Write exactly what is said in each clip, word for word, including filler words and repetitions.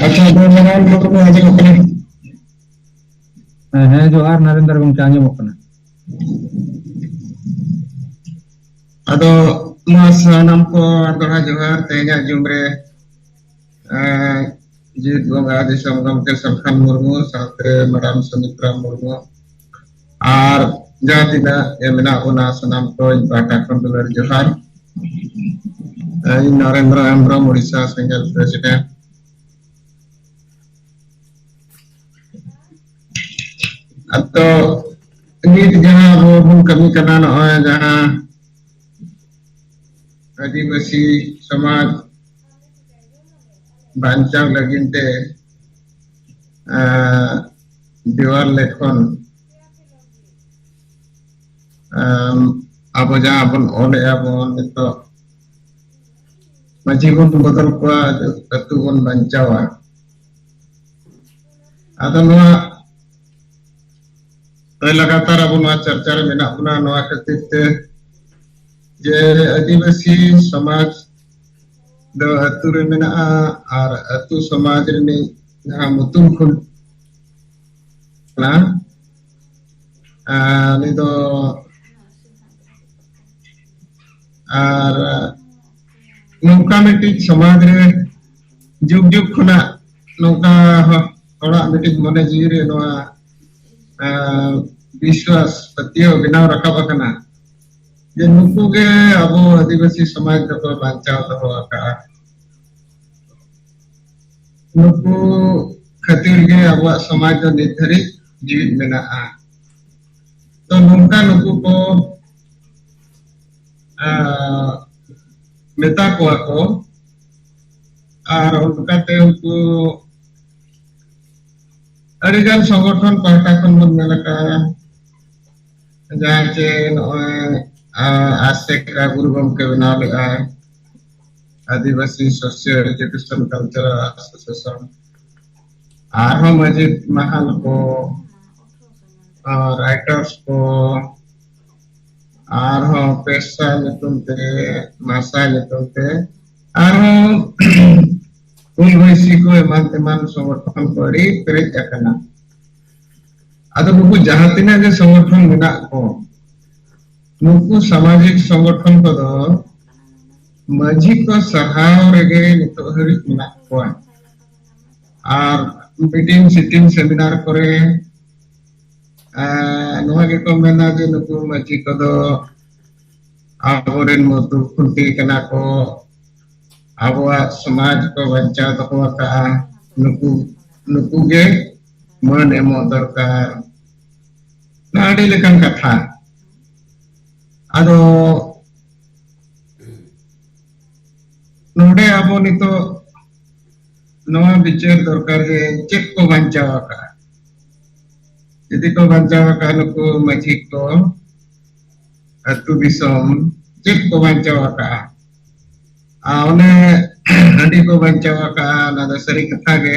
ᱟᱪᱪᱷᱟ, ᱟᱫᱚ ᱱᱟᱨᱟᱭᱚᱱ ᱢᱩᱨᱢᱩ ᱟᱸᱡᱚᱢᱚᱜ ᱠᱟᱱᱟ? ᱦᱮᱸ, ᱦᱮᱸ, ᱡᱚᱦᱟᱨ ᱱᱟᱨᱮᱱᱫᱨᱚ ᱜᱚᱢᱠᱮ, ᱟᱸᱡᱚᱢᱚᱜ ᱠᱟᱱᱟ᱾ ᱟᱫᱚ ᱱᱚᱣᱟ ᱥᱟᱱᱟᱢ ᱠᱚ ᱟᱨ ᱫᱚᱦᱲᱟ ᱡᱚᱦᱟᱨ, ᱛᱮᱦᱮᱧᱟᱜ ᱡᱩᱢ ᱨᱮ, ᱮᱸ, ᱡᱤᱛ ᱵᱚᱸᱜᱟ ᱫᱤᱥᱚᱢ ᱜᱚᱢᱠᱮ ᱥᱟᱞᱠᱷᱟᱱ ᱢᱩᱨᱢᱩ ᱥᱟᱶᱛᱮ ᱢᱮᱰᱟᱢ ᱥᱩᱢᱤᱛᱨᱟ ᱢᱩᱨᱢᱩ ᱟᱨ ᱡᱟᱦᱟᱸ ᱛᱤᱱᱟᱹᱜ ᱜᱮ ᱢᱮᱱᱟᱜ ᱵᱚᱱᱟ, ᱥᱟᱱᱟᱢ ᱠᱚ ᱤᱧ ᱯᱟᱦᱴᱟ ᱠᱷᱚᱱ ᱫᱩᱞᱟᱹᱲ ᱡᱚᱦᱟᱨ᱾ ᱤᱧ ᱱᱚᱨᱮᱱᱫᱨᱚ ᱦᱮᱢᱵᱨᱚᱢ, ᱳᱰᱤᱥᱟ ᱥᱮᱸᱜᱮᱞ ᱯᱨᱮᱥᱤᱰᱮᱱᱴ᱾ ᱟᱫᱚ ᱱᱤᱛ ᱡᱟᱦᱟᱸ ᱟᱵᱚ ᱵᱚᱱ ᱠᱟᱹᱢᱤ ᱠᱟᱱᱟ, ᱱᱚᱜᱼᱚᱭ ᱡᱟᱦᱟᱸ ᱟᱹᱫᱤᱵᱟᱹᱥᱤ ᱥᱚᱢᱟᱡᱽ ᱵᱟᱧᱪᱟᱣ ᱞᱟᱹᱜᱤᱫ ᱛᱮ, ᱟᱸ, ᱫᱮᱣᱟᱞ ᱞᱮᱠᱷᱚᱱ, ᱟᱸ, ᱟᱵᱚ ᱡᱟᱦᱟᱸ ᱵᱚᱱ ᱚᱞᱮᱜᱼᱟ ᱵᱚᱱ ᱱᱤᱛᱚᱜ, ᱢᱟᱹᱡᱷᱤ ᱵᱚᱱ ᱵᱚᱫᱚᱞ ᱠᱚᱣᱟ, ᱟᱹᱛᱩ ᱵᱚᱱ ᱵᱟᱧᱪᱟᱣᱟ᱾ ᱟᱫᱚ ᱱᱚᱣᱟ ᱞᱟᱜᱟᱛᱟᱨ ᱟᱵᱚ ᱱᱚᱣᱟ ᱪᱟᱨᱪᱟ ᱨᱮ ᱢᱮᱱᱟᱜ ᱵᱚᱱᱟ, ᱱᱚᱣᱟ ᱠᱷᱟᱹᱛᱤᱨ ᱛᱮ ᱡᱮ ᱟᱹᱫᱤᱵᱟᱹᱥᱤ ᱥᱚᱢᱟᱡᱽ ᱫᱚ ᱟᱹᱛᱩ ᱨᱮ ᱢᱮᱱᱟᱜᱼᱟ ᱟᱨ ᱟᱹᱛᱩ ᱥᱚᱢᱟᱡᱽ ᱨᱤᱱᱤᱡ ᱡᱟᱦᱟᱸ ᱢᱩᱛᱩᱢ ᱠᱷᱩᱱᱴ ᱠᱟᱱᱟ, ᱟᱨ ᱩᱱᱤ ᱫᱚ, ᱟᱨ ᱱᱚᱝᱠᱟ ᱢᱤᱫᱴᱤᱡ ᱥᱚᱢᱟᱡᱽ ᱨᱮ ᱡᱩᱜᱽ ᱡᱩᱜᱽ ᱠᱷᱚᱱᱟᱜ ᱱᱚᱝᱠᱟ ᱦᱚᱲᱟᱜ ᱢᱤᱫᱴᱤᱡ ᱢᱚᱱᱮ ᱡᱤᱣᱤ ᱨᱮ ᱱᱚᱣᱟ, ᱟᱸ, ᱵᱤᱥᱣᱟᱥ, ᱯᱟᱹᱛᱭᱟᱹᱣ ᱵᱮᱱᱟᱣ ᱨᱟᱠᱟᱵ ᱟᱠᱟᱱᱟ ᱡᱮ ᱱᱩᱠᱩ ᱜᱮ ᱟᱵᱚ ᱟᱹᱫᱤᱵᱟᱹᱥᱤ ᱥᱚᱢᱟᱡᱽ ᱫᱚᱠᱚ ᱵᱟᱧᱪᱟᱣ ᱫᱚᱦᱚ ᱟᱠᱟᱫᱼᱟ᱾ ᱱᱩᱠᱩ ᱠᱷᱟᱹᱛᱤᱨ ᱜᱮ ᱟᱵᱚᱣᱟᱜ ᱥᱚᱢᱟᱡᱽ ᱫᱚ ᱱᱤᱛ ᱫᱷᱟᱹᱨᱤᱡ ᱡᱤᱣᱤᱫ ᱢᱮᱱᱟᱜᱼᱟ᱾ ᱛᱚ, ᱱᱚᱝᱠᱟ ᱱᱩᱠᱩ ᱠᱚ, ᱟᱸ, ᱢᱮᱛᱟ ᱠᱚᱣᱟ ᱠᱚ, ᱟᱨ ᱚᱱᱠᱟᱛᱮ ᱩᱱᱠᱩ ᱟᱹᱰᱤᱜᱟᱱ ᱥᱚᱝᱜᱚᱴᱷᱚᱱ ᱯᱟᱦᱴᱟ ᱠᱷᱚᱱ ᱵᱚᱱ ᱧᱮᱞ ᱟᱠᱟᱫᱼᱟ, ᱡᱟᱦᱟᱸ ᱪᱮ ᱱᱚᱜᱼᱚᱭ, ᱟᱸ, ᱟᱥᱮᱠᱟ ᱜᱩᱨᱩ ᱜᱚᱢᱠᱮ ᱵᱮᱱᱟᱣ ᱞᱮᱫᱼᱟᱭ, ᱟᱹᱫᱤᱵᱟᱹᱥᱤ ᱥᱳᱥᱤᱭᱳ ᱮᱰᱩᱠᱮᱥᱚᱱ ᱠᱟᱞᱪᱟᱨᱟᱞ ᱮᱥᱳᱥᱤᱭᱮᱥᱚᱱ, ᱟᱨᱦᱚᱸ ᱢᱟᱹᱡᱷᱤ ᱢᱟᱦᱟᱞ ᱠᱚ, ᱟᱨ ᱨᱟᱭᱴᱟᱨᱥ ᱠᱚ, ᱟᱨᱦᱚᱸ ᱯᱮᱥᱟ ᱧᱩᱛᱩᱢ ᱛᱮ, ᱢᱟᱥᱟ ᱧᱩᱛᱩᱢ ᱛᱮ, ᱟᱨᱦᱚᱸ ᱦᱩᱞ ᱵᱟᱹᱭᱥᱤ ᱠᱚ ᱮᱢᱟᱱ ᱛᱮᱢᱟᱱ ᱥᱚᱝᱜᱚᱴᱷᱚᱱ ᱠᱚ ᱟᱹᱰᱤ ᱯᱮᱨᱮᱡ ᱟᱠᱟᱱᱟ᱾ ᱟᱫᱚ ᱱᱩᱠᱩ ᱡᱟᱦᱟᱸ ᱛᱤᱱᱟᱹᱜ ᱜᱮ ᱥᱚᱝᱜᱚᱴᱷᱚᱱ ᱢᱮᱱᱟᱜ ᱠᱚ, ᱱᱩᱠᱩ ᱥᱟᱢᱟᱡᱤᱠ ᱥᱚᱝᱜᱚᱴᱷᱚᱱ ᱠᱚᱫᱚ ᱢᱟᱹᱡᱷᱤ ᱠᱚ ᱥᱟᱨᱦᱟᱣ ᱨᱮᱜᱮ ᱱᱤᱛᱚᱜ ᱦᱟᱹᱵᱤᱡ ᱢᱮᱱᱟᱜ ᱠᱚᱣᱟ᱾ ᱟᱨ ᱢᱤᱴᱤᱝ ᱥᱤᱴᱤᱝ ᱥᱮᱢᱤᱱᱟᱨ ᱠᱚᱨᱮ, ᱟᱨ ᱱᱚᱣᱟ ᱜᱮᱠᱚ ᱢᱮᱱᱟ ᱡᱮ ᱱᱩᱠᱩ ᱢᱟᱹᱡᱷᱤ ᱠᱚᱫᱚ ᱟᱵᱚᱨᱮᱱ ᱢᱩᱛᱩ ᱠᱷᱩᱱᱴᱤ ᱠᱟᱱᱟ ᱠᱚ, ᱟᱵᱚᱣᱟᱜ ᱥᱚᱢᱟᱡᱽ ᱠᱚ ᱵᱟᱧᱪᱟᱣ ᱫᱚᱦᱚ ᱟᱠᱟᱫᱼᱟ, ᱱᱩᱠᱩ ᱱᱩᱠᱩ ᱜᱮ ᱢᱟᱹᱱ ᱮᱢᱚᱜ ᱫᱚᱨᱠᱟᱨ᱾ ᱱᱚᱣᱟ ᱟᱹᱰᱤ ᱞᱮᱠᱟᱱ ᱠᱟᱛᱷᱟ᱾ ᱟᱫᱚ ᱱᱚᱰᱮ ᱟᱵᱚ ᱱᱤᱛᱚᱜ ᱱᱚᱣᱟ ᱵᱤᱪᱟᱹᱨ ᱫᱚᱨᱠᱟᱨ ᱡᱮ ᱪᱮᱫ ᱠᱚ ᱵᱟᱧᱪᱟᱣ ᱟᱠᱟᱫᱼᱟ? ᱡᱩᱫᱤ ᱠᱚ ᱵᱟᱧᱪᱟᱣ ᱟᱠᱟᱫᱼᱟ ᱱᱩᱠᱩ ᱢᱟᱹᱡᱷᱤ ᱠᱚ, ᱟᱹᱛᱩ ᱫᱤᱥᱚᱢ ᱪᱮᱫ ᱠᱚ ᱵᱟᱧᱪᱟᱣ ᱟᱠᱟᱫᱼᱟ? ᱟᱨ ᱚᱱᱮ ᱦᱟᱺᱰᱤ ᱠᱚ ᱵᱟᱧᱪᱟᱣ ᱟᱠᱟᱫᱼᱟ, ᱚᱱᱟ ᱫᱚ ᱥᱟᱹᱨᱤ ᱠᱟᱛᱷᱟ ᱜᱮ᱾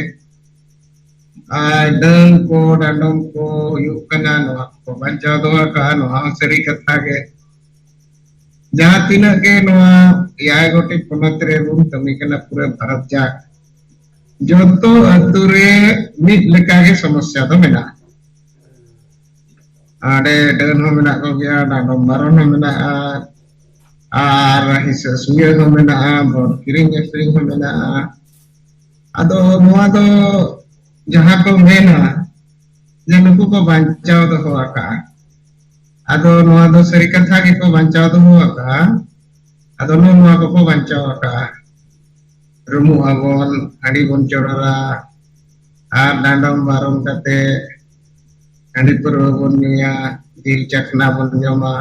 ᱟᱨ ᱰᱟᱹᱱ ᱠᱚ, ᱰᱟᱸᱰᱚᱢ ᱠᱚ ᱦᱩᱭᱩᱜ ᱠᱟᱱᱟ, ᱱᱚᱣᱟ ᱠᱚ ᱵᱟᱧᱪᱟᱣ ᱫᱚᱦᱚ ᱟᱠᱟᱫᱼᱟ, ᱱᱚᱣᱟ ᱦᱚᱸ ᱥᱟᱹᱨᱤ ᱠᱟᱛᱷᱟ ᱜᱮ᱾ ᱡᱟᱦᱟᱸ ᱛᱤᱱᱟᱹᱜ ᱜᱮ ᱱᱚᱣᱟ ᱮᱭᱟᱭ ᱜᱚᱴᱮᱡ ᱯᱚᱱᱚᱛ ᱨᱮ ᱵᱚᱱ ᱠᱟᱹᱢᱤ ᱠᱟᱱᱟ, ᱯᱩᱨᱟᱹ ᱵᱷᱟᱨᱚᱛ ᱡᱟᱠ, ᱡᱚᱛᱚ ᱟᱹᱛᱩ ᱨᱮ ᱢᱤᱫ ᱞᱮᱠᱟ ᱜᱮ ᱥᱚᱢᱚᱥᱥᱟ ᱫᱚ ᱢᱮᱱᱟᱜᱼᱟ᱾ ᱚᱸᱰᱮ ᱰᱟᱹᱱ ᱦᱚᱸ ᱢᱮᱱᱟᱜ ᱠᱚᱜᱮᱭᱟ, ᱰᱟᱸᱰᱚᱢ ᱵᱟᱨᱚᱱ ᱦᱚᱸ ᱢᱮᱱᱟᱜᱼᱟ, ᱟᱨ ᱦᱤᱥᱟᱹ ᱥᱩᱭᱟᱹ ᱦᱚᱸ ᱢᱮᱱᱟᱜᱼᱟ, ᱵᱷᱳᱴ ᱠᱤᱨᱤᱧ ᱟᱹᱠᱷᱨᱤᱧ ᱦᱚᱸ ᱢᱮᱱᱟᱜᱼᱟ᱾ ᱟᱫᱚ ᱱᱚᱣᱟ ᱫᱚ ᱡᱟᱦᱟᱸ ᱠᱚ ᱢᱮᱱᱟ ᱡᱮ ᱱᱩᱠᱩ ᱠᱚ ᱵᱟᱧᱪᱟᱣ ᱫᱚᱦᱚ ᱟᱠᱟᱫᱼᱟ, ᱟᱫᱚ ᱱᱚᱣᱟ ᱫᱚ ᱥᱟᱹᱨᱤ ᱠᱟᱛᱷᱟ ᱜᱮᱠᱚ ᱵᱟᱧᱪᱟᱣ ᱫᱚᱦᱚ ᱟᱠᱟᱫᱼᱟ᱾ ᱟᱫᱚ ᱱᱚᱜᱼᱚ ᱱᱚᱣᱟ ᱠᱚᱠᱚ ᱵᱟᱧᱪᱟᱣ ᱟᱠᱟᱫᱼᱟ᱾ ᱨᱩᱢᱩᱜ ᱟᱵᱚᱱ, ᱦᱟᱺᱰᱤ ᱵᱚᱱ ᱪᱚᱰᱚᱨᱟ, ᱟᱨ ᱰᱟᱸᱰᱚᱢ ᱵᱟᱨᱚᱱ ᱠᱟᱛᱮ ᱦᱟᱺᱰᱤ ᱯᱟᱹᱨᱣᱟᱹ ᱵᱚᱱ ᱧᱩᱭᱟ, ᱡᱤᱞ ᱪᱟᱠᱷᱱᱟ ᱵᱚᱱ ᱡᱚᱢᱟ,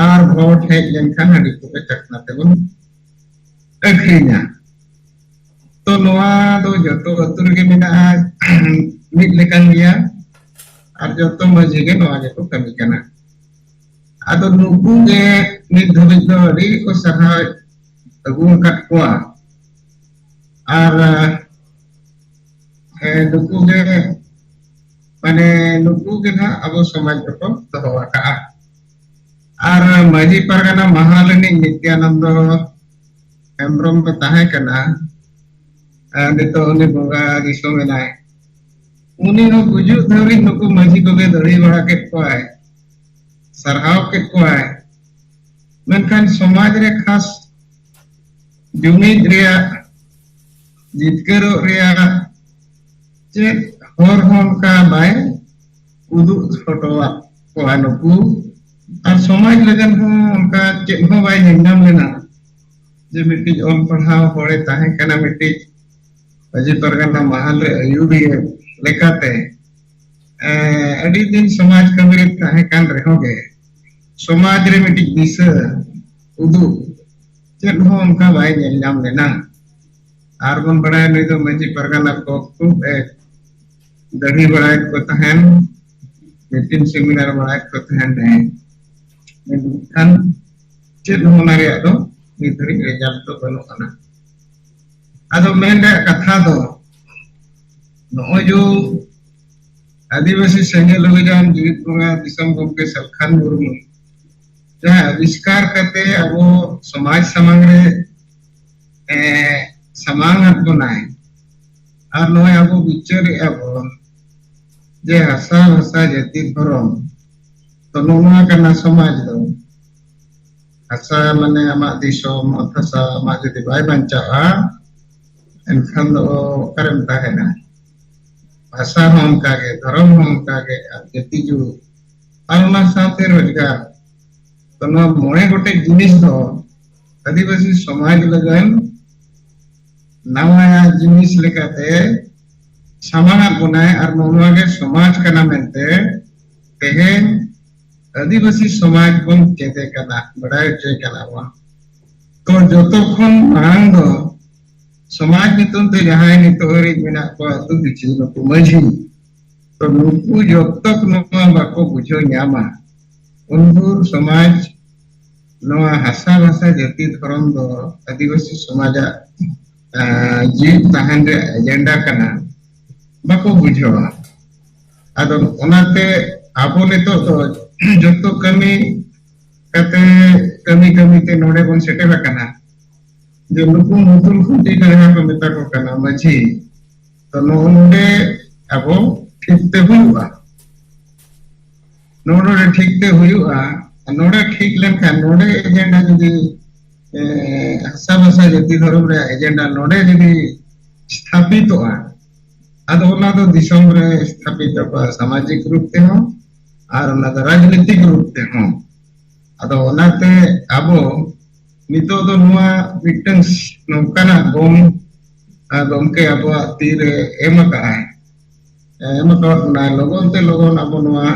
ᱟᱨ ᱵᱷᱳᱴ ᱦᱮᱡ ᱞᱮᱱᱠᱷᱟᱱ ᱦᱟᱺᱰᱤ ᱯᱟᱹᱨᱣᱟᱹ ᱪᱟᱠᱷᱱᱟ ᱛᱮᱵᱚᱱ ᱟᱹᱠᱷᱨᱤᱧᱟ᱾ ᱛᱚ ᱱᱚᱣᱟ ᱫᱚ ᱡᱚᱛᱚ ᱟᱹᱛᱩ ᱨᱮᱜᱮ ᱢᱮᱱᱟᱜᱼᱟ, ᱢᱤᱫ ᱞᱮᱠᱟᱱ ᱜᱮᱭᱟ, ᱟᱨ ᱡᱚᱛᱚ ᱢᱟᱹᱡᱷᱤ ᱜᱮ ᱱᱚᱣᱟ ᱜᱮᱠᱚ ᱠᱟᱹᱢᱤ ᱠᱟᱱᱟ᱾ ᱟᱫᱚ ᱱᱩᱠᱩ ᱜᱮ ᱱᱤᱛ ᱫᱷᱟᱹᱵᱤᱡ ᱫᱚ ᱟᱹᱰᱤ ᱜᱮᱠᱚ ᱥᱟᱨᱦᱟᱣ ᱟᱹᱜᱩ ᱟᱠᱟᱫ ᱠᱚᱣᱟ᱾ ᱟᱨ ᱦᱮᱸ, ᱱᱩᱠᱩ ᱜᱮ, ᱢᱟᱱᱮ ᱱᱩᱠᱩ ᱜᱮ ᱱᱟᱦᱟᱜ ᱟᱵᱚ ᱥᱚᱢᱟᱡᱽ ᱫᱚᱠᱚ ᱫᱚᱦᱚ ᱟᱠᱟᱫᱼᱟ᱾ ᱟᱨ ᱢᱟᱹᱡᱷᱤ ᱯᱟᱨᱜᱟᱱᱟ ᱢᱟᱦᱟ ᱨᱤᱱᱤᱡ ᱱᱤᱛᱭᱟᱱᱚᱱᱫᱚ ᱦᱮᱢᱵᱨᱚᱢ ᱫᱚ ᱛᱟᱦᱮᱸ ᱠᱟᱱᱟ᱾ ᱟᱨ ᱱᱤᱛᱚᱜ ᱩᱱᱤ ᱵᱚᱸᱜᱟ ᱫᱤᱥᱚᱢ ᱮᱱᱟᱭ᱾ ᱩᱱᱤ ᱦᱚᱸ ᱜᱩᱡᱩᱜ ᱫᱷᱟᱹᱵᱤᱡ ᱱᱩᱠᱩ ᱢᱟᱹᱡᱷᱤ ᱠᱚᱜᱮ ᱫᱟᱲᱮ ᱵᱟᱲᱟ ᱠᱮᱫ ᱠᱚᱣᱟᱭ, ᱥᱟᱨᱦᱟᱣ ᱠᱮᱫ ᱠᱚᱣᱟᱭ᱾ ᱢᱮᱱᱠᱷᱟᱱ ᱥᱚᱢᱟᱡᱽ ᱨᱮ ᱠᱷᱟᱥ ᱡᱩᱢᱤᱫ ᱨᱮᱭᱟᱜ, ᱡᱤᱛᱠᱟᱹᱨᱚᱜ ᱨᱮᱭᱟᱜ ᱪᱮᱫ ᱦᱚᱨ ᱦᱚᱸ ᱚᱱᱠᱟ ᱵᱟᱭ ᱩᱫᱩᱜ ᱦᱚᱴᱚᱣᱟᱫ ᱠᱚᱣᱟ ᱱᱩᱠᱩ᱾ ᱟᱨ ᱥᱚᱢᱟᱡᱽ ᱞᱟᱹᱜᱤᱫ ᱦᱚᱸ ᱚᱱᱠᱟ ᱪᱮᱫ ᱦᱚᱸ ᱵᱟᱭ ᱧᱮᱞ ᱧᱟᱢ ᱞᱮᱱᱟ᱾ ᱡᱮ ᱢᱤᱫᱴᱤᱡ ᱚᱞ ᱯᱟᱲᱦᱟᱣ ᱦᱚᱲᱮ ᱛᱟᱦᱮᱸ ᱠᱟᱱᱟ, ᱢᱤᱫᱴᱤᱡ ᱢᱟᱹᱡᱷᱤ ᱯᱟᱨᱜᱟᱱᱟ ᱢᱟᱦᱟᱞ ᱨᱮ ᱟᱹᱭᱩᱨᱤᱭᱟᱹ ᱞᱮᱠᱟᱛᱮ, ᱮᱸ, ᱟᱹᱰᱤ ᱫᱤᱱ ᱥᱚᱢᱟᱡᱽ ᱠᱟᱹᱢᱤ ᱨᱮ ᱛᱟᱦᱮᱸ ᱠᱟᱱ ᱨᱮᱦᱚᱸ ᱜᱮ, ᱥᱚᱢᱟᱡᱽ ᱨᱮ ᱢᱤᱫᱴᱤᱡ ᱫᱤᱥᱟᱹ ᱩᱫᱩᱜ ᱪᱮᱫ ᱦᱚᱸ ᱚᱱᱠᱟ ᱵᱟᱭ ᱧᱮᱞ ᱧᱟᱢ ᱞᱮᱱᱟ᱾ ᱟᱨ ᱵᱚᱱ ᱵᱟᱲᱟᱭᱟ, ᱱᱩᱭ ᱫᱚ ᱢᱟᱹᱡᱷᱤ ᱯᱟᱨᱜᱟᱱᱟ ᱠᱚ ᱠᱷᱩᱵ ᱮ ᱫᱟᱹᱲᱦᱤ ᱵᱟᱲᱟᱭᱮᱫ ᱠᱚ ᱛᱟᱦᱮᱱ, ᱢᱤᱴᱤᱝ ᱥᱮᱢᱤᱱᱟᱨ ᱵᱟᱲᱟᱭᱮᱫ ᱠᱚ ᱛᱟᱦᱮᱱ ᱮ᱾ ᱢᱮᱱᱠᱷᱟᱱ ᱪᱮᱫ ᱦᱚᱸ ᱚᱱᱟ ᱨᱮᱭᱟᱜ ᱫᱚ ᱱᱤᱛ ᱫᱷᱟᱹᱨᱤᱡ ᱨᱮᱡᱟᱞᱴ ᱫᱚ ᱵᱟᱹᱱᱩᱜ ᱟᱱᱟ᱾ ᱟᱫᱚ ᱢᱮᱱ ᱨᱮᱭᱟᱜ ᱠᱟᱛᱷᱟ ᱫᱚ, ᱱᱚᱜᱼᱚᱭ ᱡᱮ ᱟᱹᱫᱤᱵᱟᱹᱥᱤ ᱥᱮᱸᱜᱮᱞ ᱚᱵᱷᱤᱡᱟᱱ ᱡᱤᱣᱤᱫ ᱵᱚᱸᱜᱟ ᱫᱤᱥᱚᱢ ᱜᱚᱢᱠᱮ ᱥᱟᱞᱠᱷᱟᱱ ᱢᱩᱨᱢᱩ ᱡᱟᱦᱟᱸ ᱟᱵᱤᱥᱠᱟᱨ ᱠᱟᱛᱮ ᱟᱵᱚ ᱥᱚᱢᱟᱡᱽ ᱥᱟᱢᱟᱝ ᱨᱮ, ᱮ, ᱥᱟᱢᱟᱝ ᱟᱫ ᱵᱚᱱᱟᱭ, ᱟᱨ ᱱᱚᱜᱼᱚᱭ ᱟᱵᱚ ᱵᱤᱪᱟᱹᱨᱮᱜᱼᱟ ᱵᱚᱱ ᱡᱮ ᱦᱟᱥᱟ ᱵᱷᱟᱥᱟ ᱡᱟᱹᱛᱤ ᱫᱷᱚᱨᱚᱢ, ᱛᱚ ᱱᱚᱣᱟ ᱠᱟᱱᱟ ᱥᱚᱢᱟᱡᱽ ᱫᱚ᱾ ᱦᱟᱥᱟ ᱢᱟᱱᱮ ᱟᱢᱟᱜ ᱫᱤᱥᱚᱢ, ᱚᱛ ᱦᱟᱥᱟ ᱟᱢᱟᱜ ᱡᱩᱫᱤ ᱵᱟᱭ ᱵᱟᱧᱪᱟᱜᱼᱟ, ᱮᱱᱠᱷᱟᱱ ᱫᱚ ᱚᱠᱟᱨᱮᱢ ᱛᱟᱦᱮᱱᱟ? ᱵᱷᱟᱥᱟ ᱦᱚᱸ ᱚᱱᱠᱟᱜᱮ, ᱫᱷᱚᱨᱚᱢ ᱦᱚᱸ ᱚᱱᱠᱟᱜᱮ, ᱟᱨ ᱡᱟᱹᱛᱤ ᱡᱩᱜᱽ, ᱟᱨ ᱚᱱᱟ ᱥᱟᱶᱛᱮ ᱨᱳᱡᱽᱜᱟᱨ᱾ ᱛᱚ ᱱᱚᱣᱟ ᱢᱚᱬᱮ ᱜᱚᱴᱮᱡ ᱡᱤᱱᱤᱥ ᱫᱚ ᱟᱹᱫᱤᱵᱟᱹᱥᱤ ᱥᱚᱢᱟᱡᱽ ᱞᱟᱹᱜᱤᱫ ᱱᱟᱣᱟ ᱡᱤᱱᱤᱥ ᱞᱮᱠᱟᱛᱮ ᱥᱟᱢᱟᱝ ᱟᱫ ᱵᱚᱱᱟᱭ, ᱟᱨ ᱱᱚᱣᱟ ᱜᱮ ᱥᱚᱢᱟᱡᱽ ᱠᱟᱱᱟ ᱢᱮᱱᱛᱮ ᱛᱮᱦᱮᱧ ᱟᱹᱫᱤᱵᱟᱹᱥᱤ ᱥᱚᱢᱟᱡᱽ ᱵᱚᱱ ᱪᱮᱫᱮ ᱠᱟᱱᱟ, ᱵᱟᱰᱟᱭ ᱦᱚᱪᱚᱭ ᱠᱟᱱᱟ ᱵᱚᱱ᱾ ᱛᱚ ᱡᱚᱛᱚ ᱠᱷᱚᱱ ᱢᱟᱲᱟᱝ ᱫᱚ ᱥᱚᱢᱟᱡᱽ ᱧᱩᱛᱩᱢ ᱛᱮ ᱡᱟᱦᱟᱸᱭ ᱱᱤᱛᱚᱜ ᱦᱟᱹᱨᱤᱡ ᱢᱮᱱᱟᱜ ᱠᱚᱣᱟ ᱟᱹᱛᱩ ᱯᱤᱪᱷᱤ, ᱱᱩᱠᱩ ᱢᱟᱹᱡᱷᱤ, ᱛᱚ ᱱᱩᱠᱩ ᱡᱚᱛᱚ ᱱᱚᱣᱟ ᱵᱟᱠᱚ ᱵᱩᱡᱷᱟᱹᱣ ᱧᱟᱢᱟ, ᱩᱱᱠᱩ ᱥᱚᱢᱟᱡᱽ ᱱᱚᱣᱟ ᱦᱟᱥᱟ ᱵᱷᱟᱥᱟ ᱡᱟᱹᱛᱤ ᱫᱷᱚᱨᱚᱢ ᱫᱚ ᱟᱹᱫᱤᱵᱟᱹᱥᱤ ᱥᱚᱢᱟᱡᱟᱜ, ᱟᱸ, ᱡᱤᱣᱤᱫ ᱛᱟᱦᱮᱱ ᱨᱮᱭᱟᱜ ᱮᱡᱮᱱᱰᱟ ᱠᱟᱱᱟ, ᱵᱟᱠᱚ ᱵᱩᱡᱷᱟᱹᱣᱟ᱾ ᱟᱫᱚ ᱚᱱᱟᱛᱮ ᱟᱵᱚ ᱱᱤᱛᱚᱜ ᱫᱚ ᱡᱚᱛᱚ ᱠᱟᱹᱢᱤ ᱠᱟᱛᱮ, ᱠᱟᱹᱢᱤ ᱠᱟᱹᱢᱤ ᱛᱮ ᱱᱚᱰᱮ ᱵᱚᱱ ᱥᱮᱴᱮᱨ ᱟᱠᱟᱱᱟ᱾ ᱡᱮ ᱱᱩᱠᱩ ᱢᱩᱫᱩᱞ ᱠᱷᱩᱱᱴᱤ ᱠᱚ ᱡᱟᱦᱟᱸ ᱠᱚ ᱢᱮᱛᱟ ᱠᱚ ᱠᱟᱱᱟ ᱢᱟᱹᱡᱷᱤ, ᱛᱚ ᱱᱚᱜᱼᱚ ᱱᱚᱰᱮ ᱟᱵᱚ ᱴᱷᱤᱠ ᱛᱮ ᱦᱩᱭᱩᱜᱼᱟ᱾ ᱱᱚᱜᱼᱚ ᱱᱚᱰᱮ ᱴᱷᱤᱠ ᱛᱮ ᱦᱩᱭᱩᱜᱼᱟ᱾ ᱱᱚᱰᱮ ᱴᱷᱤᱠ ᱞᱮᱱᱠᱷᱟᱱ ᱱᱚᱰᱮ ᱮᱡᱮᱱᱰᱟ ᱡᱩᱫᱤ, ᱮ, ᱦᱟᱥᱟ ᱵᱷᱟᱥᱟ ᱡᱟᱹᱛᱤ ᱫᱷᱚᱨᱚᱢ ᱨᱮᱭᱟᱜ ᱮᱡᱮᱱᱰᱟ ᱱᱚᱰᱮ ᱡᱩᱫᱤ ᱥᱛᱷᱟᱯᱤᱛᱚᱜᱼᱟ, ᱟᱫᱚ ᱚᱱᱟ ᱫᱚ ᱫᱤᱥᱚᱢ ᱨᱮ ᱥᱛᱷᱟᱯᱤᱛᱚᱜᱼᱟ, ᱥᱟᱢᱟᱡᱤᱠ ᱨᱩᱯ ᱛᱮᱦᱚᱸ ᱟᱨ ᱚᱱᱟ ᱫᱚ ᱨᱟᱡᱽᱱᱤᱛᱤᱠ ᱨᱩᱯ ᱛᱮᱦᱚᱸ᱾ ᱟᱫᱚ ᱚᱱᱟᱛᱮ ᱟᱵᱚ ᱱᱤᱛᱚᱜ ᱫᱚ ᱱᱚᱣᱟ ᱢᱤᱫᱴᱟᱝ ᱱᱚᱝᱠᱟᱱᱟᱜ ᱜᱚᱢ, ᱟᱨ ᱜᱚᱢᱠᱮ ᱟᱵᱚᱣᱟᱜ ᱛᱤᱨᱮ ᱮᱢ ᱟᱠᱟᱫᱼᱟᱭ, ᱮᱢ ᱟᱠᱟᱫ ᱵᱚᱱᱟᱭ, ᱞᱚᱜᱚᱱ ᱛᱮ ᱞᱚᱜᱚᱱ ᱟᱵᱚ ᱱᱚᱣᱟ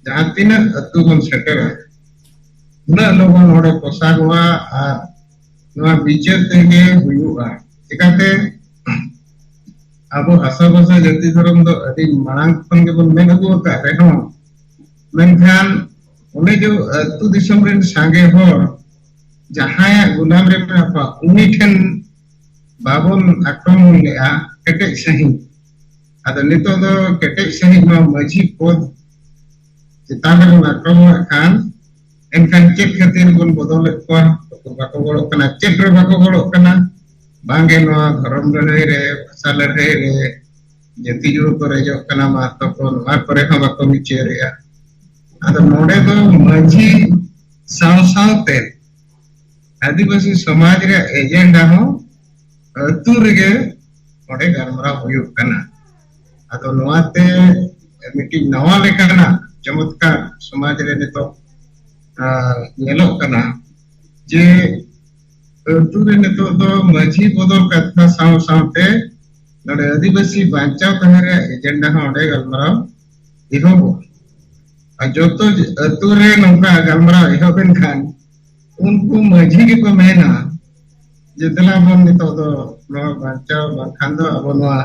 ᱡᱟᱦᱟᱸ ᱛᱤᱱᱟᱹᱜ ᱟᱹᱛᱩ ᱵᱚᱱ ᱥᱮᱴᱮᱨᱟ, ᱩᱱᱟᱹᱜ ᱞᱚᱜᱚᱱ ᱱᱚᱰᱮ ᱯᱚᱥᱟᱜᱚᱜᱼᱟ ᱟᱨ ᱱᱚᱣᱟ ᱵᱤᱪᱟᱹᱨ ᱛᱮᱜᱮ ᱦᱩᱭᱩᱜᱼᱟ᱾ ᱪᱤᱠᱟᱛᱮ ᱟᱵᱚ ᱦᱟᱥᱟ ᱵᱷᱟᱥᱟ ᱡᱟᱹᱛᱤ ᱫᱷᱚᱨᱚᱢ ᱫᱚ ᱟᱹᱰᱤ ᱢᱟᱲᱟᱝ ᱠᱷᱚᱱ ᱜᱮᱵᱚᱱ ᱢᱮᱱ ᱟᱹᱜᱩ ᱟᱠᱟᱫ ᱨᱮᱦᱚᱸ, ᱢᱮᱱᱠᱷᱟᱱ ᱚᱱᱮ ᱡᱮ ᱟᱹᱛᱩ ᱫᱤᱥᱚᱢ ᱨᱮᱱ ᱥᱟᱸᱜᱮ ᱦᱚᱲ ᱡᱟᱦᱟᱸᱭᱟᱜ ᱜᱩᱞᱟᱢ ᱨᱮ ᱢᱮᱱᱟᱜ ᱠᱚᱣᱟ, ᱩᱱᱤ ᱴᱷᱮᱱ ᱵᱟᱵᱚᱱ ᱟᱠᱨᱚᱢᱚᱱ ᱞᱮᱜᱼᱟ ᱠᱮᱴᱮᱡ ᱥᱟᱺᱦᱤᱡ᱾ ᱟᱫᱚ ᱱᱤᱛᱚᱜ ᱫᱚ ᱠᱮᱴᱮᱡ ᱥᱟᱺᱦᱤᱡ ᱱᱚᱣᱟ ᱢᱟᱹᱡᱷᱤ ᱯᱚᱫᱽ ᱪᱮᱛᱟᱱ ᱨᱮᱵᱚᱱ ᱟᱠᱨᱚᱢᱚᱱᱮᱫ ᱠᱷᱟᱱ, ᱮᱱᱠᱷᱟᱱ ᱪᱮᱫ ᱠᱷᱟᱹᱛᱤᱨ ᱵᱚᱱ ᱵᱚᱫᱚᱞᱮᱫ ᱠᱚᱣᱟ? ᱵᱟᱠᱚ ᱜᱚᱲᱚᱜ ᱠᱟᱱᱟ᱾ ᱪᱮᱫ ᱨᱮ ᱵᱟᱠᱚ ᱜᱚᱲᱚᱜ ᱠᱟᱱᱟ? ᱵᱟᱝᱜᱮ ᱱᱚᱣᱟ ᱫᱷᱚᱨᱚᱢ ᱞᱟᱹᱲᱦᱟᱹᱭ ᱨᱮ, ᱵᱷᱟᱥᱟ ᱞᱟᱹᱲᱦᱟᱹᱭ ᱨᱮ, ᱡᱟᱹᱛᱤ ᱡᱩᱲᱩ ᱠᱚ ᱨᱮᱡᱚᱜ ᱠᱟᱱᱟ, ᱢᱟᱦᱛᱚ ᱠᱚ, ᱱᱚᱣᱟ ᱠᱚᱨᱮ ᱦᱚᱸ ᱵᱟᱠᱚ ᱵᱤᱪᱟᱹᱨᱮᱜᱼᱟ᱾ ᱟᱫᱚ ᱱᱚᱰᱮ ᱫᱚ ᱢᱟᱹᱡᱷᱤ ᱥᱟᱶ ᱥᱟᱶᱛᱮ ᱟᱹᱫᱤᱵᱟᱹᱥᱤ ᱥᱚᱢᱟᱡᱽ ᱨᱮᱭᱟᱜ ᱮᱡᱮᱱᱰᱟ ᱦᱚᱸ ᱟᱹᱛᱩ ᱨᱮᱜᱮ ᱚᱸᱰᱮ ᱜᱟᱞᱢᱟᱨᱟᱣ ᱦᱩᱭᱩᱜ ᱠᱟᱱᱟ᱾ ᱟᱫᱚ ᱱᱚᱣᱟᱛᱮ ᱢᱤᱫᱴᱤᱡ ᱱᱟᱣᱟ ᱞᱮᱠᱟᱱᱟᱜ ᱪᱚᱢᱚᱛᱠᱟᱨ ᱥᱚᱢᱟᱡᱽ ᱨᱮ ᱱᱤᱛᱚᱜ, ᱟᱨ, ᱧᱮᱞᱚᱜ ᱠᱟᱱᱟ ᱡᱮ ᱟᱹᱛᱩ ᱨᱮ ᱱᱤᱛᱚᱜ ᱫᱚ ᱢᱟᱹᱡᱷᱤ ᱵᱚᱫᱚᱞ ᱠᱟᱛᱷᱟ ᱥᱟᱶ ᱥᱟᱶᱛᱮ ᱱᱚᱰᱮ ᱟᱹᱫᱤᱵᱟᱹᱥᱤ ᱵᱟᱧᱪᱟᱣ ᱛᱟᱦᱮᱸ ᱨᱮᱭᱟᱜ ᱮᱡᱮᱱᱰᱟ ᱦᱚᱸ ᱚᱸᱰᱮ ᱜᱟᱞᱢᱟᱨᱟᱣ ᱮᱦᱚᱵᱚᱜᱼᱟ᱾ ᱟᱨ ᱡᱚᱛᱚ ᱟᱹᱛᱩ ᱨᱮ ᱱᱚᱝᱠᱟ ᱜᱟᱞᱢᱟᱨᱟᱣ ᱮᱦᱚᱵ ᱮᱱᱠᱷᱟᱱ ᱩᱱᱠᱩ ᱢᱟᱹᱡᱷᱤ ᱜᱮᱠᱚ ᱢᱮᱱᱟ ᱡᱮ ᱫᱮᱞᱟ ᱵᱚᱱ ᱱᱤᱛᱚᱜ ᱫᱚ ᱱᱚᱣᱟ ᱵᱟᱧᱪᱟᱣ, ᱵᱟᱝᱠᱷᱟᱱ ᱫᱚ ᱟᱵᱚ ᱱᱚᱣᱟ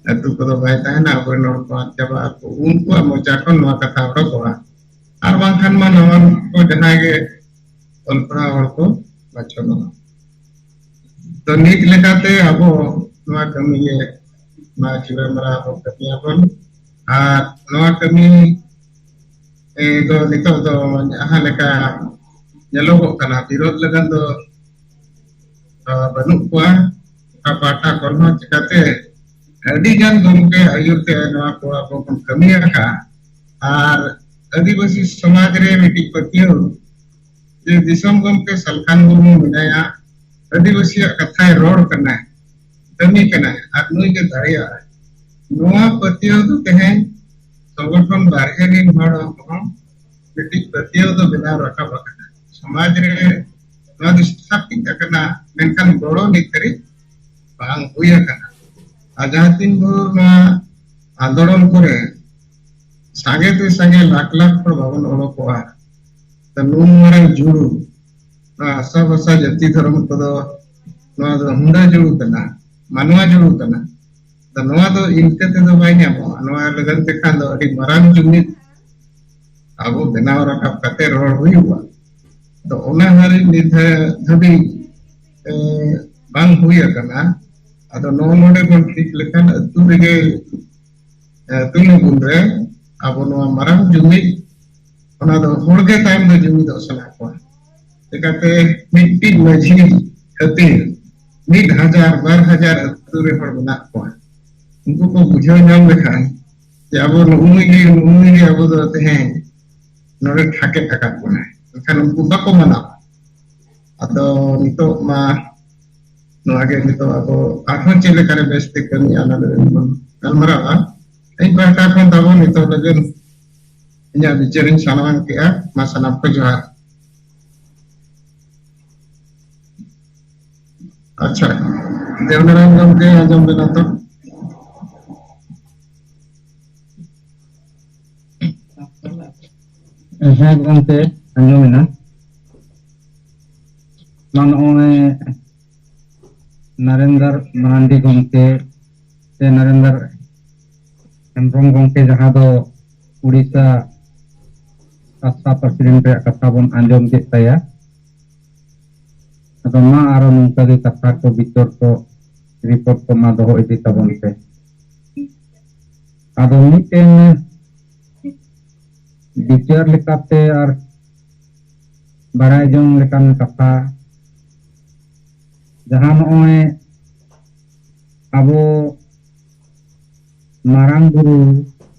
ᱟᱹᱛᱩ ᱠᱚᱫᱚ ᱵᱟᱭ ᱛᱟᱦᱮᱱᱟ, ᱟᱵᱚᱨᱮᱱ ᱦᱚᱲ ᱠᱚ ᱟᱫ ᱪᱟᱵᱟᱜᱼᱟ᱾ ᱟᱨ ᱩᱱᱠᱩᱣᱟᱜ ᱢᱚᱪᱟ ᱠᱷᱚᱱ ᱱᱚᱣᱟ ᱠᱟᱛᱷᱟ ᱚᱰᱚᱠᱚᱜᱼᱟ᱾ ᱟᱨ ᱵᱟᱝᱠᱷᱟᱱ ᱢᱟ ᱱᱟᱣᱟ ᱠᱚ ᱡᱟᱦᱟᱸᱭ ᱜᱮ ᱚᱞ ᱯᱟᱲᱦᱟᱣ ᱦᱚᱲ ᱠᱚ ᱵᱟᱪᱷᱚᱱᱚᱜᱼᱟ᱾ ᱛᱚ ᱱᱤᱛ ᱞᱮᱠᱟᱛᱮ ᱟᱵᱚ ᱱᱚᱣᱟ ᱠᱟᱹᱢᱤ ᱜᱮ, ᱱᱚᱣᱟ ᱪᱩᱲᱟᱹ ᱢᱟᱨᱟ ᱟᱵᱚ ᱠᱟᱹᱢᱤᱭᱟᱵᱚᱱ᱾ ᱟᱨ ᱱᱚᱣᱟ ᱠᱟᱹᱢᱤ, ᱮ, ᱫᱚ ᱱᱤᱛᱚᱜ ᱫᱚ ᱡᱟᱦᱟᱸ ᱞᱮᱠᱟ ᱧᱮᱞᱚᱜᱚᱜ ᱠᱟᱱᱟ, ᱵᱤᱨᱳᱫᱷ ᱞᱟᱹᱜᱤᱫ ᱫᱚ ᱟᱨ ᱵᱟᱹᱱᱩᱜ ᱠᱚᱣᱟ ᱚᱠᱟ ᱯᱟᱦᱴᱟ ᱠᱷᱚᱱ ᱦᱚᱸ᱾ ᱪᱤᱠᱟᱹᱛᱮ ᱟᱹᱰᱤ ᱜᱟᱱ ᱜᱚᱢᱠᱮ ᱟᱹᱭᱩᱨ ᱛᱮ ᱱᱚᱣᱟ ᱠᱚ ᱟᱵᱚ ᱵᱚᱱ ᱠᱟᱹᱢᱤ ᱟᱠᱟᱫᱼᱟ᱾ ᱟᱨ ᱟᱹᱫᱤᱵᱟᱹᱥᱤ ᱥᱚᱢᱟᱡᱽ ᱨᱮ ᱢᱤᱫᱴᱤᱡ ᱯᱟᱹᱛᱭᱟᱹᱣ ᱡᱮ ᱫᱤᱥᱚᱢ ᱜᱚᱢᱠᱮ ᱥᱟᱞᱠᱷᱟᱱ ᱢᱩᱨᱢᱩ ᱢᱮᱱᱟᱭᱟ, ᱟᱹᱫᱤᱵᱟᱹᱥᱤᱭᱟᱜ ᱠᱟᱛᱷᱟᱭ ᱨᱚᱲ ᱠᱟᱱᱟᱭ, ᱠᱟᱹᱢᱤ ᱠᱟᱱᱟᱭ ᱟᱨ ᱱᱩᱭ ᱜᱮ ᱫᱟᱲᱮᱭᱟᱜᱼᱟᱭ᱾ ᱱᱚᱣᱟ ᱯᱟᱹᱛᱭᱟᱹᱣ ᱫᱚ ᱛᱮᱦᱮᱧ ᱥᱚᱝᱜᱚᱴᱷᱚᱱ ᱵᱟᱨᱦᱮ ᱨᱤᱱ ᱦᱚᱲ ᱦᱚᱸ ᱢᱤᱫᱴᱤᱡ ᱯᱟᱹᱛᱭᱟᱹᱣ ᱫᱚ ᱵᱮᱱᱟᱣ ᱨᱟᱠᱟᱵ ᱟᱠᱟᱱᱟ᱾ ᱥᱚᱢᱟᱡᱽ ᱨᱮ ᱱᱚᱣᱟ ᱫᱚ ᱥᱛᱷᱟᱯᱤᱛ ᱟᱠᱟᱱᱟ, ᱢᱮᱱᱠᱷᱟᱱ ᱜᱚᱲᱚ ᱱᱤᱛ ᱫᱷᱟᱹᱨᱤᱡ ᱵᱟᱝ ᱦᱩᱭ ᱟᱠᱟᱱᱟ᱾ ᱟᱨ ᱡᱟᱦᱟᱸ ᱛᱤᱱ ᱵᱷᱳᱨ ᱱᱚᱣᱟ ᱟᱱᱫᱳᱞᱚᱱ ᱠᱚᱨᱮ ᱥᱟᱸᱜᱮ ᱛᱮ ᱥᱟᱸᱜᱮ ᱞᱟᱠᱷ ᱞᱟᱠᱷ ᱦᱚᱲ ᱵᱟᱵᱚᱱ ᱚᱰᱚᱠᱚᱜᱼᱟ, ᱛᱚ ᱱᱩᱱ ᱢᱟᱨᱟᱝ ᱡᱩᱲᱩ, ᱱᱚᱣᱟ ᱦᱟᱥᱟ ᱵᱷᱟᱥᱟ ᱡᱟᱹᱛᱤ ᱫᱷᱚᱨᱚᱢ ᱠᱚᱫᱚ ᱱᱚᱣᱟ ᱫᱚ ᱦᱩᱸᱰᱟᱹ ᱡᱩᱲᱩ ᱠᱟᱱᱟ, ᱢᱟᱱᱣᱟ ᱡᱩᱲᱩ ᱠᱟᱱᱟ᱾ ᱛᱚ ᱱᱚᱣᱟ ᱫᱚ ᱤᱱᱠᱟᱹ ᱛᱮᱫᱚ ᱵᱟᱭ ᱧᱟᱢᱚᱜᱼᱟ᱾ ᱱᱚᱣᱟ ᱞᱟᱹᱜᱤᱫ ᱛᱮᱠᱷᱟᱱ ᱫᱚ ᱟᱹᱰᱤ ᱢᱟᱨᱟᱝ ᱡᱩᱢᱤᱫ ᱟᱵᱚ ᱵᱮᱱᱟᱣ ᱨᱟᱠᱟᱵ ᱠᱟᱛᱮ ᱨᱚᱲ ᱦᱩᱭᱩᱜᱼᱟ᱾ ᱛᱚ ᱚᱱᱟ ᱦᱟᱹᱨᱤᱡ ᱱᱤᱛ ᱫᱷᱟ-, ᱫᱷᱟᱹᱵᱤᱡ, ᱮ, ᱵᱟᱝ ᱦᱩᱭ ᱟᱠᱟᱱᱟ᱾ ᱟᱫᱚ ᱱᱚᱜᱼᱚ ᱱᱚᱰᱮ ᱵᱚᱱ ᱴᱷᱤᱠ ᱞᱮᱠᱷᱟᱱ ᱟᱹᱛᱩ ᱨᱮᱜᱮ, ᱮ, ᱛᱩᱞᱩ ᱜᱩᱱ ᱨᱮ ᱟᱵᱚ ᱱᱚᱣᱟ ᱢᱟᱨᱟᱝ ᱡᱩᱢᱤᱫ, ᱚᱱᱟ ᱫᱚ ᱦᱚᱲ ᱜᱮ ᱛᱟᱭᱚᱢ ᱫᱚ ᱡᱩᱢᱤᱫᱚᱜ ᱥᱟᱱᱟ ᱠᱚᱣᱟ᱾ ᱪᱤᱠᱟᱹᱛᱮ ᱢᱤᱫᱴᱤᱡ ᱢᱟᱹᱡᱷᱤ ᱠᱷᱟᱹᱛᱤᱨ ᱢᱤᱫ ᱦᱟᱡᱟᱨ, ᱵᱟᱨ ᱦᱟᱡᱟᱨ ᱟᱹᱛᱩ ᱨᱮ ᱦᱚᱲ ᱢᱮᱱᱟᱜ ᱠᱚᱣᱟ᱾ ᱩᱱᱠᱩ ᱠᱚ ᱵᱩᱡᱷᱟᱹᱣ ᱧᱟᱢ ᱞᱮᱠᱷᱟᱱ ᱡᱮ ᱟᱵᱚ ᱱᱩᱜᱼᱩᱭ ᱜᱮ, ᱱᱩᱜᱼᱩᱭ ᱜᱮ ᱟᱵᱚ ᱫᱚ ᱛᱮᱦᱮᱧ ᱱᱚᱰᱮ ᱴᱷᱟᱠᱮᱫ ᱟᱠᱟᱫ ᱵᱚᱱᱟᱭ, ᱮᱱᱠᱷᱟᱱ ᱩᱱᱠᱩ ᱵᱟᱠᱚ ᱢᱟᱱᱟᱣᱟ᱾ ᱟᱫᱚ ᱱᱤᱛᱚᱜ ᱢᱟ ᱱᱚᱣᱟ ᱜᱮ ᱱᱤᱛᱚᱜ ᱟᱵᱚ ᱟᱨᱦᱚᱸ ᱪᱮᱫ ᱞᱮᱠᱟᱨᱮ ᱵᱮᱥ ᱛᱮ ᱠᱟᱹᱢᱤᱜᱼᱟ, ᱚᱱᱟ ᱞᱟᱹᱜᱤᱫ ᱵᱚᱱ ᱜᱟᱞᱢᱟᱨᱟᱜᱼᱟ᱾ ᱤᱧ ᱯᱟᱦᱴᱟ ᱠᱷᱚᱱ ᱛᱟᱵᱚ ᱱᱤᱛᱚᱜ ᱞᱟᱹᱜᱤᱫ ᱤᱧᱟᱹᱜ ᱵᱤᱪᱟᱹᱨᱤᱧ ᱥᱟᱱᱟᱢ ᱠᱮᱜᱼᱟ᱾ ᱢᱟ ᱥᱟᱱᱟᱢ ᱠᱚ ᱡᱚᱦᱟᱨ᱾ ᱟᱪᱪᱷᱟ, ᱫᱮᱵᱱᱟᱨᱟᱭᱚᱱ ᱜᱚᱢᱠᱮ ᱟᱸᱡᱚᱢ ᱵᱮᱱᱟ ᱛᱚ? ᱦᱮᱸ ᱜᱚᱢᱠᱮ, ᱟᱸᱡᱚᱢᱮᱱᱟ᱾ ᱢᱟ ᱱᱚᱜᱼᱚᱭ ᱱᱟᱨᱮᱱᱫᱚᱨ ᱢᱟᱨᱟᱱᱰᱤ ᱜᱚᱢᱠᱮ ᱥᱮ ᱱᱟᱨᱮᱱᱫᱚᱨ ᱦᱮᱢᱵᱨᱚᱢ ᱜᱚᱢᱠᱮ, ᱡᱟᱦᱟᱸ ᱫᱚ ᱩᱲᱤᱥᱥᱟ ᱯᱟᱥᱟ ᱯᱟᱥᱤ ᱨᱮᱱ ᱨᱮᱭᱟᱜ ᱠᱟᱛᱷᱟ ᱵᱚᱱ ᱟᱸᱡᱚᱢ ᱠᱮᱫ ᱛᱟᱭᱟ᱾ ᱟᱫᱚ ᱢᱟ ᱟᱨᱚ ᱱᱚᱝᱠᱟ ᱜᱮ ᱠᱟᱛᱷᱟ ᱠᱚ, ᱵᱤᱪᱟᱹᱨ ᱠᱚ, ᱨᱤᱯᱳᱨᱴ ᱠᱚ ᱢᱟ ᱫᱚᱦᱚ ᱤᱫᱤ ᱛᱟᱵᱚᱱ ᱯᱮ᱾ ᱟᱫᱚ ᱢᱤᱫᱴᱮᱱ ᱵᱤᱪᱟᱹᱨ ᱞᱮᱠᱟᱛᱮ ᱟᱨ ᱵᱟᱲᱟᱭ ᱡᱚᱝ ᱞᱮᱠᱟᱱ ᱠᱟᱛᱷᱟ, ᱡᱟᱦᱟᱸ ᱱᱚᱜᱼᱚᱭ ᱟᱵᱚ ᱢᱟᱨᱟᱝ ᱵᱩᱨᱩ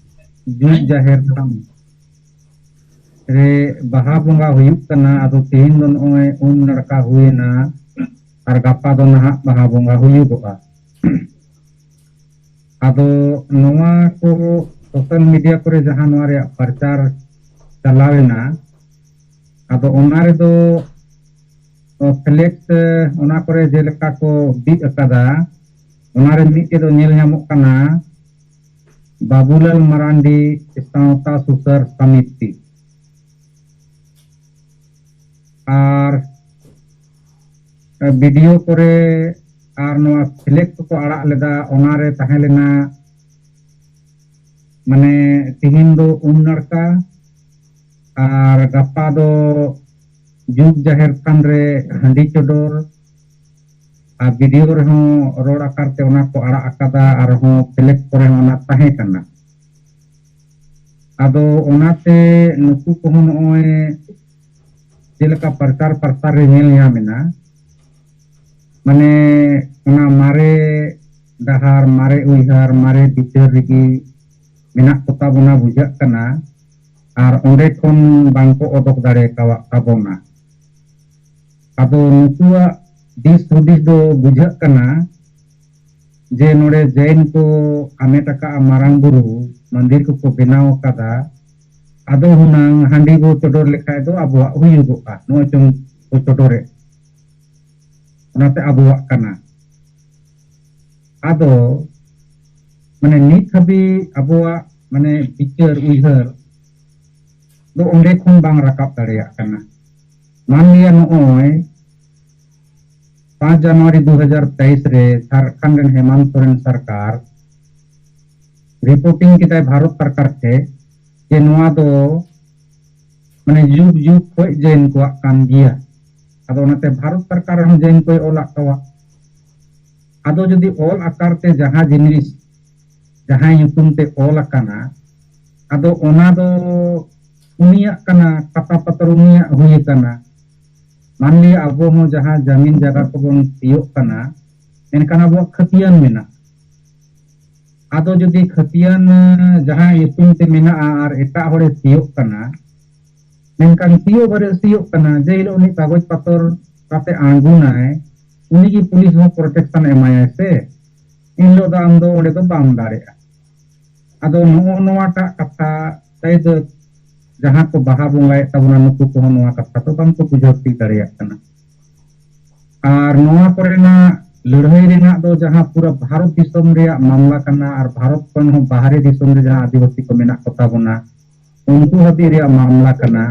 ᱡᱩᱜᱽ ᱡᱟᱦᱮᱨ ᱛᱷᱟᱱ ᱨᱮ ᱵᱟᱦᱟ ᱵᱚᱸᱜᱟ ᱦᱩᱭᱩᱜ ᱠᱟᱱᱟ᱾ ᱟᱫᱚ ᱛᱮᱦᱮᱧ ᱫᱚ ᱱᱚᱜᱼᱚᱭ ᱩᱢ ᱱᱟᱲᱠᱟ ᱦᱩᱭᱮᱱᱟ, ᱟᱨ ᱜᱟᱯᱟ ᱫᱚ ᱱᱟᱦᱟᱜ ᱵᱟᱦᱟ ᱵᱚᱸᱜᱟ ᱦᱩᱭᱩᱜᱚᱜᱼᱟ᱾ ᱟᱫᱚ ᱱᱚᱣᱟ ᱠᱚ ᱥᱳᱥᱟᱞ ᱢᱤᱰᱤᱭᱟ ᱠᱚᱨᱮ ᱡᱟᱦᱟᱸ ᱱᱚᱣᱟ ᱨᱮᱭᱟᱜ ᱯᱨᱚᱪᱟᱨ ᱪᱟᱞᱟᱣ ᱮᱱᱟ, ᱟᱫᱚ ᱚᱱᱟ ᱨᱮᱫᱚ ᱯᱷᱞᱮᱠᱥ, ᱚᱱᱟ ᱠᱚᱨᱮ ᱡᱮᱞᱮᱠᱟ ᱠᱚ ᱵᱤᱫ ᱟᱠᱟᱫᱟ, ᱚᱱᱟᱨᱮ ᱢᱤᱫᱴᱮᱡ ᱫᱚ ᱧᱮᱞ ᱧᱟᱢᱚᱜ ᱠᱟᱱᱟ ᱵᱟᱵᱩᱞᱟᱞ ᱢᱟᱨᱟᱱᱰᱤ ᱥᱟᱶᱛᱟ ᱥᱩᱥᱟᱹᱨ ᱥᱚᱢᱤᱛᱤ᱾ ᱟᱨ ᱵᱷᱤᱰᱤᱭᱳ ᱠᱚᱨᱮ ᱟᱨ ᱱᱚᱣᱟ ᱯᱷᱞᱮᱠᱥ ᱠᱚᱠᱚ ᱟᱲᱟᱜ ᱞᱮᱫᱟ, ᱚᱱᱟᱨᱮ ᱛᱟᱦᱮᱸ ᱞᱮᱱᱟ ᱢᱟᱱᱮ ᱛᱤᱦᱤᱧ ᱫᱚ ᱩᱢ ᱱᱟᱲᱠᱟ, ᱟᱨ ᱜᱟᱯᱟ ᱫᱚ ᱡᱩᱜᱽ ᱡᱟᱦᱮᱨ ᱛᱷᱟᱱ ᱨᱮ ᱦᱟᱺᱰᱤ ᱪᱚᱰᱚᱨ, ᱟᱨ ᱵᱷᱤᱰᱤᱭᱳ ᱨᱮᱦᱚᱸ ᱨᱚᱲ ᱟᱠᱟᱨ ᱛᱮ ᱚᱱᱟ ᱠᱚ ᱟᱲᱟᱜ ᱟᱠᱟᱫᱟ, ᱟᱨᱦᱚᱸ ᱯᱷᱞᱮᱠᱥ ᱠᱚᱨᱮ ᱦᱚᱸ ᱚᱱᱟ ᱛᱟᱦᱮᱸ ᱠᱟᱱᱟ᱾ ᱟᱫᱚ ᱚᱱᱟᱛᱮ ᱱᱩᱠᱩ ᱠᱚᱦᱚᱸ ᱱᱚᱜᱼᱚᱭ ᱡᱮᱞᱮᱠᱟ ᱯᱨᱚᱪᱟᱨ ᱯᱨᱚᱥᱟᱨ ᱨᱮ ᱧᱮᱞ ᱧᱟᱢ ᱮᱱᱟ, ᱢᱟᱱᱮ ᱚᱱᱟ ᱢᱟᱨᱮ ᱰᱟᱦᱟᱨ, ᱢᱟᱨᱮ ᱩᱭᱦᱟᱹᱨ, ᱢᱟᱨᱮ ᱵᱤᱪᱟᱹᱨ ᱨᱮᱜᱮ ᱢᱮᱱᱟᱜ ᱠᱚᱛᱟ ᱵᱚᱱᱟ ᱵᱩᱡᱷᱟᱹᱜ ᱠᱟᱱᱟ, ᱟᱨ ᱚᱸᱰᱮ ᱠᱷᱚᱱ ᱵᱟᱝᱠᱚ ᱚᱰᱚᱠ ᱫᱟᱲᱮ ᱠᱟᱣᱟᱜ ᱛᱟᱵᱚᱱᱟ᱾ ᱟᱫᱚ ᱱᱩᱠᱩᱣᱟᱜ ᱫᱤᱥ ᱦᱩᱫᱤᱥ ᱫᱚ ᱵᱩᱡᱷᱟᱹᱜ ᱠᱟᱱᱟ ᱡᱮ ᱱᱚᱰᱮ ᱡᱮᱱ ᱠᱚ ᱟᱢᱮᱴ ᱟᱠᱟᱫᱼᱟ, ᱢᱟᱨᱟᱝ ᱵᱩᱨᱩ ᱢᱚᱱᱫᱤᱨ ᱠᱚᱠᱚ ᱵᱮᱱᱟᱣ ᱟᱠᱟᱫᱟ, ᱟᱫᱚ ᱦᱩᱱᱟᱹᱝ ᱦᱟᱺᱰᱤ ᱵᱚ ᱪᱚᱰᱚᱨ ᱞᱮᱠᱷᱟᱡ ᱫᱚ ᱟᱵᱚᱣᱟᱜ ᱦᱩᱭᱩᱜᱚᱜᱼᱟ, ᱱᱚᱜᱼᱚᱭ ᱪᱚᱝ ᱠᱚ ᱪᱚᱰᱚᱨᱮᱫ, ᱚᱱᱟᱛᱮ ᱟᱵᱚᱣᱟᱜ ᱠᱟᱱᱟ᱾ ᱟᱫᱚ ᱢᱟᱱᱮ ᱱᱤᱛ ᱦᱟᱹᱵᱤᱡ ᱟᱵᱚᱣᱟᱜ ᱢᱟᱱᱮ ᱵᱤᱪᱟᱹᱨ ᱩᱭᱦᱟᱹᱨ ᱫᱚ ᱚᱸᱰᱮ ᱠᱷᱚᱱ ᱵᱟᱝ ᱨᱟᱠᱟᱵ ᱫᱟᱲᱮᱭᱟᱜ ᱠᱟᱱᱟ᱾ ᱢᱟᱱᱞᱤᱭᱟ ᱱᱚᱜᱼᱚᱭ ᱯᱟᱸᱪ ᱡᱟᱱᱩᱣᱟᱨᱤ ᱫᱩ ᱦᱟᱡᱟᱨ ᱛᱮᱭᱤᱥ ᱨᱮ ᱡᱷᱟᱲᱠᱷᱚᱸᱰ ᱨᱮᱱ ᱦᱮᱢᱟᱱᱛ ᱥᱚᱨᱮᱱ ᱥᱚᱨᱠᱟᱨ ᱨᱤᱯᱳᱨᱴᱤᱝ ᱠᱮᱫᱟᱭ ᱵᱷᱟᱨᱚᱛ ᱥᱚᱨᱠᱟᱨ ᱴᱷᱮᱱ ᱡᱮ ᱱᱚᱣᱟ ᱫᱚ ᱢᱟᱱᱮ ᱡᱩᱜᱽ ᱡᱩᱜᱽ ᱠᱷᱚᱱ ᱡᱮᱱ ᱠᱚᱣᱟᱜ ᱠᱟᱱ ᱜᱮᱭᱟ᱾ ᱟᱫᱚ ᱚᱱᱟᱛᱮ ᱵᱷᱟᱨᱚᱛ ᱥᱚᱨᱠᱟᱨ ᱨᱮᱦᱚᱸ ᱡᱮᱱ ᱠᱚᱭ ᱚᱞᱟᱜ ᱠᱚᱣᱟ᱾ ᱟᱫᱚ ᱡᱩᱫᱤ ᱚᱞ ᱟᱠᱟᱨ ᱛᱮ ᱡᱟᱦᱟᱸ ᱡᱤᱱᱤᱥ ᱡᱟᱦᱟᱸᱭ ᱧᱩᱛᱩᱢ ᱛᱮ ᱚᱞ ᱟᱠᱟᱱᱟ, ᱟᱫᱚ ᱚᱱᱟ ᱫᱚ ᱩᱱᱤᱭᱟᱜ ᱠᱟᱱᱟ, ᱠᱟᱛᱟ ᱯᱟᱛᱨᱚ ᱩᱱᱤᱭᱟᱜ ᱦᱩᱭ ᱟᱠᱟᱱᱟ᱾ ᱢᱟᱱᱞᱤᱭᱟ ᱟᱵᱚ ᱦᱚᱸ ᱡᱟᱦᱟᱸ ᱡᱟᱢᱤᱱ ᱡᱟᱭᱜᱟ ᱠᱚᱵᱚᱱ ᱥᱤᱭᱳᱜ ᱠᱟᱱᱟ, ᱢᱮᱱᱠᱷᱟᱱ ᱟᱵᱚᱣᱟᱜ ᱠᱷᱟᱹᱛᱤᱭᱟᱹᱱ ᱢᱮᱱᱟᱜᱼᱟ᱾ ᱟᱫᱚ ᱡᱩᱫᱤ ᱠᱷᱟᱹᱛᱤᱭᱟᱹᱱ ᱡᱟᱦᱟᱸ ᱧᱩᱛᱩᱢ ᱛᱮ ᱢᱮᱱᱟᱜᱼᱟ ᱟᱨ ᱮᱴᱟᱜ ᱦᱚᱲᱮ ᱥᱤᱭᱳᱜ ᱠᱟᱱᱟ, ᱢᱮᱱᱠᱷᱟᱱ ᱥᱤᱭᱳᱜ ᱵᱟᱨᱮ ᱥᱤᱭᱳᱜ ᱠᱟᱱᱟ, ᱡᱮ ᱦᱤᱞᱳᱜ ᱩᱱᱤ ᱠᱟᱜᱚᱡᱽ ᱯᱚᱛᱚᱨ ᱠᱟᱛᱮ ᱟᱬᱜᱚᱱᱟᱭ, ᱩᱱᱤᱜᱮ ᱯᱩᱞᱤᱥ ᱦᱚᱸ ᱯᱨᱚᱴᱮᱠᱥᱚᱱ ᱮᱢᱟᱭᱟᱭ ᱥᱮ᱾ ᱮᱱ ᱦᱤᱞᱳᱜ ᱫᱚ ᱟᱢ ᱫᱚ ᱚᱸᱰᱮ ᱫᱚ ᱵᱟᱢ ᱫᱟᱲᱮᱭᱟᱜᱼᱟ᱾ ᱟᱫᱚ ᱱᱚᱜᱼᱚ ᱱᱚᱣᱟᱴᱟᱜ ᱠᱟᱛᱷᱟ ᱛᱟᱭ ᱫᱚ ᱡᱟᱦᱟᱸ ᱠᱚ ᱵᱟᱦᱟ ᱵᱚᱸᱜᱟᱭᱮᱫ ᱛᱟᱵᱚᱱᱟ, ᱱᱩᱠᱩ ᱠᱚᱦᱚᱸ ᱱᱚᱣᱟ ᱠᱟᱛᱷᱟ ᱫᱚ ᱵᱟᱝᱠᱚ ᱵᱩᱡᱷᱟᱹᱣ ᱴᱷᱤᱠ ᱫᱟᱲᱮᱭᱟᱜ ᱠᱟᱱᱟ᱾ ᱟᱨ ᱱᱚᱣᱟ ᱠᱚᱨᱮᱱᱟᱜ ᱞᱟᱹᱲᱦᱟᱹᱭ ᱨᱮᱱᱟᱜ ᱫᱚ ᱡᱟᱦᱟᱸ ᱯᱩᱨᱟᱹ ᱵᱷᱟᱨᱚᱛ ᱫᱤᱥᱚᱢ ᱨᱮᱭᱟᱜ ᱢᱟᱢᱞᱟ ᱠᱟᱱᱟ, ᱟᱨ ᱵᱷᱟᱨᱚᱛ ᱠᱷᱚᱱ ᱦᱚᱸ ᱵᱟᱦᱨᱮ ᱫᱤᱥᱚᱢ ᱨᱮ ᱡᱟᱦᱟᱸ ᱟᱹᱫᱤᱵᱟᱹᱥᱤ ᱠᱚ ᱢᱮᱱᱟᱜ ᱠᱚᱛᱟ ᱵᱚᱱᱟ, ᱩᱱᱠᱩ ᱦᱟᱹᱵᱤᱡ ᱨᱮᱭᱟᱜ ᱢᱟᱢᱞᱟ ᱠᱟᱱᱟ᱾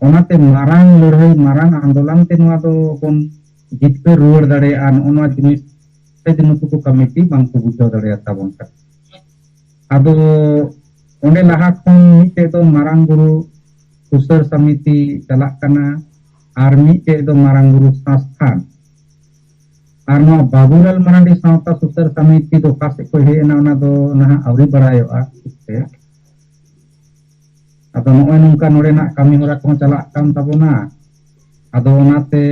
ᱚᱱᱟᱛᱮ ᱢᱟᱨᱟᱝ ᱞᱟᱹᱲᱦᱟᱹᱭ, ᱢᱟᱨᱟᱝ ᱟᱱᱫᱳᱞᱚᱱ ᱛᱮ ᱱᱚᱣᱟ ᱫᱚ ᱵᱚᱱ ᱡᱤᱛᱠᱟᱹᱨ ᱨᱩᱣᱟᱹᱲ ᱫᱟᱲᱮᱭᱟᱜᱼᱟ᱾ ᱱᱚᱜᱼᱚ ᱱᱚᱣᱟ ᱡᱤᱱᱤᱥ ᱥᱮ ᱡᱮ ᱱᱩᱠᱩ ᱠᱚ ᱠᱚᱢᱤᱴᱤ ᱵᱟᱝᱠᱚ ᱵᱩᱡᱷᱟᱹᱣ ᱫᱟᱲᱮᱭᱟᱛᱟ ᱵᱚᱱ ᱠᱟᱱᱟ᱾ ᱟᱫᱚ ᱚᱸᱰᱮ ᱞᱟᱦᱟ ᱠᱷᱚᱱ ᱢᱤᱫᱴᱮᱡ ᱫᱚ ᱢᱟᱨᱟᱝ ᱵᱩᱨᱩ ᱥᱩᱥᱟᱹᱨ ᱥᱚᱢᱤᱛᱤ ᱪᱟᱞᱟᱜ ᱠᱟᱱᱟ, ᱟᱨ ᱢᱤᱫᱴᱮᱡ ᱫᱚ ᱢᱟᱨᱟᱝ ᱵᱩᱨᱩ ᱥᱚᱝᱥᱛᱷᱟᱱ᱾ ᱟᱨ ᱱᱚᱣᱟ ᱵᱟᱵᱩᱞᱟᱞ ᱢᱟᱨᱟᱱᱰᱤ ᱥᱟᱶᱛᱟ ᱥᱩᱥᱟᱹᱨ ᱥᱚᱢᱤᱛᱤ ᱫᱚ ᱚᱠᱟ ᱥᱮᱫ ᱠᱷᱚᱱ ᱦᱮᱡ ᱮᱱᱟ, ᱚᱱᱟ ᱫᱚ ᱱᱟᱦᱟᱜ ᱟᱹᱣᱨᱤ ᱵᱟᱲᱟᱭᱚᱜᱼᱟ ᱴᱷᱤᱠ ᱛᱮ᱾ ᱟᱫᱚ ᱱᱚᱜᱼᱚᱭ ᱱᱚᱝᱠᱟ ᱱᱚᱰᱮᱱᱟᱜ ᱠᱟᱹᱢᱤ ᱦᱚᱨᱟ ᱠᱚᱦᱚᱸ ᱪᱟᱞᱟᱜ ᱠᱟᱱ ᱛᱟᱵᱚᱱᱟ᱾ ᱟᱫᱚ ᱚᱱᱟᱛᱮ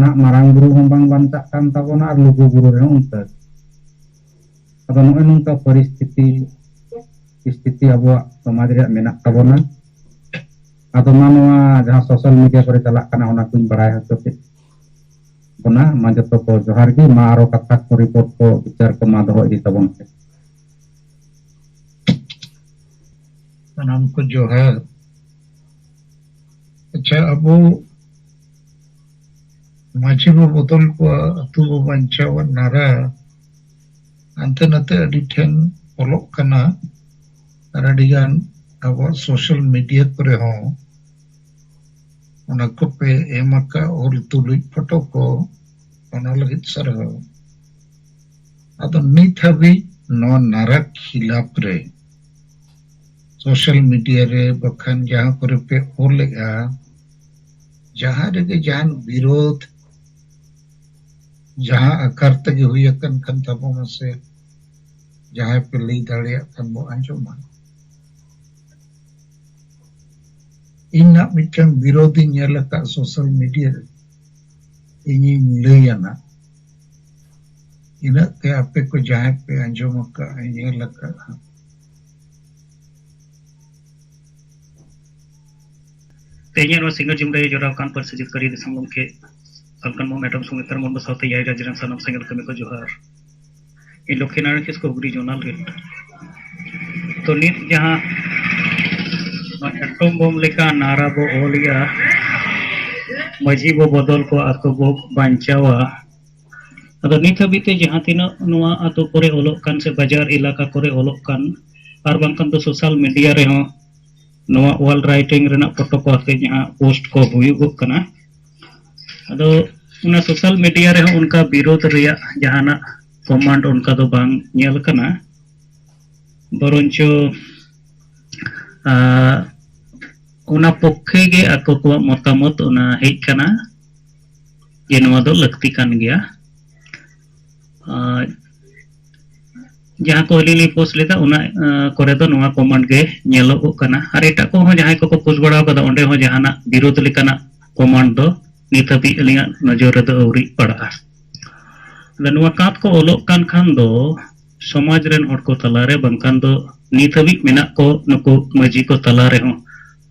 ᱱᱟᱜ ᱢᱟᱨᱟᱝ ᱵᱩᱨᱩ ᱦᱚᱸ ᱵᱟᱝ ᱵᱟᱧᱪᱟᱜ ᱠᱟᱱ ᱛᱟᱵᱚᱱᱟ ᱟᱨ ᱞᱩᱜᱩ ᱵᱩᱨᱩ ᱨᱮᱦᱚᱸ ᱚᱱᱠᱟ᱾ ᱟᱫᱚ ᱱᱚᱜᱼᱚᱭ ᱱᱚᱝᱠᱟ ᱯᱚᱨᱤᱥᱛᱷᱤᱛᱤ, ᱥᱛᱷᱤᱛᱤ ᱟᱵᱚᱣᱟᱜ ᱥᱚᱢᱟᱡᱽ ᱨᱮᱭᱟᱜ ᱢᱮᱱᱟᱜ ᱛᱟᱵᱚᱱᱟ᱾ ᱟᱫᱚ ᱢᱟ ᱱᱚᱣᱟ ᱡᱟᱦᱟᱸ ᱥᱳᱥᱟᱞ ᱢᱤᱰᱤᱭᱟ ᱠᱚᱨᱮ ᱪᱟᱞᱟᱜ ᱠᱟᱱᱟ, ᱚᱱᱟ ᱠᱚᱧ ᱵᱟᱲᱟᱭ ᱦᱚᱪᱚ ᱠᱮᱫ ᱵᱚᱱᱟ᱾ ᱢᱟ ᱡᱚᱛᱚ ᱠᱚ ᱡᱚᱦᱟᱨ ᱜᱮ᱾ ᱢᱟ ᱟᱨᱚ ᱠᱟᱛᱷᱟ ᱠᱚ, ᱨᱤᱯᱳᱨᱴ ᱠᱚ, ᱵᱤᱪᱟᱨ ᱠᱚ ᱢᱟ ᱫᱚᱦᱚ ᱤᱫᱤ ᱛᱟᱵᱚᱱ ᱯᱮ᱾ ᱥᱟᱱᱟᱢ ᱠᱚ ᱡᱚᱦᱟᱨ᱾ ᱟᱪᱪᱷᱟ, ᱟᱵᱚ ᱢᱟᱹᱡᱷᱤ ᱵᱚ ᱵᱚᱫᱚᱞ ᱠᱚᱣᱟ, ᱟᱹᱛᱩ ᱵᱚ ᱵᱟᱧᱪᱟᱣᱟ, ᱱᱟᱨᱟ ᱦᱟᱱᱛᱮ ᱱᱟᱛᱮ ᱟᱹᱰᱤ ᱴᱷᱮᱱ ᱚᱞᱚᱜ ᱠᱟᱱᱟ, ᱟᱨ ᱟᱹᱰᱤᱜᱟᱱ ᱟᱵᱚᱣᱟᱜ ᱥᱳᱥᱟᱞ ᱢᱤᱰᱤᱭᱟ ᱠᱚᱨᱮ ᱦᱚᱸ ᱚᱱᱟ ᱠᱚᱯᱮ ᱮᱢ ᱟᱠᱟᱫ ᱚᱞ ᱛᱩᱞᱩᱡ ᱯᱷᱳᱴᱳ ᱠᱚ, ᱚᱱᱟ ᱞᱟᱹᱜᱤᱫ ᱥᱟᱨᱦᱟᱣ᱾ ᱟᱫᱚ ᱱᱤᱛ ᱦᱟᱹᱵᱤᱡ ᱱᱚᱣᱟ ᱱᱟᱨᱟ ᱠᱷᱤᱞᱟᱯ ᱨᱮ ᱥᱳᱥᱟᱞ ᱢᱤᱰᱤᱭᱟ ᱨᱮ ᱵᱟᱠᱷᱟᱱ ᱡᱟᱦᱟᱸ ᱠᱚᱨᱮ ᱯᱮ ᱚᱞᱮᱜᱼᱟ, ᱡᱟᱦᱟᱸ ᱨᱮᱜᱮ ᱡᱟᱦᱟᱱ ᱵᱤᱨᱳᱫᱷ ᱡᱟᱦᱟᱸ ᱟᱠᱟᱨ ᱛᱮᱜᱮ ᱦᱩᱭ ᱟᱠᱟᱱ ᱠᱷᱟᱱ ᱛᱟᱵᱚ ᱢᱟᱥᱮ, ᱡᱟᱦᱟᱸᱭ ᱯᱮ ᱞᱟᱹᱭ ᱫᱟᱲᱮᱭᱟᱜ ᱠᱷᱟᱱ ᱵᱚ ᱟᱸᱡᱚᱢᱟ᱾ ᱤᱧ ᱱᱟᱜ ᱢᱤᱫᱴᱟᱝ ᱵᱤᱨᱳᱫᱷ ᱤᱧ ᱧᱮᱞ ᱟᱠᱟᱫ ᱥᱳᱥᱟᱞ ᱢᱤᱰᱤᱭᱟ ᱨᱮ, ᱤᱧᱤᱧ ᱞᱟᱹᱭᱟ ᱱᱟᱜ᱾ ᱤᱱᱟᱹᱜ ᱛᱮ ᱟᱯᱮ ᱠᱚ ᱡᱟᱦᱟᱸᱭ ᱯᱮ ᱟᱸᱡᱚᱢ ᱟᱠᱟᱫᱼᱟ, ᱧᱮᱞ ᱟᱠᱟᱫᱼᱟ᱾ ᱛᱮᱦᱮᱧᱟᱜ ᱱᱚᱣᱟ ᱥᱤᱸᱜᱟᱹᱲ ᱡᱩᱢ ᱨᱮ ᱡᱚᱲᱟᱣ ᱟᱠᱟᱱ ᱯᱟᱹᱨᱥᱤ ᱡᱤᱛᱠᱟᱹᱨᱤ ᱫᱤᱥᱚᱢ ᱜᱚᱢᱠᱮ ᱯᱷᱟᱞᱠᱚᱱ ᱢᱩᱨᱢᱩ, ᱮᱴᱚᱢ ᱥᱩᱢᱤᱛᱨᱟ ᱢᱩᱨᱢᱩ ᱥᱟᱶᱛᱮ ᱮᱭᱟᱭ ᱨᱟᱡᱽ ᱨᱮᱱ ᱥᱟᱱᱟᱢ ᱥᱮᱸᱜᱮᱞ ᱠᱟᱹᱢᱤ ᱠᱚ ᱡᱚᱦᱟᱨ᱾ ᱤᱧ ᱞᱚᱠᱠᱷᱤ ᱱᱟᱨᱟᱭᱚᱱ ᱠᱤᱥᱠᱩ, ᱦᱩᱜᱽᱞᱤ ᱡᱳᱱᱟᱞ ᱨᱮᱱ᱾ ᱛᱚ ᱱᱤᱛ ᱡᱟᱦᱟᱸ ᱱᱚᱣᱟ ᱮᱴᱚᱢ ᱵᱳᱢ ᱞᱮᱠᱟ ᱱᱟᱨᱟ ᱵᱚ ᱚᱞᱮᱜᱼᱟ, ᱢᱟᱹᱡᱷᱤ ᱵᱚ ᱵᱚᱫᱚᱞ ᱠᱚᱣᱟ, ᱟᱛᱳ ᱵᱚ ᱵᱟᱧᱪᱟᱣᱟ᱾ ᱟᱫᱚ ᱱᱤᱛ ᱦᱟᱹᱵᱤᱡ ᱛᱮ ᱡᱟᱦᱟᱸ ᱛᱤᱱᱟᱹᱜ ᱱᱚᱣᱟ ᱟᱛᱳ ᱠᱚᱨᱮ ᱚᱞᱚᱜ ᱠᱟᱱ ᱥᱮ ᱵᱟᱡᱟᱨ ᱮᱞᱟᱠᱟ ᱠᱚᱨᱮ ᱚᱞᱚᱜ ᱠᱟᱱ, ᱟᱨ ᱵᱟᱝᱠᱷᱟᱱ ᱫᱚ ᱥᱳᱥᱟᱞ ᱢᱤᱰᱤᱭᱟ ᱨᱮᱦᱚᱸ ᱱᱚᱣᱟ ᱚᱞ ᱨᱟᱭᱴᱤᱝ ᱨᱮᱱᱟᱜ ᱯᱷᱳᱴᱳ ᱠᱚ ᱟᱛᱮ ᱡᱟᱦᱟᱸ ᱯᱳᱥᱴ ᱠᱚ ᱦᱩᱭᱩᱜᱚᱜ ᱠᱟᱱᱟ, ᱟᱫᱚ ᱚᱱᱟ ᱥᱳᱥᱟᱞ ᱢᱤᱰᱤᱭᱟ ᱨᱮᱦᱚᱸ ᱚᱱᱠᱟ ᱵᱤᱨᱳᱫᱷ ᱨᱮᱭᱟᱜ ᱡᱟᱦᱟᱱᱟᱜ ᱠᱚᱢᱟᱱᱰ ᱚᱱᱠᱟ ᱫᱚ ᱵᱟᱝ ᱧᱮᱞ ᱠᱟᱱᱟ᱾ ᱵᱚᱨᱚᱱᱪᱚ, ᱟᱸ, ᱚᱱᱟ ᱯᱚᱠᱠᱷᱮ ᱜᱮ ᱟᱠᱚ ᱠᱚᱣᱟᱜ ᱢᱚᱛᱟᱢᱚᱛ ᱚᱱᱟ ᱦᱮᱡ ᱠᱟᱱᱟ ᱡᱮ ᱱᱚᱣᱟ ᱫᱚ ᱞᱟᱹᱠᱛᱤ ᱠᱟᱱ ᱜᱮᱭᱟ᱾ ᱟᱸ, ᱡᱟᱦᱟᱸ ᱠᱚ ᱟᱹᱞᱤᱧ ᱞᱤᱧ ᱯᱳᱥᱴ ᱞᱮᱫᱟ, ᱚᱱᱟ, ᱟᱸ, ᱠᱚᱨᱮ ᱫᱚ ᱱᱚᱣᱟ ᱠᱚᱢᱟᱱᱰ ᱜᱮ ᱧᱮᱞᱚᱜᱚᱜ ᱠᱟᱱᱟ᱾ ᱟᱨ ᱮᱴᱟᱜ ᱠᱚᱦᱚᱸ ᱡᱟᱦᱟᱸᱭ ᱠᱚᱠᱚ ᱯᱳᱥᱴ ᱵᱟᱲᱟ ᱟᱠᱟᱫᱟ, ᱚᱸᱰᱮ ᱦᱚᱸ ᱡᱟᱦᱟᱱᱟᱜ ᱵᱤᱨᱳᱫᱷ ᱞᱮᱠᱟᱱᱟᱜ ᱠᱚᱢᱟᱱᱰ ᱫᱚ ᱱᱤᱛ ᱦᱟᱹᱵᱤᱡ ᱟᱹᱞᱤᱧᱟᱜ ᱱᱚᱡᱚᱨ ᱨᱮᱫᱚ ᱟᱹᱣᱨᱤ ᱯᱟᱲᱟᱜᱼᱟ᱾ ᱟᱫᱚ ᱱᱚᱣᱟ ᱠᱟᱸᱛ ᱠᱚ ᱚᱞᱚᱜ ᱠᱟᱱ ᱠᱷᱟᱱ ᱫᱚ ᱥᱚᱢᱟᱡᱽ ᱨᱮᱱ ᱦᱚᱲ ᱠᱚ ᱛᱟᱞᱟᱨᱮ, ᱵᱟᱝᱠᱷᱟᱱ ᱫᱚ ᱱᱤᱛ ᱦᱟᱹᱵᱤᱡ ᱢᱮᱱᱟᱜ ᱠᱚ ᱱᱩᱠᱩ ᱢᱟᱹᱡᱷᱤ ᱠᱚ ᱛᱟᱞᱟ ᱨᱮᱦᱚᱸ,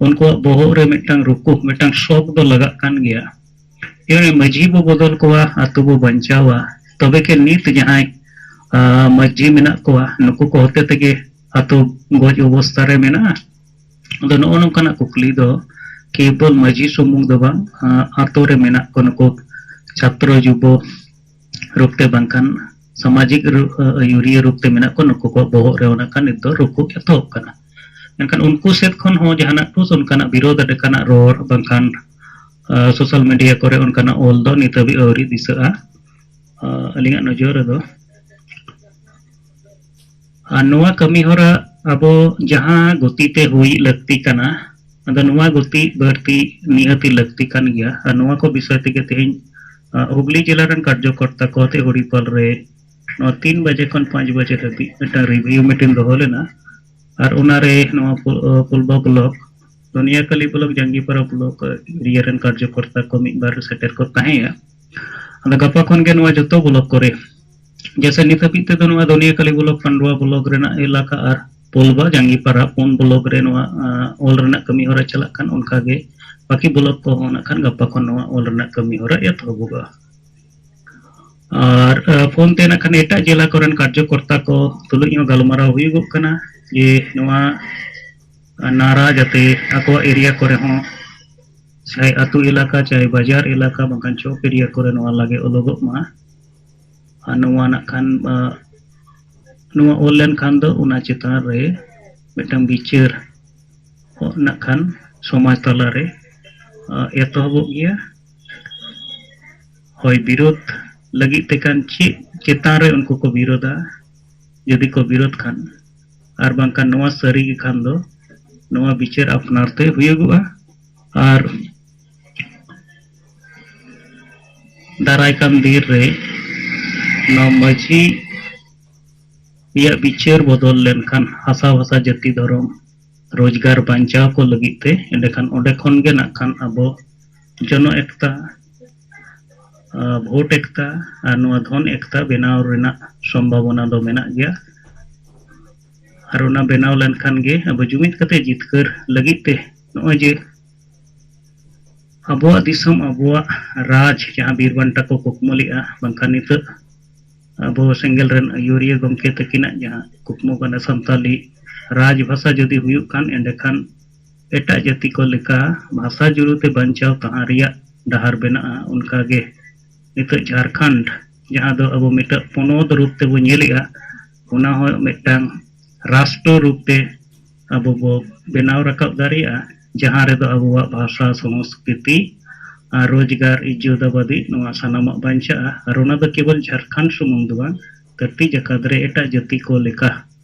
ᱩᱱᱠᱩᱣᱟᱜ ᱵᱚᱦᱚᱜ ᱨᱮ ᱢᱤᱫᱴᱟᱝ ᱨᱩᱠᱩ, ᱢᱤᱫᱴᱟᱝ ᱥᱚᱠ ᱫᱚ ᱞᱟᱜᱟᱜ ᱠᱟᱱ ᱜᱮᱭᱟ᱾ ᱡᱮ ᱢᱟᱹᱡᱷᱤ ᱵᱚ ᱵᱚᱫᱚᱞ ᱠᱚᱣᱟ, ᱟᱛᱳ ᱵᱚ ᱵᱟᱧᱪᱟᱣᱟ, ᱛᱚᱵᱮ ᱠᱤ ᱱᱤᱛ ᱡᱟᱦᱟᱸᱭ, ᱟ, ᱢᱟᱹᱡᱷᱤ ᱢᱮᱱᱟᱜ ᱠᱚᱣᱟ, ᱱᱩᱠᱩ ᱠᱚ ᱦᱚᱛᱮ ᱛᱮᱜᱮ ᱟᱛᱳ ᱜᱚᱡ ᱚᱵᱚᱥᱛᱟ ᱨᱮ ᱢᱮᱱᱟᱜᱼᱟ? ᱟᱫᱚ ᱱᱚᱜᱼᱚ ᱱᱚᱝᱠᱟᱱᱟᱜ ᱠᱩᱠᱞᱤ ᱫᱚ ᱠᱮᱵᱚᱞ ᱢᱟᱹᱡᱷᱤ ᱥᱩᱢᱩᱝ ᱫᱚ ᱵᱟᱝ, ᱟ, ᱟᱛᱳ ᱨᱮ ᱢᱮᱱᱟᱜ ᱠᱚ ᱱᱩᱠᱩ ᱪᱷᱟᱛᱨᱚ ᱡᱩᱵᱚ ᱨᱩᱯ ᱛᱮ ᱵᱟᱝᱠᱷᱟᱱ ᱥᱟᱢᱟᱡᱤᱠ ᱨᱩ-, ᱟ, ᱟᱹᱭᱩᱨᱤᱭᱟᱹ ᱨᱩᱯ ᱛᱮ ᱢᱮᱱᱟᱜ ᱠᱚ, ᱱᱩᱠᱩ ᱠᱚᱣᱟᱜ ᱵᱚᱦᱚᱜ ᱨᱮ ᱚᱱᱟ ᱠᱷᱟᱱ ᱱᱤᱛ ᱫᱚ ᱨᱩᱠᱩ ᱮᱛᱚᱦᱚᱵ ᱠᱟᱱᱟ᱾ ᱢᱮᱱᱠᱷᱟᱱ ᱩᱱᱠᱩ ᱥᱮᱫ ᱠᱷᱚᱱ ᱦᱚᱸ ᱡᱟᱦᱟᱱᱟᱜ ᱴᱷᱩᱥ ᱚᱱᱠᱟᱱᱟᱜ ᱵᱤᱨᱳᱫᱷ ᱞᱮᱠᱟᱱᱟᱜ ᱨᱚᱲ ᱵᱟᱝᱠᱷᱟᱱ, ᱟ, ᱥᱳᱥᱟᱞ ᱢᱤᱰᱤᱭᱟ ᱠᱚᱨᱮ ᱚᱱᱠᱟᱱᱟᱜ ᱚᱞ ᱫᱚ ᱱᱤᱛ ᱦᱟᱹᱵᱤᱡ ᱟᱹᱣᱨᱤ ᱫᱤᱥᱟᱹᱜᱼᱟ, ᱟ, ᱟᱹᱞᱤᱧᱟᱜ ᱱᱚᱡᱚᱨ ᱨᱮᱫᱚ᱾ ᱟᱨ ᱱᱚᱣᱟ ᱠᱟᱹᱢᱤ ᱦᱚᱨᱟ ᱟᱵᱚ ᱡᱟᱦᱟᱸ ᱜᱚᱛᱤ ᱛᱮ ᱦᱩᱭ ᱞᱟᱹᱠᱛᱤ ᱠᱟᱱᱟ, ᱟᱫᱚ ᱱᱚᱣᱟ ᱜᱚᱛᱤ ᱵᱟᱹᱲᱛᱤ ᱱᱤᱦᱟᱹᱛᱤ ᱞᱟᱹᱠᱛᱤ ᱠᱟᱱ ᱜᱮᱭᱟ᱾ ᱟᱨ ᱱᱚᱣᱟ ᱠᱚ ᱵᱤᱥᱚᱭ ᱛᱮᱜᱮ ᱛᱮᱦᱮᱧ, ᱟ, ᱦᱩᱜᱽᱞᱤ ᱡᱮᱞᱟ ᱨᱮᱱ ᱠᱟᱨᱡᱚᱠᱚᱨᱛᱟ ᱠᱚ ᱟᱛᱮ ᱦᱚᱲᱤᱯᱟᱞ ᱨᱮ ᱱᱚᱣᱟ ᱛᱤᱱ ᱵᱟᱡᱮ ᱠᱷᱚᱱ ᱯᱟᱸᱪ ᱵᱟᱡᱮ ᱫᱷᱟᱹᱵᱤᱡ ᱢᱤᱫᱴᱟᱝ ᱨᱤᱵᱷᱤᱭᱩ ᱢᱤᱴᱤᱝ ᱫᱚᱦᱚ ᱞᱮᱱᱟ᱾ ᱟᱨ ᱚᱱᱟᱨᱮ ᱱᱚᱣᱟ ᱯᱩ-, ᱟ, ᱯᱩᱞᱵᱟ ᱵᱞᱚᱠ ᱫᱚᱱᱤᱭᱟᱠᱟᱞᱤ ᱵᱞᱚᱠ, ᱡᱟᱝᱜᱤᱯᱟᱨᱟ ᱵᱞᱚᱠ ᱮᱨᱤᱭᱟ ᱨᱮᱱ ᱠᱟᱨᱡᱚᱠᱚᱨᱛᱟ ᱠᱚ ᱢᱤᱫ ᱵᱟᱨ ᱥᱮᱴᱮᱨ ᱠᱚ ᱛᱟᱦᱮᱸᱭᱟ᱾ ᱟᱫᱚ ᱜᱟᱯᱟ ᱠᱷᱚᱱ ᱜᱮ ᱱᱚᱣᱟ ᱡᱚᱛᱚ ᱵᱞᱚᱠ ᱠᱚᱨᱮ, ᱡᱮᱭᱥᱮ ᱱᱤᱛ ᱦᱟᱹᱵᱤᱡ ᱛᱮᱫᱚ ᱱᱚᱣᱟ ᱫᱚᱱᱤᱭᱟᱠᱟᱞᱤ ᱵᱞᱚᱠ, ᱯᱟᱱᱰᱩᱣᱟ ᱵᱞᱚᱠ ᱨᱮᱱᱟᱜ ᱮᱞᱟᱠᱟ ᱟᱨ ᱯᱳᱞᱵᱟ, ᱡᱟᱝᱜᱤᱯᱟᱨᱟ ᱯᱩᱱ ᱵᱞᱚᱠ ᱨᱮ ᱱᱚᱣᱟ, ᱟ, ᱚᱞ ᱨᱮᱱᱟᱜ ᱠᱟᱹᱢᱤ ᱦᱚᱨᱟ ᱪᱟᱞᱟᱜ ᱠᱷᱟᱱ, ᱚᱱᱠᱟ ᱜᱮ ᱵᱟᱹᱠᱤ ᱵᱞᱚᱠ ᱠᱚᱦᱚᱸ ᱱᱟᱜ ᱠᱷᱟᱱ ᱜᱟᱯᱟ ᱠᱷᱚᱱ ᱱᱚᱣᱟ ᱚᱞ ᱨᱮᱱᱟᱜ ᱠᱟᱹᱢᱤ ᱦᱚᱨᱟ ᱮᱛᱚᱦᱚᱵᱚᱜᱼᱟ᱾ ᱟᱨ, ᱟ, ᱯᱷᱳᱱ ᱛᱮ ᱱᱟᱜ ᱠᱷᱟᱱ ᱮᱴᱟᱜ ᱡᱮᱞᱟ ᱠᱚᱨᱮᱱ ᱠᱟᱨᱡᱚᱠᱚᱨᱛᱟ ᱠᱚ ᱛᱩᱞᱩᱡ ᱦᱚᱸ ᱜᱟᱞᱢᱟᱨᱟᱣ ᱦᱩᱭᱩᱜᱚᱜ ᱠᱟᱱᱟ ᱡᱮ ᱱᱚᱣᱟ, ᱟ, ᱱᱟᱨᱟ ᱡᱟᱛᱮ ᱟᱠᱚᱣᱟᱜ ᱮᱨᱤᱭᱟ ᱠᱚᱨᱮ ᱦᱚᱸ, ᱪᱟᱦᱮ ᱟᱹᱛᱩ ᱮᱞᱟᱠᱟ, ᱪᱟᱦᱮ ᱵᱟᱡᱟᱨ ᱮᱞᱟᱠᱟ, ᱵᱟᱝᱠᱷᱟᱱ ᱪᱚᱠ ᱮᱨᱤᱭᱟ ᱠᱚᱨᱮ ᱱᱚᱣᱟ ᱞᱟᱜᱮ ᱚᱞᱚᱜᱚᱜ ᱢᱟ᱾ ᱟᱨ ᱱᱚᱣᱟ ᱱᱟᱜ ᱠᱷᱟᱱ, ᱟ, ᱱᱚᱣᱟ ᱚᱞ ᱞᱮᱱᱠᱷᱟᱱ ᱫᱚ ᱚᱱᱟ ᱪᱮᱛᱟᱱ ᱨᱮ ᱢᱤᱫᱴᱟᱝ ᱵᱤᱪᱟᱹᱨ ᱱᱟᱜ ᱠᱷᱟᱱ ᱥᱚᱢᱟᱡᱽ ᱛᱟᱞᱟᱨᱮ, ᱟ, ᱮᱛᱚᱦᱚᱵᱚᱜ ᱜᱮᱭᱟ᱾ ᱦᱳᱭ, ᱵᱤᱨᱳᱫᱷ ᱞᱟᱹᱜᱤᱫ ᱛᱮ ᱠᱷᱟᱱ ᱪᱮᱫ ᱪᱮᱛᱟᱱ ᱨᱮ ᱩᱱᱠᱩ ᱠᱚ ᱵᱤᱨᱳᱫᱟ, ᱡᱩᱫᱤ ᱠᱚ ᱵᱤᱨᱳᱫᱷ ᱠᱷᱟᱱ, ᱟᱨ ᱵᱟᱝᱠᱷᱟᱱ ᱱᱚᱣᱟ ᱥᱟᱹᱨᱤ ᱜᱮ ᱠᱷᱟᱱ ᱫᱚ ᱱᱚᱣᱟ ᱵᱤᱪᱟᱹᱨ ᱟᱯᱱᱟᱨ ᱛᱮ ᱦᱩᱭᱩᱜᱚᱜᱼᱟ᱾ ᱟᱨ ᱫᱟᱨᱟᱭ ᱠᱟᱱ ᱫᱤᱱ ᱨᱮ ᱱᱚᱣᱟ ᱢᱟᱹᱡᱷᱤ ᱨᱮᱭᱟᱜ ᱵᱤᱪᱟᱹᱨ ᱵᱚᱫᱚᱞ ᱞᱮᱱᱠᱷᱟᱱ ᱦᱟᱥᱟ ᱵᱷᱟᱥᱟ, ᱡᱟᱹᱛᱤ, ᱫᱷᱚᱨᱚᱢ, ᱨᱳᱡᱽᱜᱟᱨ ᱵᱟᱧᱪᱟᱣ ᱠᱚ ᱞᱟᱹᱜᱤᱫ ᱛᱮ, ᱮᱸᱰᱮᱠᱷᱟᱱ ᱚᱸᱰᱮ ᱠᱷᱚᱱ ᱜᱮ ᱱᱟᱜ ᱠᱷᱟᱱ ᱟᱵᱚ ᱡᱚᱱᱚ ᱮᱠᱛᱟ, ᱟ, ᱵᱷᱳᱴ ᱮᱠᱛᱟ ᱟᱨ ᱱᱚᱣᱟ ᱫᱷᱚᱱ ᱮᱠᱛᱟ ᱵᱮᱱᱟᱣ ᱨᱮᱱᱟᱜ ᱥᱚᱢᱵᱷᱟᱵᱚᱱᱟ ᱫᱚ ᱢᱮᱱᱟᱜ ᱜᱮᱭᱟ᱾ ᱟᱨ ᱚᱱᱟ ᱵᱮᱱᱟᱣ ᱞᱮᱱᱠᱷᱟᱱ ᱜᱮ ᱟᱵᱚ ᱡᱩᱢᱤᱫ ᱠᱟᱛᱮ ᱡᱤᱛᱠᱟᱹᱨ ᱞᱟᱹᱜᱤᱫ ᱛᱮ ᱱᱚᱜᱼᱚᱭ ᱡᱮ ᱟᱵᱚᱣᱟᱜ ᱫᱤᱥᱚᱢ, ᱟᱵᱚᱣᱟᱜ ᱨᱟᱡᱽ, ᱡᱟᱦᱟᱸ ᱵᱤᱨ ᱵᱟᱱᱴᱟ ᱠᱚ ᱠᱩᱠᱢᱩ ᱞᱮᱫᱼᱟ, ᱵᱟᱝᱠᱷᱟᱱ ᱱᱤᱛᱚᱜ ᱟᱵᱚ ᱥᱮᱸᱜᱮᱞ ᱨᱮᱱ ᱟᱹᱭᱩᱨᱤᱭᱟᱹ ᱜᱚᱢᱠᱮ ᱛᱟᱹᱠᱤᱱᱟᱜ ᱡᱟᱦᱟᱸ ᱠᱩᱠᱢᱩ ᱠᱟᱱᱟ, ᱥᱟᱱᱛᱟᱞᱤ ᱨᱟᱡᱽ ᱵᱷᱟᱥᱟ ᱡᱩᱫᱤ ᱦᱩᱭᱩᱜ ᱠᱷᱟᱱ, ᱮᱸᱰᱮᱠᱷᱟᱱ ᱮᱴᱟᱜ ᱡᱟᱹᱛᱤ ᱠᱚ ᱞᱮᱠᱟ ᱵᱷᱟᱥᱟ ᱡᱩᱲᱩ ᱛᱮ ᱵᱟᱧᱪᱟᱣ ᱛᱟᱦᱮᱸ ᱨᱮᱭᱟᱜ ᱰᱟᱦᱟᱨ ᱵᱮᱱᱟᱜᱼᱟ᱾ ᱚᱱᱠᱟᱜᱮ ᱱᱤᱛᱚᱜ ᱡᱷᱟᱲᱠᱷᱚᱸᱰ, ᱡᱟᱦᱟᱸ ᱫᱚ ᱟᱵᱚ ᱢᱤᱫᱴᱟᱝ ᱯᱚᱱᱚᱛ ᱨᱩᱯ ᱛᱮᱵᱚ ᱧᱮᱞᱮᱜᱼᱟ, ᱚᱱᱟ ᱦᱚᱸ ᱢᱤᱫᱴᱟᱝ ᱨᱟᱥᱴᱨᱚ ᱨᱩᱯ ᱛᱮ ᱟᱵᱚ ᱵᱚ ᱵᱮᱱᱟᱣ ᱨᱟᱠᱟᱵ ᱫᱟᱲᱮᱭᱟᱜᱼᱟ, ᱡᱟᱦᱟᱸ ᱨᱮᱫᱚ ᱟᱵᱚᱣᱟᱜ ᱵᱷᱟᱥᱟ, ᱥᱚᱝᱥᱠᱨᱤᱛᱤ ᱟᱨ ᱨᱳᱡᱽᱜᱟᱨ, ᱤᱡᱽᱡᱚᱛ ᱟᱵᱟᱫᱤ, ᱱᱚᱣᱟ ᱥᱟᱱᱟᱢᱟᱜ ᱵᱟᱧᱪᱟᱜᱼᱟ᱾ ᱟᱨ ᱚᱱᱟ ᱫᱚ ᱠᱮᱵᱚᱞ ᱡᱷᱟᱲᱠᱷᱚᱸᱰ ᱥᱩᱢᱩᱝ ᱫᱚ ᱵᱟᱝ, ᱫᱷᱟᱹᱨᱛᱤ ᱡᱟᱠᱟᱛ ᱨᱮ ᱮᱴᱟᱜ ᱡᱟᱹᱛᱤ ᱠᱚ ᱞᱮᱠᱟ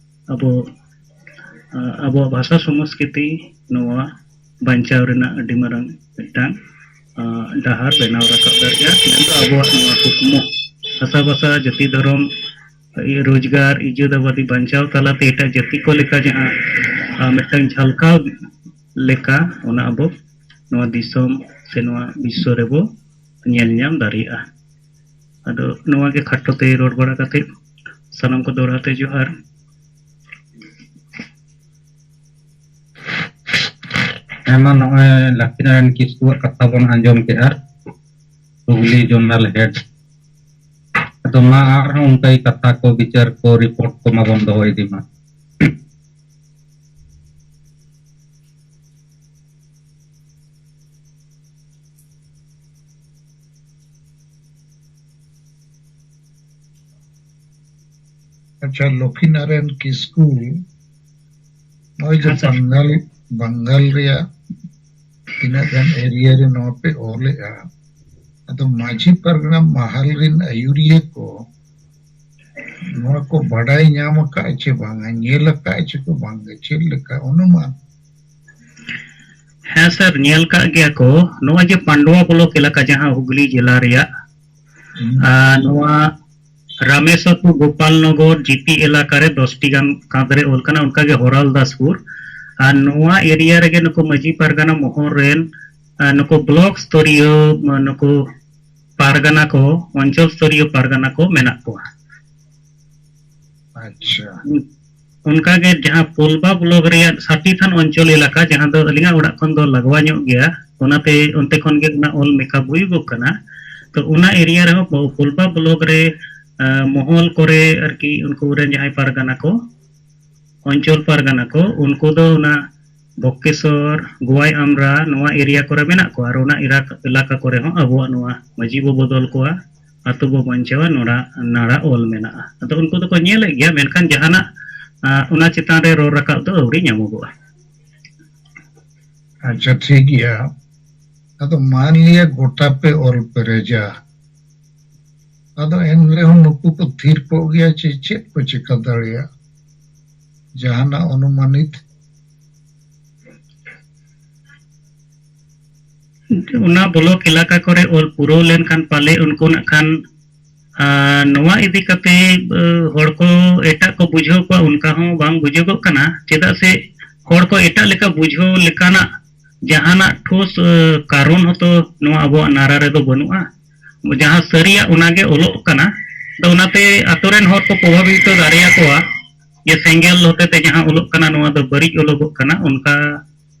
ᱟᱵᱚ, ᱟ, ᱟᱵᱚᱣᱟᱜ ᱵᱷᱟᱥᱟ ᱥᱚᱝᱥᱠᱨᱤᱛᱤ ᱱᱚᱣᱟ ᱵᱟᱧᱪᱟᱣ ᱨᱮᱱᱟᱜ ᱟᱹᱰᱤ ᱢᱟᱨᱟᱝ ᱢᱤᱫᱴᱟᱝ, ᱟ, ᱰᱟᱦᱟᱨ ᱵᱮᱱᱟᱣ ᱨᱟᱠᱟᱵ ᱫᱟᱲᱮᱭᱟᱜᱼᱟ᱾ ᱢᱮᱱᱫᱚ ᱟᱵᱚᱣᱟᱜ ᱱᱚᱣᱟ ᱠᱩᱠᱢᱩ, ᱦᱟᱥᱟ ᱵᱷᱟᱥᱟ, ᱡᱟᱹᱛᱤ, ᱫᱷᱚᱨᱚᱢ, ᱤᱭᱟᱹ, ᱨᱳᱡᱽᱜᱟᱨ, ᱤᱡᱽᱡᱚᱛ ᱟᱵᱟᱫᱤ ᱵᱟᱧᱪᱟᱣ ᱛᱟᱞᱟᱛᱮ ᱮᱴᱟᱜ ᱡᱟᱹᱛᱤ ᱠᱚ ᱞᱮᱠᱟ ᱡᱟᱦᱟᱸ, ᱟ, ᱢᱤᱫᱴᱟᱝ ᱡᱷᱟᱞᱠᱟᱣ ᱞᱮᱠᱟ ᱚᱱᱟ ᱟᱵᱚ ᱱᱚᱣᱟ ᱫᱤᱥᱚᱢ ᱥᱮ ᱱᱚᱣᱟ ᱵᱤᱥᱥᱚ ᱨᱮᱵᱚ ᱧᱮᱞ ᱧᱟᱢ ᱫᱟᱲᱮᱭᱟᱜᱼᱟ᱾ ᱟᱫᱚ ᱱᱚᱣᱟ ᱜᱮ ᱠᱷᱟᱴᱚ ᱛᱮ ᱨᱚᱲ ᱵᱟᱲᱟ ᱠᱟᱛᱮ ᱥᱟᱱᱟᱢ ᱠᱚ ᱫᱚᱦᱲᱟ ᱛᱮ ᱡᱚᱦᱟᱨ᱾ ᱦᱮᱸ ᱢᱟ, ᱱᱚᱜᱼᱚᱭ ᱞᱟᱠᱠᱷᱤᱱᱟᱨᱟᱭᱚᱱ ᱠᱤᱥᱠᱩᱣᱟᱜ ᱠᱟᱛᱷᱟ ᱵᱚᱱ ᱟᱸᱡᱚᱢ ᱠᱮᱜᱼᱟ, ᱦᱩᱜᱽᱞᱤ ᱡᱚᱱᱟᱞ ᱦᱮᱰ᱾ ᱟᱫᱚ ᱢᱟ ᱟᱨᱦᱚᱸ ᱚᱱᱠᱟ ᱜᱮ ᱠᱟᱛᱷᱟ ᱠᱚ, ᱵᱤᱪᱟᱹᱨ ᱠᱚ, ᱨᱤᱯᱳᱨᱴ ᱠᱚ ᱢᱟᱵᱚᱱ ᱫᱚᱦᱚ ᱤᱫᱤ ᱢᱟ᱾ ᱟᱪᱪᱷᱟ, ᱞᱚᱠᱠᱷᱤᱱᱟᱨᱟᱭᱚᱱ ᱠᱤᱥᱠᱩ, ᱱᱚᱜᱼᱚᱭ ᱡᱮ ᱦᱮᱸ, ᱥᱟᱨ᱾ ᱵᱟᱝᱜᱟᱞ, ᱵᱟᱝᱜᱟᱞ ᱨᱮᱭᱟᱜ ᱛᱤᱱᱟᱹᱜ ᱜᱟᱱ ᱮᱨᱤᱭᱟ ᱨᱮ ᱱᱚᱣᱟ ᱯᱮ ᱚᱞᱮᱜᱼᱟ, ᱟᱫᱚ ᱢᱟᱹᱡᱷᱤ ᱯᱟᱨᱜᱟᱱᱟ ᱢᱟᱦᱟᱞ ᱨᱤᱱ ᱟᱹᱭᱩᱨᱤᱭᱟᱹ ᱠᱚ ᱱᱚᱣᱟ ᱠᱚ ᱵᱟᱰᱟᱭ ᱧᱟᱢ ᱟᱠᱟᱫ ᱪᱮ ᱵᱟᱝᱟ, ᱧᱮᱞ ᱟᱠᱟᱫ ᱪᱮ ᱠᱚ ᱵᱟᱝᱟ, ᱪᱮᱫ ᱞᱮᱠᱟ ᱚᱱᱩᱢᱟᱱ? ᱦᱮᱸ ᱥᱟᱨ, ᱧᱮᱞ ᱠᱟᱜ ᱜᱮᱭᱟ ᱠᱚ᱾ ᱱᱚᱜᱼᱚᱭ ᱡᱮ ᱯᱟᱱᱰᱩᱣᱟ ᱵᱞᱚᱠ ᱮᱞᱟᱠᱟ, ᱡᱟᱦᱟᱸ ᱦᱩᱜᱽᱞᱤ ᱡᱮᱞᱟ ᱨᱮᱭᱟᱜ, ᱦᱩᱸ᱾ ᱟᱨ ᱱᱚᱣᱟ ᱨᱟᱢᱮᱥᱣᱚᱨ ᱴᱩ ᱜᱳᱯᱟᱞᱱᱚᱜᱚᱨ ᱡᱤᱯᱤ ᱮᱞᱟᱠᱟ ᱨᱮ ᱫᱚᱥ ᱴᱤ ᱜᱟᱱ ᱠᱟᱸᱛ ᱨᱮ ᱚᱞ ᱠᱟᱱᱟ, ᱚᱱᱠᱟ ᱜᱮ ᱦᱚᱨᱟᱞᱫᱟᱥᱯᱩᱨ᱾ ᱟᱨ ᱱᱚᱣᱟ ᱮᱨᱤᱭᱟ ᱨᱮᱜᱮ ᱱᱩᱠᱩ ᱢᱟᱹᱡᱷᱤ ᱯᱟᱨᱜᱟᱱᱟ ᱢᱚᱦᱚᱞ ᱨᱮᱱ, ᱟᱨ ᱱᱩᱠᱩ ᱵᱞᱚᱠ ᱥᱛᱚᱨᱤᱭᱚ, ᱱᱩᱠᱩ ᱯᱟᱨᱜᱟᱱᱟ ᱠᱚ, ᱚᱧᱪᱚᱞ ᱥᱛᱚᱨᱤᱭᱚ ᱯᱟᱨᱜᱟᱱᱟ ᱠᱚ ᱢᱮᱱᱟᱜ ᱠᱚᱣᱟ᱾ ᱟᱪᱪᱷᱟ᱾ ᱚᱱᱠᱟᱜᱮ ᱡᱟᱦᱟᱸ ᱯᱳᱞᱵᱟ ᱵᱞᱚᱠ ᱨᱮᱭᱟᱜ ᱥᱟᱛᱤ ᱛᱷᱟᱱ ᱚᱧᱪᱚᱞ ᱮᱞᱟᱠᱟ, ᱡᱟᱦᱟᱸ ᱫᱚ ᱟᱹᱞᱤᱧᱟᱜ ᱚᱲᱟᱜ ᱠᱷᱚᱱ ᱫᱚ ᱞᱟᱜᱣᱟ ᱧᱚᱜ ᱜᱮᱭᱟ, ᱚᱱᱟᱛᱮ ᱚᱱᱛᱮ ᱠᱷᱚᱱ ᱜᱮ ᱚᱱᱟ ᱚᱞ ᱢᱮᱠᱟᱯ ᱦᱩᱭᱩᱜᱚᱜ ᱠᱟᱱᱟ᱾ ᱛᱚ ᱚᱱᱟ ᱮᱨᱤᱭᱟ ᱨᱮᱦᱚᱸ ᱯᱳ-, ᱯᱳᱞᱵᱟ ᱵᱞᱚᱠ ᱨᱮ, ᱟ, ᱢᱚᱦᱚᱞ ᱠᱚᱨᱮ ᱟᱨᱠᱤ ᱩᱱᱠᱩ ᱨᱮᱱ ᱡᱟᱦᱟᱸᱭ ᱯᱟᱨᱜᱟᱱᱟ ᱠᱚ, ᱚᱧᱪᱚᱞ ᱯᱟᱨᱜᱟᱱᱟ ᱠᱚ, ᱩᱱᱠᱩ ᱫᱚ ᱚᱱᱟ ᱵᱚᱠᱠᱮᱥᱚᱨ, ᱜᱳᱣᱟᱭ ᱟᱢᱨᱟ, ᱱᱚᱣᱟ ᱮᱨᱤᱭᱟ ᱠᱚᱨᱮ ᱢᱮᱱᱟᱜ ᱠᱚᱣᱟ᱾ ᱟᱨ ᱚᱱᱟ ᱮᱨᱟ-, ᱮᱞᱟᱠᱟ ᱠᱚᱨᱮ ᱦᱚᱸ ᱟᱵᱚᱣᱟᱜ ᱱᱚᱣᱟ ᱢᱟᱹᱡᱷᱤ ᱵᱚ ᱵᱚᱫᱚᱞ ᱠᱚᱣᱟ, ᱟᱛᱳ ᱵᱚ ᱵᱟᱧᱪᱟᱣᱟ, ᱱᱚᱰᱟ, ᱱᱟᱲᱟ ᱚᱞ ᱢᱮᱱᱟᱜᱼᱟ᱾ ᱟᱫᱚ ᱩᱱᱠᱩ ᱫᱚᱠᱚ ᱧᱮᱞᱮᱫ ᱜᱮᱭᱟ, ᱢᱮᱱᱠᱷᱟᱱ ᱡᱟᱦᱟᱱᱟᱜ, ᱟ, ᱚᱱᱟ ᱪᱮᱛᱟᱱ ᱨᱮ ᱨᱚᱲ ᱨᱟᱠᱟᱵ ᱫᱚ ᱟᱹᱣᱨᱤ ᱧᱟᱢᱚᱜᱚᱜᱼᱟ᱾ ᱟᱪᱪᱷᱟ, ᱴᱷᱤᱠ ᱜᱮᱭᱟ᱾ ᱟᱫᱚ ᱢᱟᱱ ᱞᱤᱭᱟ ᱜᱚᱴᱟ ᱯᱮ ᱚᱞ ᱯᱮᱨᱮᱡᱟ, ᱟᱫᱚ ᱮᱱ ᱨᱮᱦᱚᱸ ᱱᱩᱠᱩ ᱠᱚ ᱛᱷᱤᱨ ᱠᱚᱜ ᱜᱮᱭᱟ ᱪᱮ ᱪᱮᱫ ᱠᱚ ᱪᱮᱠᱟ ᱫᱟᱲᱮᱭᱟᱜᱼᱟ? ᱡᱟᱦᱟᱱᱟᱜ ᱚᱱᱩᱢᱟᱱᱤᱛ? ᱚᱱᱟ ᱵᱞᱚᱠ ᱮᱞᱟᱠᱟ ᱠᱚᱨᱮ ᱚᱞ ᱯᱩᱨᱟᱹᱣ ᱞᱮᱱᱠᱷᱟᱱ ᱯᱟᱞᱮ ᱩᱱᱠᱩ ᱱᱟᱜ ᱠᱷᱟᱱ, ᱟᱨ ᱱᱚᱣᱟ ᱤᱫᱤ ᱠᱟᱛᱮ, ᱟᱹ, ᱦᱚᱲ ᱠᱚ ᱮᱴᱟᱜ ᱠᱚ ᱵᱩᱡᱷᱟᱹᱣ ᱠᱚᱣᱟ, ᱚᱱᱠᱟ ᱦᱚᱸ ᱵᱟᱝ ᱵᱩᱡᱷᱟᱹᱜᱚᱜ ᱠᱟᱱᱟ᱾ ᱪᱮᱫᱟᱜ ᱥᱮ ᱦᱚᱲ ᱠᱚ ᱮᱴᱟᱜ ᱞᱮᱠᱟ ᱵᱩᱡᱷᱟᱹᱣ ᱞᱮᱠᱟᱱᱟᱜ ᱡᱟᱦᱟᱱᱟᱜ ᱴᱷᱳᱥ, ᱮ, ᱠᱟᱨᱚᱱ ᱦᱚᱸᱛᱚ ᱱᱚᱣᱟ ᱟᱵᱚᱣᱟᱜ ᱱᱟᱨᱟ ᱨᱮᱫᱚ ᱵᱟᱹᱱᱩᱜᱼᱟ᱾ ᱡᱟᱦᱟᱸ ᱥᱟᱹᱨᱤᱭᱟᱜ ᱚᱱᱟᱜᱮ ᱚᱞᱚᱜ ᱠᱟᱱᱟ᱾ ᱟᱫᱚ ᱚᱱᱟᱛᱮ ᱟᱛᱳ ᱨᱮᱱ ᱦᱚᱲ ᱠᱚ ᱯᱨᱚᱵᱷᱟᱵᱤᱛ ᱫᱟᱲᱮᱭᱟᱠᱚᱣᱟ ᱡᱮ ᱥᱮᱸᱜᱮᱞ ᱦᱚᱛᱮᱛᱮ ᱡᱟᱦᱟᱸ ᱚᱞᱚᱜ ᱠᱟᱱᱟ, ᱱᱚᱣᱟ ᱫᱚ ᱵᱟᱹᱲᱤᱡ ᱚᱞᱚᱜᱚᱜ ᱠᱟᱱᱟ, ᱚᱱᱠᱟ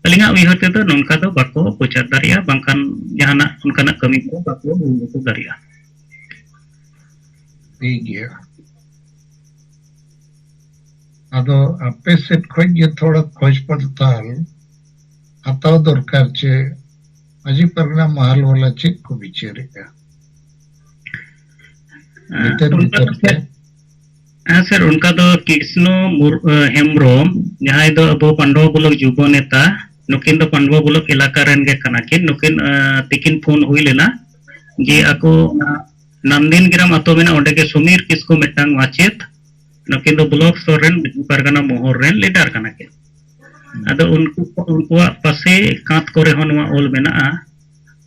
ᱟᱹᱞᱤᱧᱟᱜ ᱩᱭᱦᱟᱹᱨ ᱛᱮᱫᱚ ᱱᱚᱝᱠᱟ ᱫᱚ ᱵᱟᱠᱚ ᱯᱨᱚᱪᱟᱨ ᱫᱟᱲᱮᱭᱟᱜᱼᱟ, ᱵᱟᱝᱠᱷᱟᱱ ᱡᱟᱦᱟᱱᱟᱜ ᱚᱱᱠᱟᱱᱟᱜ ᱠᱟᱹᱢᱤ ᱠᱚ ᱵᱟᱠᱚ ᱫᱟᱲᱮᱭᱟᱜᱼᱟ᱾ ᱴᱷᱤᱠ ᱜᱮᱭᱟ᱾ ᱟᱫᱚ ᱟᱯᱮ ᱥᱮᱫ ᱠᱷᱚᱱ ᱜᱮ ᱛᱷᱚᱲᱟ ᱠᱷᱚᱡᱽ ᱯᱟᱲᱛᱟᱞ ᱦᱟᱛᱟᱣ ᱫᱚᱨᱠᱟᱨ ᱪᱮ ᱢᱟᱹᱡᱷᱤ ᱯᱟᱨᱜᱟᱱᱟ ᱢᱟᱦᱟᱞ ᱵᱟᱞᱟ ᱪᱮᱫ ᱠᱚ ᱵᱤᱪᱟᱹᱨᱮᱜᱼᱟ? ᱵᱷᱤᱛᱟᱹᱨ ᱵᱷᱤᱛᱟᱹᱨ ᱛᱮ᱾ ᱦᱮᱸ ᱥᱮᱨ, ᱚᱱᱠᱟ ᱫᱚ ᱠᱨᱤᱥᱱᱚ ᱢᱩᱨ-, ᱮ, ᱦᱮᱢᱵᱨᱚᱢ, ᱡᱟᱦᱟᱸᱭ ᱫᱚ ᱟᱵᱚ ᱯᱟᱱᱰᱩᱣᱟ ᱵᱞᱚᱠ ᱡᱩᱵᱚ ᱱᱮᱛᱟ, ᱱᱩᱠᱤᱱ ᱫᱚ ᱯᱟᱱᱰᱩᱣᱟ ᱵᱞᱚᱠ ᱮᱞᱟᱠᱟ ᱨᱮᱱ ᱜᱮ ᱠᱟᱱᱟ ᱠᱤᱱ᱾ ᱱᱩᱠᱤᱱ, ᱮ, ᱛᱤᱠᱤᱱ ᱯᱷᱳᱱ ᱦᱩᱭ ᱞᱮᱱᱟ ᱡᱮ ᱟᱠᱚ ᱚᱱᱟ ᱱᱟᱱᱫᱤᱱ ᱜᱨᱟᱢ ᱟᱛᱳ ᱢᱮᱱᱟᱜᱼᱟ, ᱚᱸᱰᱮ ᱜᱮ ᱥᱚᱢᱤᱨ ᱠᱤᱥᱠᱩ ᱢᱤᱫᱴᱟᱝ ᱢᱟᱪᱮᱛ, ᱱᱩᱠᱤᱱ ᱫᱚ ᱵᱞᱚᱠ ᱥᱛᱚᱨ ᱨᱮᱱ ᱢᱟᱹᱡᱷᱤ ᱯᱟᱨᱜᱟᱱᱟ ᱢᱚᱦᱚᱞ ᱨᱮᱱ ᱞᱤᱰᱟᱨ ᱠᱟᱱᱟ ᱠᱤᱱ᱾ ᱟᱫᱚ ᱩᱱᱠᱩ, ᱩᱱᱠᱩᱣᱟᱜ ᱯᱟᱥᱮ ᱠᱟᱸᱛ ᱠᱚᱨᱮ ᱦᱚᱸ ᱱᱚᱣᱟ ᱚᱞ ᱢᱮᱱᱟᱜᱼᱟ᱾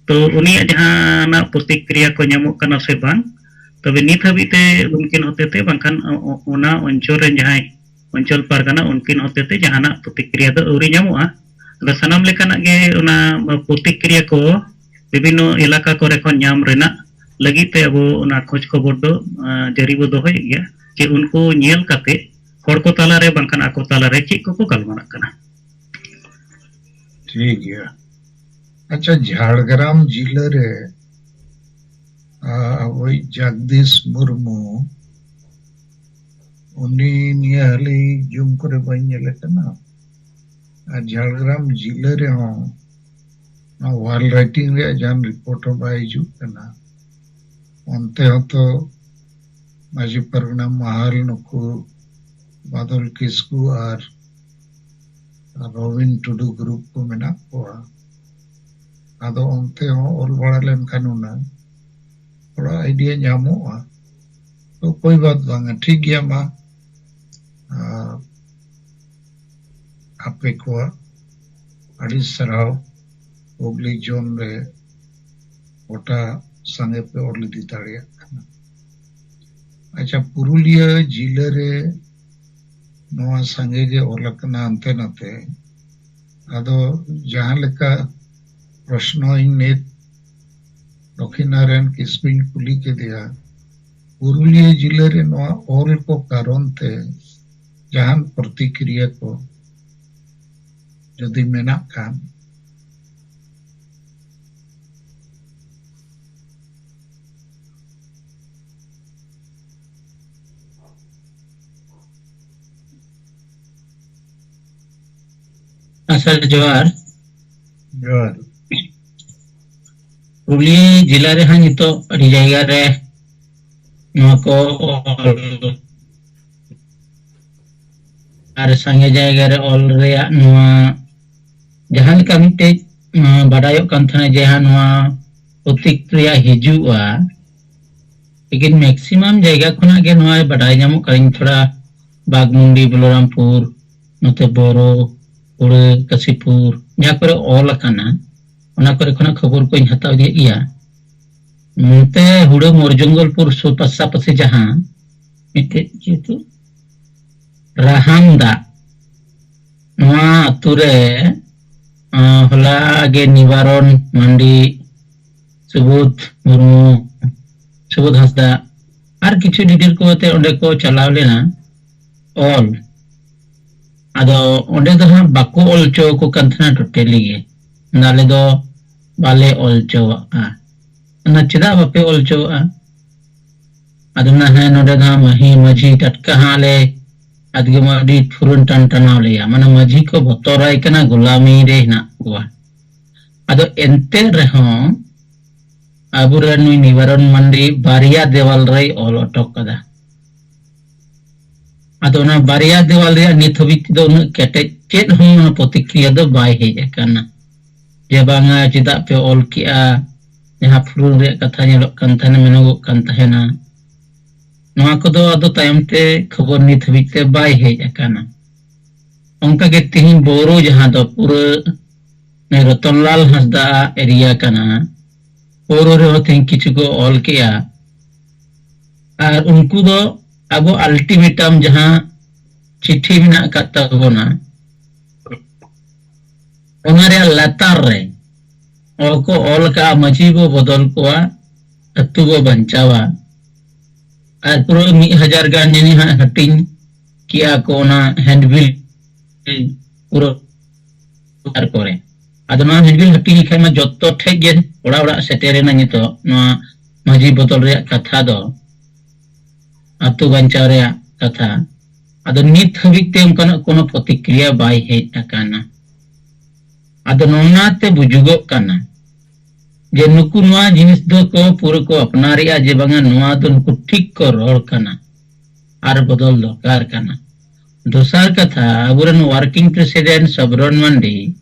ᱛᱚ ᱩᱱᱤᱭᱟᱜ ᱡᱟᱦᱟᱱᱟᱜ ᱯᱨᱚᱛᱤᱠᱨᱤᱭᱟ ᱠᱚ ᱧᱟᱢᱚᱜ ᱠᱟᱱᱟ ᱥᱮ ᱵᱟᱝ, ᱛᱚᱵᱮ ᱱᱤᱛ ᱦᱟᱹᱵᱤᱡ ᱛᱮ ᱩᱱᱠᱤᱱ ᱦᱚᱛᱮᱛᱮ ᱵᱟᱝᱠᱷᱟᱱ ᱚ-, ᱚ-, ᱚᱱᱟ ᱚᱧᱪᱚᱞ ᱨᱮᱱ ᱡᱟᱦᱟᱸᱭ ᱚᱧᱪᱚᱞ ᱯᱟᱨᱜᱟᱱᱟ, ᱩᱱᱠᱤᱱ ᱦᱚᱛᱮᱛᱮ ᱡᱟᱦᱟᱱᱟᱜ ᱯᱨᱚᱛᱤᱠᱨᱤᱭᱟ ᱫᱚ ᱟᱹᱣᱨᱤ ᱧᱟᱢᱚᱜᱼᱟ᱾ ᱟᱫᱚ ᱥᱟᱱᱟᱢ ᱞᱮᱠᱟᱱᱟᱜ ᱜᱮ ᱚᱱᱟ ᱯᱨᱚᱛᱤᱠᱨᱤᱭᱟ ᱠᱚ ᱵᱤᱵᱷᱤᱱᱱᱚ ᱮᱞᱟᱠᱟ ᱠᱚᱨᱮ ᱠᱷᱚᱱ ᱧᱟᱢ ᱨᱮᱱᱟᱜ ᱞᱟᱹᱜᱤᱫ ᱛᱮ ᱟᱵᱚ ᱚᱱᱟ ᱠᱷᱚᱡᱽ ᱠᱷᱚᱵᱚᱨ ᱫᱚ, ᱟ, ᱡᱟᱹᱨᱤ ᱵᱚ ᱫᱚᱦᱚᱭᱮᱫ ᱜᱮᱭᱟ, ᱡᱮ ᱩᱱᱠᱩ ᱧᱮᱞ ᱠᱟᱛᱮ ᱦᱚᱲ ᱠᱚ ᱛᱟᱞᱟᱨᱮ ᱵᱟᱝᱠᱷᱟᱱ ᱟᱠᱚ ᱛᱟᱞᱟᱨᱮ ᱪᱮᱫ ᱠᱚᱠᱚ ᱜᱟᱞᱢᱟᱨᱟᱜ ᱠᱟᱱᱟ᱾ ᱴᱷᱤᱠ ᱜᱮᱭᱟ᱾ ᱟᱪᱪᱷᱟ, ᱡᱷᱟᱲᱜᱨᱟᱢ ᱡᱤᱞᱟᱹ ᱨᱮ, ᱟ, ᱟᱵᱚᱭᱤᱡ ᱡᱟᱜᱽᱫᱤᱥ ᱢᱩᱨᱢᱩ, ᱩᱱᱤ ᱱᱤᱭᱟᱹ ᱦᱟᱹᱞᱤ ᱡᱩᱢ ᱠᱚᱨᱮ ᱵᱟᱹᱧ ᱧᱮᱞᱮ ᱠᱟᱱᱟ᱾ ᱟᱨ ᱡᱷᱟᱲᱜᱨᱟᱢ ᱡᱤᱞᱟᱹ ᱨᱮᱦᱚᱸ ᱱᱚᱣᱟ ᱣᱟᱞ ᱨᱟᱭᱴᱤᱝ ᱨᱮᱭᱟᱜ ᱡᱟᱦᱟᱱ ᱨᱤᱯᱳᱨᱴ ᱦᱚᱸ ᱵᱟᱭ ᱦᱤᱡᱩᱜ ᱠᱟᱱᱟ᱾ ᱚᱱᱛᱮ ᱦᱚᱸᱛᱚ ᱢᱟᱹᱡᱷᱤ ᱯᱟᱨᱜᱟᱱᱟ ᱢᱟᱦᱟᱞ ᱱᱩᱠᱩ ᱵᱟᱫᱚᱞ ᱠᱤᱥᱠᱩ ᱟᱨ ᱨᱚᱵᱤᱱ ᱴᱩᱰᱩ ᱜᱨᱩᱯ ᱠᱚ ᱢᱮᱱᱟᱜ ᱠᱚᱣᱟ᱾ ᱟᱫᱚ ᱚᱱᱛᱮ ᱦᱚᱸ ᱚᱞ ᱵᱟᱲᱟ ᱞᱮᱱᱠᱷᱟᱱ ᱦᱩᱱᱟᱹᱝ ᱛᱷᱚᱲᱟ ᱟᱭᱰᱤᱭᱟ ᱧᱟᱢᱚᱜᱼᱟ᱾ ᱛᱚ ᱠᱚᱭ ᱵᱟᱛ ᱵᱟᱝᱟ, ᱴᱷᱤᱠ ᱜᱮᱭᱟ᱾ ᱢᱟ, ᱟᱨ ᱟᱯᱮ ᱠᱚᱣᱟᱜ ᱟᱹᱰᱤ ᱥᱟᱨᱦᱟᱣ᱾ ᱦᱩᱜᱽᱞᱤ ᱡᱳᱱ ᱨᱮ ᱜᱚᱴᱟ ᱥᱟᱸᱜᱮ ᱯᱮ ᱚᱞ ᱤᱫᱤ ᱫᱟᱲᱮᱭᱟᱜ ᱠᱟᱱᱟ᱾ ᱟᱪᱪᱷᱟ, ᱯᱩᱨᱩᱞᱤᱭᱟᱹ ᱡᱤᱞᱟᱹ ᱨᱮ ᱱᱚᱣᱟ ᱥᱟᱸᱜᱮ ᱜᱮ ᱚᱞ ᱟᱠᱟᱱᱟ ᱦᱟᱱᱛᱮ ᱱᱟᱛᱮ᱾ ᱟᱫᱚ ᱡᱟᱦᱟᱸ ᱞᱮᱠᱟ ᱯᱨᱚᱥᱱᱚ ᱤᱧ ᱱᱤᱛ ᱫᱚᱠᱷᱤᱱᱟ ᱨᱮᱱ ᱠᱤᱥᱠᱩᱧ ᱠᱩᱞᱤ ᱠᱮᱫᱮᱭᱟ, ᱯᱩᱨᱩᱞᱤᱭᱟᱹ ᱡᱤᱞᱟᱹ ᱨᱮ ᱱᱚᱣᱟ ᱚᱞ ᱠᱚ ᱠᱟᱨᱚᱱ ᱛᱮ ᱡᱟᱦᱟᱱ ᱯᱨᱚᱛᱤᱠᱨᱤᱭᱟ ᱠᱚ ᱡᱩᱫᱤ ᱢᱮᱱᱟᱜ ᱠᱷᱟᱱ? ᱟᱪᱪᱷᱟ, ᱡᱚᱦᱟᱨ᱾ ᱡᱚᱦᱟᱨ᱾ ᱯᱩᱨᱩᱞᱤᱭᱟᱹ ᱡᱮᱞᱟ ᱨᱮᱦᱚᱸ ᱱᱤᱛᱚᱜ ᱟᱹᱰᱤ ᱡᱟᱭᱜᱟ ᱨᱮ ᱱᱚᱣᱟ ᱠᱚ ᱚᱞ, ᱟᱨ ᱥᱟᱸᱜᱮ ᱡᱟᱭᱜᱟ ᱨᱮ ᱚᱞ ᱨᱮᱭᱟᱜ ᱱᱚᱣᱟ ᱡᱟᱦᱟᱸ ᱞᱮᱠᱟ ᱢᱤᱫᱴᱮᱡ, ᱟᱸ, ᱵᱟᱰᱟᱭᱚᱜ ᱠᱟᱱ ᱛᱟᱦᱮᱱᱟ ᱡᱮ ᱦᱟᱸ ᱱᱚᱣᱟ ᱯᱨᱚᱛᱤᱠᱨᱤᱭᱟ ᱦᱤᱡᱩᱜᱼᱟ, ᱞᱮᱠᱤᱱ ᱢᱮᱠᱥᱤᱢᱟᱢ ᱡᱟᱭᱜᱟ ᱠᱷᱚᱱᱟᱜ ᱜᱮ ᱱᱚᱣᱟ ᱵᱟᱰᱟᱭ ᱧᱟᱢᱚᱜ ᱠᱟᱱᱟ᱾ ᱤᱧ ᱛᱷᱚᱲᱟ ᱵᱟᱜᱽᱢᱩᱱᱰᱤ, ᱵᱚᱞᱚᱨᱟᱢᱯᱩᱨ, ᱱᱚᱛᱮ ᱵᱳᱨᱳ, ᱦᱩᱲᱟᱹ, ᱠᱟᱥᱤᱯᱩᱨ, ᱡᱟᱦᱟᱸ ᱠᱚᱨᱮ ᱚᱞ ᱟᱠᱟᱱᱟ, ᱚᱱᱟ ᱠᱚᱨᱮ ᱠᱷᱚᱱᱟᱜ ᱠᱷᱚᱵᱚᱨ ᱠᱚᱧ ᱦᱟᱛᱟᱣ ᱤᱫᱤᱭᱮᱫ ᱜᱮᱭᱟ᱾ ᱱᱚᱛᱮ ᱦᱩᱲᱟᱹ ᱢᱚᱨᱡᱚᱝᱜᱚᱞᱯᱩᱨ ᱥᱩᱨ ᱯᱟᱥᱟᱯᱟᱥᱤ ᱡᱟᱦᱟᱸ ᱢᱤᱫᱴᱮᱡ ᱡᱮᱦᱮᱛᱩ ᱨᱟᱦᱟᱢ ᱫᱟᱜ, ᱱᱚᱣᱟ ᱟᱛᱳ ᱨᱮ, ᱟᱸ, ᱦᱚᱞᱟ ᱜᱮ ᱱᱤᱵᱟᱨᱚᱱ ᱢᱟᱱᱰᱤ, ᱥᱩᱵᱳᱫᱷ ᱢᱩᱨᱢᱩ, ᱥᱩᱵᱳᱫᱷ ᱦᱟᱸᱥᱫᱟ ᱟᱨ ᱠᱤᱪᱷᱩ ᱞᱤᱰᱟᱨ ᱠᱚ ᱟᱛᱮ ᱚᱸᱰᱮ ᱠᱚ ᱪᱟᱞᱟᱣ ᱞᱮᱱᱟ ᱚᱞ᱾ ᱟᱫᱚ ᱚᱸᱰᱮ ᱫᱚ ᱦᱟᱸᱜ ᱵᱟᱠᱚ ᱚᱞ ᱦᱚᱪᱚ ᱟᱠᱚ ᱠᱟᱱ ᱛᱟᱦᱮᱱᱟ ᱴᱳᱴᱟᱞᱤ ᱜᱮ᱾ ᱟᱞᱮ ᱫᱚ ᱵᱟᱞᱮ ᱚᱞ ᱦᱚᱪᱚᱣᱟᱜᱼᱟ᱾ ᱚᱱᱟ ᱪᱮᱫᱟᱜ ᱵᱟᱯᱮ ᱚᱞ ᱦᱚᱪᱚᱣᱟᱜᱼᱟ? ᱟᱫᱚ ᱱᱟ ᱦᱮᱸ, ᱱᱚᱰᱮ ᱫᱚ ᱦᱟᱸᱜ ᱢᱟᱹᱦᱤ ᱢᱟᱹᱡᱷᱤ ᱴᱟᱴᱠᱟ ᱦᱟᱸᱜ ᱞᱮ ᱟᱫᱜᱮ ᱢᱟ ᱟᱹᱰᱤ ᱯᱷᱩᱨᱩᱱ ᱴᱟᱱ ᱴᱟᱱᱟᱣ ᱞᱮᱭᱟ, ᱢᱟᱱᱮ ᱢᱟᱹᱡᱷᱤ ᱠᱚ ᱵᱚᱛᱚᱨᱟᱭ ᱠᱟᱱᱟ, ᱜᱩᱞᱟᱢᱤ ᱨᱮ ᱦᱮᱱᱟᱜ ᱠᱚᱣᱟ᱾ ᱟᱫᱚ ᱮᱱᱛᱮ ᱨᱮᱦᱚᱸ ᱟᱵᱚᱨᱮᱱ ᱱᱩᱭ ᱱᱤᱵᱟᱨᱚᱱ ᱢᱟᱱᱰᱤ ᱵᱟᱨᱭᱟ ᱫᱮᱣᱟᱞ ᱨᱮᱭ ᱚᱞ ᱚᱴᱚ ᱠᱟᱫᱟ᱾ ᱟᱫᱚ ᱚᱱᱟ ᱵᱟᱨᱭᱟ ᱫᱮᱣᱟᱞ ᱨᱮᱭᱟᱜ ᱱᱤᱛ ᱦᱟᱹᱵᱤᱡ ᱛᱮᱫᱚ ᱩᱱᱟᱹᱜ ᱠᱮᱴᱮᱡ ᱪᱮᱫ ᱦᱚᱸ ᱚᱱᱟ ᱯᱨᱚᱛᱤᱠᱨᱤᱭᱟ ᱫᱚ ᱵᱟᱭ ᱦᱮᱡ ᱟᱠᱟᱱᱟ᱾ ᱡᱮ ᱵᱟᱝᱟ ᱪᱮᱫᱟᱜ ᱯᱮ ᱚᱞ ᱠᱮᱜᱼᱟ, ᱡᱟᱦᱟᱸ ᱯᱷᱩᱨᱩᱱ ᱨᱮᱭᱟᱜ ᱠᱟᱛᱷᱟ ᱧᱮᱞᱚᱜ ᱠᱟᱱ ᱛᱟᱦᱮᱱᱟ, ᱢᱮᱱᱚᱜᱚᱜ ᱠᱟᱱ ᱛᱟᱦᱮᱱᱟ᱾ ᱱᱚᱣᱟ ᱠᱚᱫᱚ ᱟᱫᱚ ᱛᱟᱭᱚᱢ ᱛᱮ ᱠᱷᱚᱵᱚᱨ ᱱᱤᱛ ᱦᱟᱹᱵᱤᱡ ᱛᱮ ᱵᱟᱭ ᱦᱮᱡ ᱟᱠᱟᱱᱟ᱾ ᱚᱱᱠᱟᱜᱮ ᱛᱤᱦᱤᱧ ᱵᱳᱨᱳ ᱡᱟᱦᱟᱸ ᱫᱚ ᱯᱩᱨᱟᱹ ᱨᱚᱛᱚᱱᱞᱟᱞ ᱦᱟᱸᱥᱫᱟ ᱮᱨᱤᱭᱟ ᱠᱟᱱᱟ, ᱵᱳᱨᱳ ᱨᱮᱦᱚᱸ ᱛᱤᱦᱤᱧ ᱠᱤᱪᱷᱩ ᱠᱚ ᱚᱞ ᱠᱮᱜᱼᱟ᱾ ᱟᱨ ᱩᱱᱠᱩ ᱫᱚ ᱟᱵᱚ ᱟᱞᱴᱤᱢᱮᱴᱟᱢ ᱡᱟᱦᱟᱸ ᱪᱤᱴᱷᱤ ᱢᱮᱱᱟᱜ ᱟᱠᱟᱫ ᱛᱟᱵᱚᱱᱟ, ᱚᱱᱟ ᱨᱮᱭᱟᱜ ᱞᱟᱛᱟᱨ ᱨᱮ ᱚᱞ ᱠᱚ ᱚᱞ ᱟᱠᱟᱫᱼᱟ, "ᱢᱟᱹᱡᱷᱤ ᱵᱚ ᱵᱚᱫᱚᱞ ᱠᱚᱣᱟ, ᱟᱹᱛᱩ ᱵᱚ ᱵᱟᱧᱪᱟᱣᱟ", ᱟᱨ ᱯᱩᱨᱟᱹ ᱢᱤᱫ ᱦᱟᱡᱟᱨ ᱜᱟᱱ ᱡᱟᱹᱱᱤᱡ ᱦᱟᱸᱜ ᱦᱟᱹᱴᱤᱧ ᱠᱮᱜᱼᱟ ᱠᱚ ᱚᱱᱟ ᱦᱮᱱᱰᱵᱤᱞ ᱯᱩᱨᱟᱹ ᱠᱚᱨᱮ᱾ ᱟᱫᱚ ᱱᱚᱣᱟ ᱦᱮᱱᱰᱵᱤᱞ ᱦᱟᱹᱴᱤᱧ ᱞᱮᱠᱷᱟᱱ ᱢᱟ ᱡᱚᱛᱚ ᱴᱷᱮᱡ ᱜᱮ ᱚᱲᱟᱜ ᱚᱲᱟᱜ ᱥᱮᱴᱮᱨᱮᱱᱟ ᱱᱤᱛᱚᱜ ᱱᱚᱣᱟ ᱢᱟᱹᱡᱷᱤ ᱵᱚᱫᱚᱞ ᱨᱮᱭᱟᱜ ᱠᱟᱛᱷᱟ ᱫᱚ, ᱟᱹᱛᱩ ᱵᱟᱧᱪᱟᱣ ᱨᱮᱭᱟᱜ ᱠᱟᱛᱷᱟ᱾ ᱟᱫᱚ ᱱᱤᱛ ᱦᱟᱹᱵᱤᱡ ᱛᱮ ᱚᱱᱠᱟᱱᱟᱜ ᱠᱳᱱᱳ ᱯᱨᱚᱛᱤᱠᱨᱤᱭᱟ ᱵᱟᱭ ᱦᱮᱡ ᱟᱠᱟᱱᱟ᱾ ᱟᱫᱚ ᱱᱚᱣᱟᱛᱮ ᱵᱩᱡᱩᱜᱚᱜ ᱠᱟᱱᱟ ᱡᱮ ᱱᱩᱠᱩ ᱱᱚᱣᱟ ᱡᱤᱱᱤᱥ ᱫᱚ ᱠᱚ ᱯᱩᱨᱟᱹ ᱠᱚ ᱟᱯᱱᱟᱨᱮᱜᱼᱟ, ᱡᱮ ᱵᱟᱝᱟ ᱱᱚᱣᱟ ᱫᱚ ᱱᱩᱠᱩ ᱴᱷᱤᱠ ᱠᱚ ᱨᱚᱲ ᱠᱟᱱᱟ ᱟᱨ ᱵᱚᱫᱚᱞ ᱫᱚᱨᱠᱟᱨ ᱠᱟᱱᱟ᱾ ᱫᱚᱥᱟᱨ ᱠᱟᱛᱷᱟ, ᱟᱵᱚᱨᱮᱱ working president ᱥᱚᱵᱨᱚᱱ ᱢᱟᱱᱰᱤ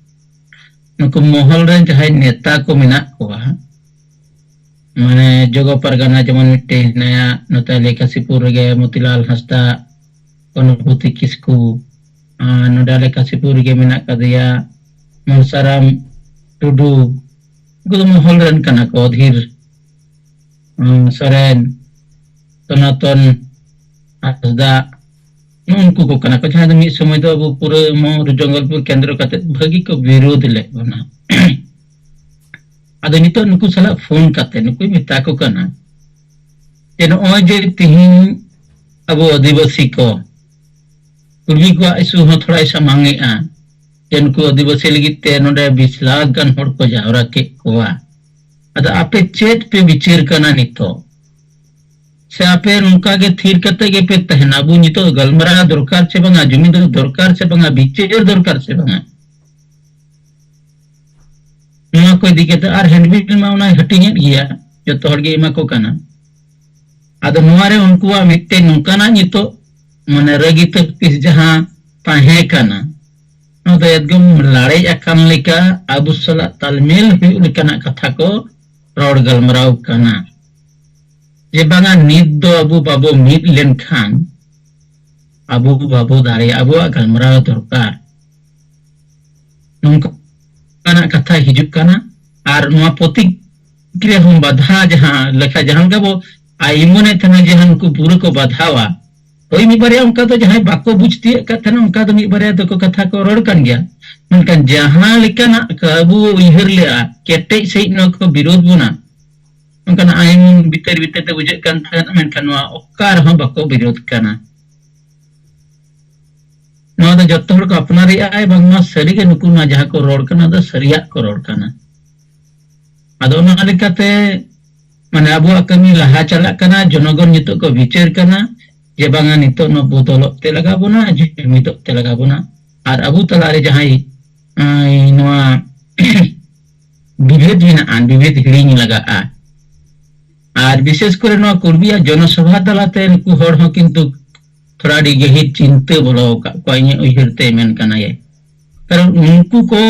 ᱱᱩᱠᱩ ᱢᱚᱦᱚᱞ ᱨᱮᱱ ᱡᱟᱦᱟᱸᱭ ᱱᱮᱛᱟ ᱠᱚ ᱢᱮᱱᱟᱜ ᱠᱚᱣᱟ, ᱢᱟᱱᱮ ᱡᱚᱜᱚ ᱯᱟᱨᱜᱟᱱᱟ ᱡᱮᱢᱚᱱ ᱢᱤᱫᱴᱮᱱ ᱦᱮᱱᱟᱭᱟ, ᱱᱚᱛᱮ ᱞᱮᱠᱟᱥᱤᱯᱩᱨ ᱨᱮᱜᱮ ᱢᱚᱛᱤᱞᱟᱞ ᱦᱟᱸᱥᱫᱟ, ᱚᱱᱩᱵᱷᱩᱛᱤ ᱠᱤᱥᱠᱩ, ᱟᱨ ᱱᱚᱰᱮ ᱟᱞᱮ ᱠᱟᱥᱤᱯᱩᱨ ᱨᱮᱜᱮ ᱢᱮᱱᱟᱜ ᱠᱟᱫᱮᱭᱟ ᱢᱚᱱᱥᱟᱨᱟᱢ ᱴᱩᱰᱩ, ᱩᱱᱠᱩ ᱫᱚ ᱢᱚᱦᱚᱞ ᱨᱮᱱ ᱠᱟᱱᱟ ᱠᱚ, ᱚᱫᱷᱤᱨ, ᱩᱸ, ᱥᱚᱨᱮᱱ, ᱥᱚᱱᱟᱛᱚᱱ ᱦᱟᱸᱥᱫᱟ, ᱱᱩᱜᱼᱩ ᱱᱩᱠᱩ ᱠᱚ ᱠᱟᱱᱟ ᱠᱚ, ᱡᱟᱦᱟᱸᱭ ᱫᱚ ᱢᱤᱫ ᱥᱚᱢᱚᱭ ᱫᱚ ᱟᱵᱚ ᱯᱩᱨᱟᱹ ᱢᱚ-, ᱡᱚᱝᱜᱚᱞᱯᱩᱨ ᱠᱮᱱᱫᱨᱚ ᱠᱟᱛᱮ ᱵᱷᱟᱹᱜᱤ ᱠᱚ ᱵᱤᱨᱳᱫᱷ ᱞᱮᱫ ᱵᱚᱱᱟ᱾ ᱟᱫᱚ ᱱᱤᱛᱚᱜ ᱱᱩᱠᱩ ᱥᱟᱞᱟᱜ ᱯᱷᱳᱱ ᱠᱟᱛᱮ ᱱᱩᱠᱩᱧ ᱢᱮᱛᱟ ᱠᱚ ᱠᱟᱱᱟ ᱡᱮ ᱱᱚᱜᱼᱚᱭ ᱡᱮ ᱛᱤᱦᱤᱧ ᱟᱵᱚ ᱟᱹᱫᱤᱵᱟᱹᱥᱤ ᱠᱚ ᱠᱩᱲᱢᱤ ᱠᱚᱣᱟᱜ ᱤᱥᱩ ᱦᱚᱸ ᱛᱷᱚᱲᱟᱭ ᱥᱟᱢᱟᱝ ᱮᱜᱼᱟ, ᱡᱮ ᱱᱩᱠᱩ ᱟᱹᱫᱤᱵᱟᱹᱥᱤ ᱞᱟᱹᱜᱤᱫ ᱛᱮ ᱱᱚᱰᱮ ᱵᱤᱥ ᱞᱟᱠᱷ ᱜᱟᱱ ᱦᱚᱲ ᱠᱚ ᱡᱟᱣᱨᱟ ᱠᱮᱫ ᱠᱚᱣᱟ᱾ ᱟᱫᱚ ᱟᱯᱮ ᱪᱮᱫ ᱯᱮ ᱵᱤᱪᱟᱹᱨ ᱠᱟᱱᱟ ᱱᱤᱛᱚᱜ? ᱥᱮ ᱟᱯᱮ ᱱᱚᱝᱠᱟ ᱜᱮ ᱛᱷᱤᱨ ᱠᱟᱛᱮ ᱜᱮᱯᱮ ᱛᱟᱦᱮᱱᱟ? ᱟᱵᱚ ᱱᱤᱛᱚᱜ ᱜᱟᱞᱢᱟᱨᱟᱣ ᱫᱚᱨᱠᱟᱨ ᱥᱮ ᱵᱟᱝᱟ? ᱡᱩᱢᱤᱫ ᱫᱚᱨᱠᱟᱨ ᱥᱮ ᱵᱟᱝᱟ? ᱵᱤᱪᱟᱹᱨ ᱫᱚᱨᱠᱟᱨ ᱥᱮ ᱵᱟᱝᱟ? ᱱᱚᱣᱟ ᱠᱚ ᱤᱫᱤ ᱠᱟᱛᱮ ᱟᱨ ᱦᱮᱱᱰᱵᱤᱞ ᱢᱟ ᱚᱱᱟ ᱦᱟᱹᱴᱤᱧᱮᱫ ᱜᱮᱭᱟ, ᱡᱚᱛᱚ ᱦᱚᱲ ᱜᱮ ᱮᱢᱟ ᱠᱚ ᱠᱟᱱᱟ᱾ ᱟᱫᱚ ᱱᱚᱣᱟ ᱨᱮ ᱩᱱᱠᱩᱣᱟᱜ ᱢᱤᱫᱴᱮᱱ ᱱᱚᱝᱠᱟᱱᱟᱜ ᱱᱤᱛᱚᱜ ᱢᱟᱱᱮ ᱨᱟᱹᱜᱤ ᱛᱟᱹᱯᱤᱥ ᱡᱟᱦᱟᱸ ᱛᱟᱦᱮᱸ ᱠᱟᱱᱟ, ᱱᱚᱣᱟ ᱫᱚ ᱮᱠᱫᱚᱢ ᱞᱟᱲᱮᱡ ᱟᱠᱟᱱ ᱞᱮᱠᱟ ᱟᱵᱚ ᱥᱟᱞᱟᱜ ᱛᱟᱞᱢᱮᱞ ᱦᱩᱭᱩᱜ ᱞᱮᱠᱟᱱᱟᱜ ᱠᱟᱛᱷᱟ ᱠᱚ ᱨᱚᱲ ᱜᱟᱞᱢᱟᱨᱟᱣ ᱠᱟᱱᱟ᱾ ᱡᱮ ᱵᱟᱝᱟ ᱱᱤᱛ ᱫᱚ ᱟᱵᱚ ᱵᱟᱵᱚ ᱢᱤᱫ ᱞᱮᱱᱠᱷᱟᱱ ᱟᱵᱚ ᱵᱟᱵᱚ ᱫᱟᱲᱮᱭᱟᱜᱼᱟ, ᱟᱵᱚᱣᱟᱜ ᱜᱟᱞᱢᱟᱨᱟᱣ ᱫᱚᱨᱠᱟᱨ᱾ ᱱᱚᱝᱠᱟᱱᱟᱜ ᱠᱟᱛᱷᱟ ᱦᱤᱡᱩᱜ ᱠᱟᱱᱟ᱾ ᱟᱨ ᱱᱚᱣᱟ ᱯᱨᱚᱛᱤᱠᱨᱤᱭᱟ ᱦᱚᱸ ᱵᱟᱫᱷᱟ ᱡᱟᱦᱟᱸ ᱞᱮᱠᱟ, ᱡᱟᱦᱟᱸ ᱞᱮᱠᱟ ᱵᱚ ᱟᱭ ᱢᱚᱱᱮ ᱛᱟᱦᱮᱱᱟ ᱡᱮ ᱱᱩᱠᱩ ᱯᱩᱨᱟᱹ ᱠᱚ ᱵᱟᱫᱷᱟᱣᱟ, ᱦᱳᱭ, ᱢᱤᱫ ᱵᱟᱨᱭᱟ ᱚᱱᱠᱟ ᱫᱚ ᱡᱟᱦᱟᱸᱭ ᱵᱟᱠᱚ ᱵᱩᱡᱽ ᱛᱤᱭᱳᱜ ᱠᱟᱫ ᱛᱟᱦᱮᱱᱟ, ᱚᱱᱠᱟ ᱫᱚ ᱢᱤᱫ ᱵᱟᱨᱭᱟ ᱫᱚᱠᱚ ᱠᱟᱛᱷᱟ ᱠᱚ ᱨᱚᱲ ᱠᱟᱱ ᱜᱮᱭᱟ᱾ ᱢᱮᱱᱠᱷᱟᱱ ᱡᱟᱦᱟᱸ ᱞᱮᱠᱟᱱᱟᱜ ᱟᱵᱚ ᱩᱭᱦᱟᱹᱨ ᱞᱮᱜᱼᱟ, ᱠᱮᱴᱮᱡ ᱥᱟᱺᱦᱤᱡ ᱱᱚᱣᱟ ᱠᱚ ᱵᱤᱨᱳᱫ ᱵᱚᱱᱟ, ᱚᱱᱠᱟᱱᱟᱜ ᱟᱭᱤᱱ ᱵᱤᱛᱟᱹᱨ ᱵᱤᱛᱟᱹᱨ ᱛᱮ ᱵᱩᱡᱷᱟᱹᱜ ᱠᱟᱱ ᱛᱟᱦᱮᱸᱫ, ᱢᱮᱱᱠᱷᱟᱱ ᱱᱚᱣᱟ ᱚᱠᱟ ᱨᱮᱦᱚᱸ ᱵᱟᱠᱚ ᱵᱤᱨᱳᱫ ᱠᱟᱱᱟ᱾ ᱱᱚᱣᱟ ᱫᱚ ᱡᱚᱛᱚ ᱦᱚᱲ ᱠᱚ ᱟᱯᱱᱟᱨᱮᱜᱼᱟ, ᱵᱟᱝᱢᱟ ᱥᱟᱹᱨᱤᱜᱮ ᱱᱩᱠᱩ ᱱᱚᱣᱟ ᱡᱟᱦᱟᱸ ᱠᱚ ᱨᱚᱲ ᱠᱟᱱᱟ, ᱚᱱᱟ ᱫᱚ ᱥᱟᱹᱨᱤᱭᱟᱜ ᱠᱚ ᱨᱚᱲ ᱠᱟᱱᱟ᱾ ᱟᱫᱚ ᱚᱱᱟ ᱞᱮᱠᱟᱛᱮ, ᱢᱟᱱᱮ, ᱟᱵᱚᱣᱟᱜ ᱠᱟᱹᱢᱤ ᱞᱟᱦᱟ ᱪᱟᱞᱟᱜ ᱠᱟᱱᱟ, ᱡᱚᱱᱚᱜᱚᱱ ᱱᱤᱛᱚᱜ ᱠᱚ ᱵᱤᱪᱟᱹᱨ ᱠᱟᱱᱟ ᱡᱮ ᱵᱟᱝᱟ, ᱱᱤᱛᱚᱜ ᱱᱚᱣᱟ ᱵᱚᱫᱚᱞᱚᱜ ᱛᱮ ᱞᱟᱜᱟᱣ ᱵᱚᱱᱟ, ᱡᱩᱢᱤᱫᱚᱜ ᱛᱮ ᱞᱟᱜᱟᱣ ᱵᱚᱱᱟ᱾ ᱟᱨ ᱟᱵᱚ ᱛᱟᱞᱟᱨᱮ ᱡᱟᱦᱟᱸᱭ, ᱟᱸ, ᱱᱚᱣᱟ ᱵᱤᱵᱷᱮᱫ ᱢᱮᱱᱟᱜᱼᱟ, ᱵᱤᱵᱷᱮᱫ ᱦᱤᱲᱤᱧ ᱞᱟᱜᱟᱜᱼᱟ᱾ ᱟᱨ ᱵᱤᱥᱮᱥ ᱠᱚᱨᱮ ᱱᱚᱣᱟ ᱠᱩᱲᱢᱤᱭᱟᱜ ᱡᱚᱱᱚᱥᱚᱵᱷᱟ ᱛᱟᱞᱟᱛᱮ ᱱᱩᱠᱩ ᱦᱚᱲ ᱦᱚᱸ ᱠᱤᱱᱛᱩ ᱛᱷᱚᱲᱟ ᱟᱹᱰᱤ ᱜᱟᱹᱦᱤᱨ ᱪᱤᱱᱛᱟᱹ ᱵᱚᱞᱚ ᱟᱠᱟᱫ ᱠᱚᱣᱟ, ᱤᱧᱟᱹᱜ ᱩᱭᱦᱟᱹᱨ ᱛᱮ ᱢᱮᱱ ᱠᱟᱱᱟᱭᱮ᱾ ᱠᱟᱨᱚᱱ ᱩᱱᱠᱩ ᱠᱚ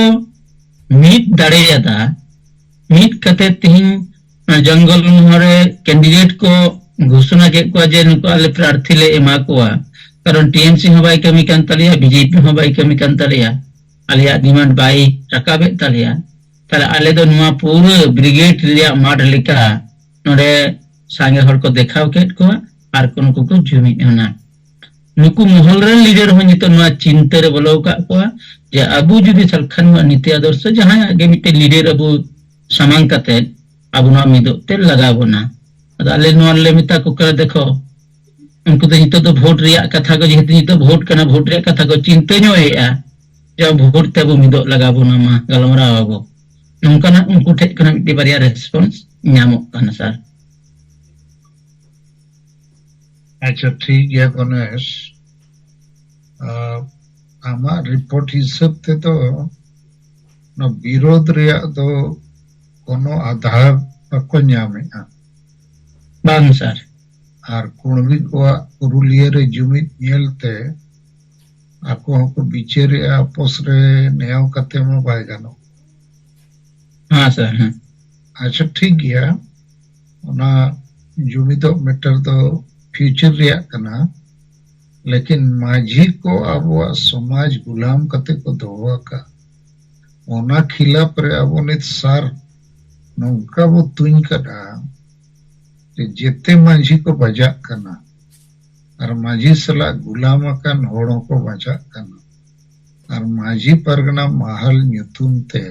ᱢᱤᱫ ᱫᱟᱲᱮᱭᱟᱫᱟ, ᱢᱤᱫ ᱠᱟᱛᱮ ᱛᱮᱦᱮᱧ ᱡᱚᱝᱜᱚᱞ ᱢᱚᱦᱚᱞ ᱨᱮ ᱠᱮᱱᱰᱤᱰᱮᱴ ᱠᱚ ᱜᱷᱳᱥᱚᱱᱟ ᱠᱮᱫ ᱠᱚᱣᱟ ᱡᱮ ᱱᱩᱠᱩ ᱟᱞᱮ ᱯᱨᱟᱨᱛᱷᱤ ᱞᱮ ᱮᱢᱟ ᱠᱚᱣᱟ, ᱠᱟᱨᱚᱱ ᱴᱤᱮᱢᱥᱤ ᱦᱚᱸ ᱵᱟᱭ ᱠᱟᱹᱢᱤ ᱠᱟᱱ ᱛᱟᱞᱮᱭᱟ, ᱵᱤᱡᱮᱯᱤ ᱦᱚᱸ ᱵᱟᱭ ᱠᱟᱹᱢᱤ ᱠᱟᱱ ᱛᱟᱞᱮᱭᱟ, ᱟᱞᱮᱭᱟᱜ ᱰᱤᱢᱟᱱᱰ ᱵᱟᱭ ᱨᱟᱠᱟᱵᱮᱫ ᱛᱟᱞᱮᱭᱟ᱾ ᱛᱟᱦᱞᱮ ᱟᱞᱮ ᱫᱚ ᱱᱚᱣᱟ ᱯᱩᱨᱟᱹ ᱵᱨᱤᱜᱮᱰ ᱨᱮᱭᱟᱜ ᱢᱟᱴᱷ ᱞᱮᱠᱟ ᱱᱚᱰᱮ ᱥᱟᱸᱜᱮ ᱦᱚᱲ ᱠᱚ ᱫᱮᱠᱷᱟᱣ ᱠᱮᱫ ᱠᱚᱣᱟ ᱟᱨ ᱠᱚ ᱱᱩᱠᱩ ᱠᱚ ᱡᱩᱢᱤᱫ ᱮᱱᱟ᱾ ᱱᱩᱠᱩ ᱢᱚᱦᱚᱞ ᱨᱮᱱ ᱞᱤᱰᱟᱨ ᱦᱚᱸ ᱱᱤᱛᱚᱜ ᱱᱚᱣᱟ ᱪᱤᱱᱛᱟᱹ ᱨᱮ ᱵᱚᱞᱚ ᱟᱠᱟᱫ ᱠᱚᱣᱟ ᱡᱮ ᱟᱵᱚ ᱡᱩᱫᱤ ᱥᱟᱞᱠᱷᱟᱱ ᱱᱚᱣᱟ ᱱᱤᱛᱤ ᱟᱫᱚᱨᱥᱚ ᱡᱟᱦᱟᱸᱭᱟᱜ ᱜᱮ ᱢᱤᱫᱴᱮᱱ ᱞᱤᱰᱟᱨ ᱟᱵᱚ ᱥᱟᱢᱟᱝ ᱠᱟᱛᱮ ᱟᱵᱚ ᱱᱚᱣᱟ ᱢᱤᱫᱚᱜ ᱛᱮ ᱞᱟᱜᱟᱣ ᱵᱚᱱᱟ᱾ ᱟᱫᱚ ᱟᱞᱮ ᱱᱚᱣᱟ ᱨᱮᱞᱮ ᱢᱮᱛᱟ ᱠᱚ ᱠᱟᱱᱟ, ᱫᱮᱠᱷᱚ, ᱩᱱᱠᱩ ᱫᱚ ᱱᱤᱛᱚᱜ ᱫᱚ ᱵᱷᱳᱴ ᱨᱮᱭᱟᱜ ᱠᱟᱛᱷᱟ ᱠᱚ, ᱡᱮᱦᱮᱛᱩ ᱱᱤᱛᱚᱜ ᱵᱷᱳᱴ ᱠᱟᱱᱟ, ᱵᱷᱳᱴ ᱨᱮᱭᱟᱜ ᱠᱟᱛᱷᱟ ᱠᱚ ᱪᱤᱱᱛᱟᱹ ᱧᱚᱜ ᱮᱜᱼᱟ ᱡᱮ ᱵᱷᱳᱴ ᱛᱮ ᱟᱵᱚ ᱢᱤᱫᱚᱜ ᱞᱟᱜᱟᱣ ᱵᱚᱱᱟ, ᱢᱟ ᱜᱟᱞᱢᱟᱨᱟᱣ ᱟᱵᱚ᱾ ᱱᱚᱝᱠᱟᱱᱟᱜ ᱩᱱᱠᱩ ᱴᱷᱮᱱ ᱠᱷᱚᱱᱟᱜ ᱢᱤᱫᱴᱤᱡ ᱵᱟᱨᱭᱟ ᱨᱮᱥᱯᱚᱱᱥ ᱧᱟᱢᱚᱜ ᱠᱟᱱᱟ, ᱥᱟᱨ᱾ ᱟᱪᱪᱷᱟ, ᱴᱷᱤᱠ ᱜᱮᱭᱟ ᱜᱚᱱᱮᱥ᱾ ᱟᱨ ᱟᱢᱟᱜ ᱨᱤᱯᱳᱨᱴ ᱦᱤᱥᱟᱹᱵ ᱛᱮᱫᱚ ᱚᱱᱟ ᱵᱤᱨᱳᱫᱷ ᱨᱮᱭᱟᱜ ᱫᱚ ᱠᱳᱱᱳ ᱟᱫᱷᱟᱨ ᱵᱟᱠᱚ ᱧᱟᱢᱮᱫᱼᱟ᱾ ᱵᱟᱝ ᱥᱟᱨ᱾ ᱟᱨ ᱠᱩᱬᱵᱤ ᱠᱚᱣᱟᱜ ᱯᱩᱨᱩᱞᱤᱭᱟᱹ ᱨᱮ ᱡᱩᱢᱤᱫ ᱧᱮᱞᱛᱮ ᱟᱠᱚ ᱦᱚᱸᱠᱚ ᱵᱤᱪᱟᱹᱨᱮᱜᱼᱟ ᱟᱯᱚᱥ ᱨᱮ, ᱱᱮᱭᱟᱣ ᱠᱟᱛᱮ ᱢᱟ ᱵᱟᱭ ᱜᱟᱱᱚᱜ᱾ ᱦᱮᱸ ᱥᱟᱨ, ᱦᱮᱸ᱾ ᱟᱪᱪᱷᱟ, ᱴᱷᱤᱠ ᱜᱮᱭᱟ, ᱚᱱᱟ ᱡᱩᱢᱤᱫᱚᱜ ᱢᱮᱴᱟᱨ ᱫᱚ ᱯᱷᱤᱭᱩᱪᱟᱨ ᱨᱮᱭᱟᱜ ᱠᱟᱱᱟ, ᱞᱮᱠᱤᱱ ᱢᱟᱹᱡᱷᱤ ᱠᱚ ᱟᱵᱚᱣᱟᱜ ᱥᱚᱢᱟᱡᱽ ᱜᱩᱞᱟᱢ ᱠᱟᱛᱮ ᱠᱚ ᱫᱚᱦᱚ ᱟᱠᱟᱫ, ᱚᱱᱟ ᱠᱷᱤᱞᱟᱯ ᱨᱮ ᱟᱵᱚ ᱱᱤᱛ ᱥᱟᱨ ᱱᱚᱝᱠᱟ ᱵᱚ ᱛᱩᱧ ᱠᱟᱫᱟ ᱡᱮ ᱡᱮᱛᱮ ᱢᱟᱹᱡᱷᱤ ᱠᱚ ᱵᱟᱡᱟᱜ ᱠᱟᱱᱟ᱾ ᱟᱨ ᱢᱟᱹᱡᱷᱤ ᱥᱟᱞᱟᱜ ᱜᱩᱞᱟᱢ ᱟᱠᱟᱱ ᱦᱚᱲ ᱦᱚᱸᱠᱚ ᱵᱟᱧᱪᱟᱜ ᱠᱟᱱᱟ᱾ ᱟᱨ ᱢᱟᱹᱡᱷᱤ ᱯᱟᱨᱜᱟᱱᱟ ᱢᱟᱦᱟᱞ ᱧᱩᱛᱩᱢ ᱛᱮ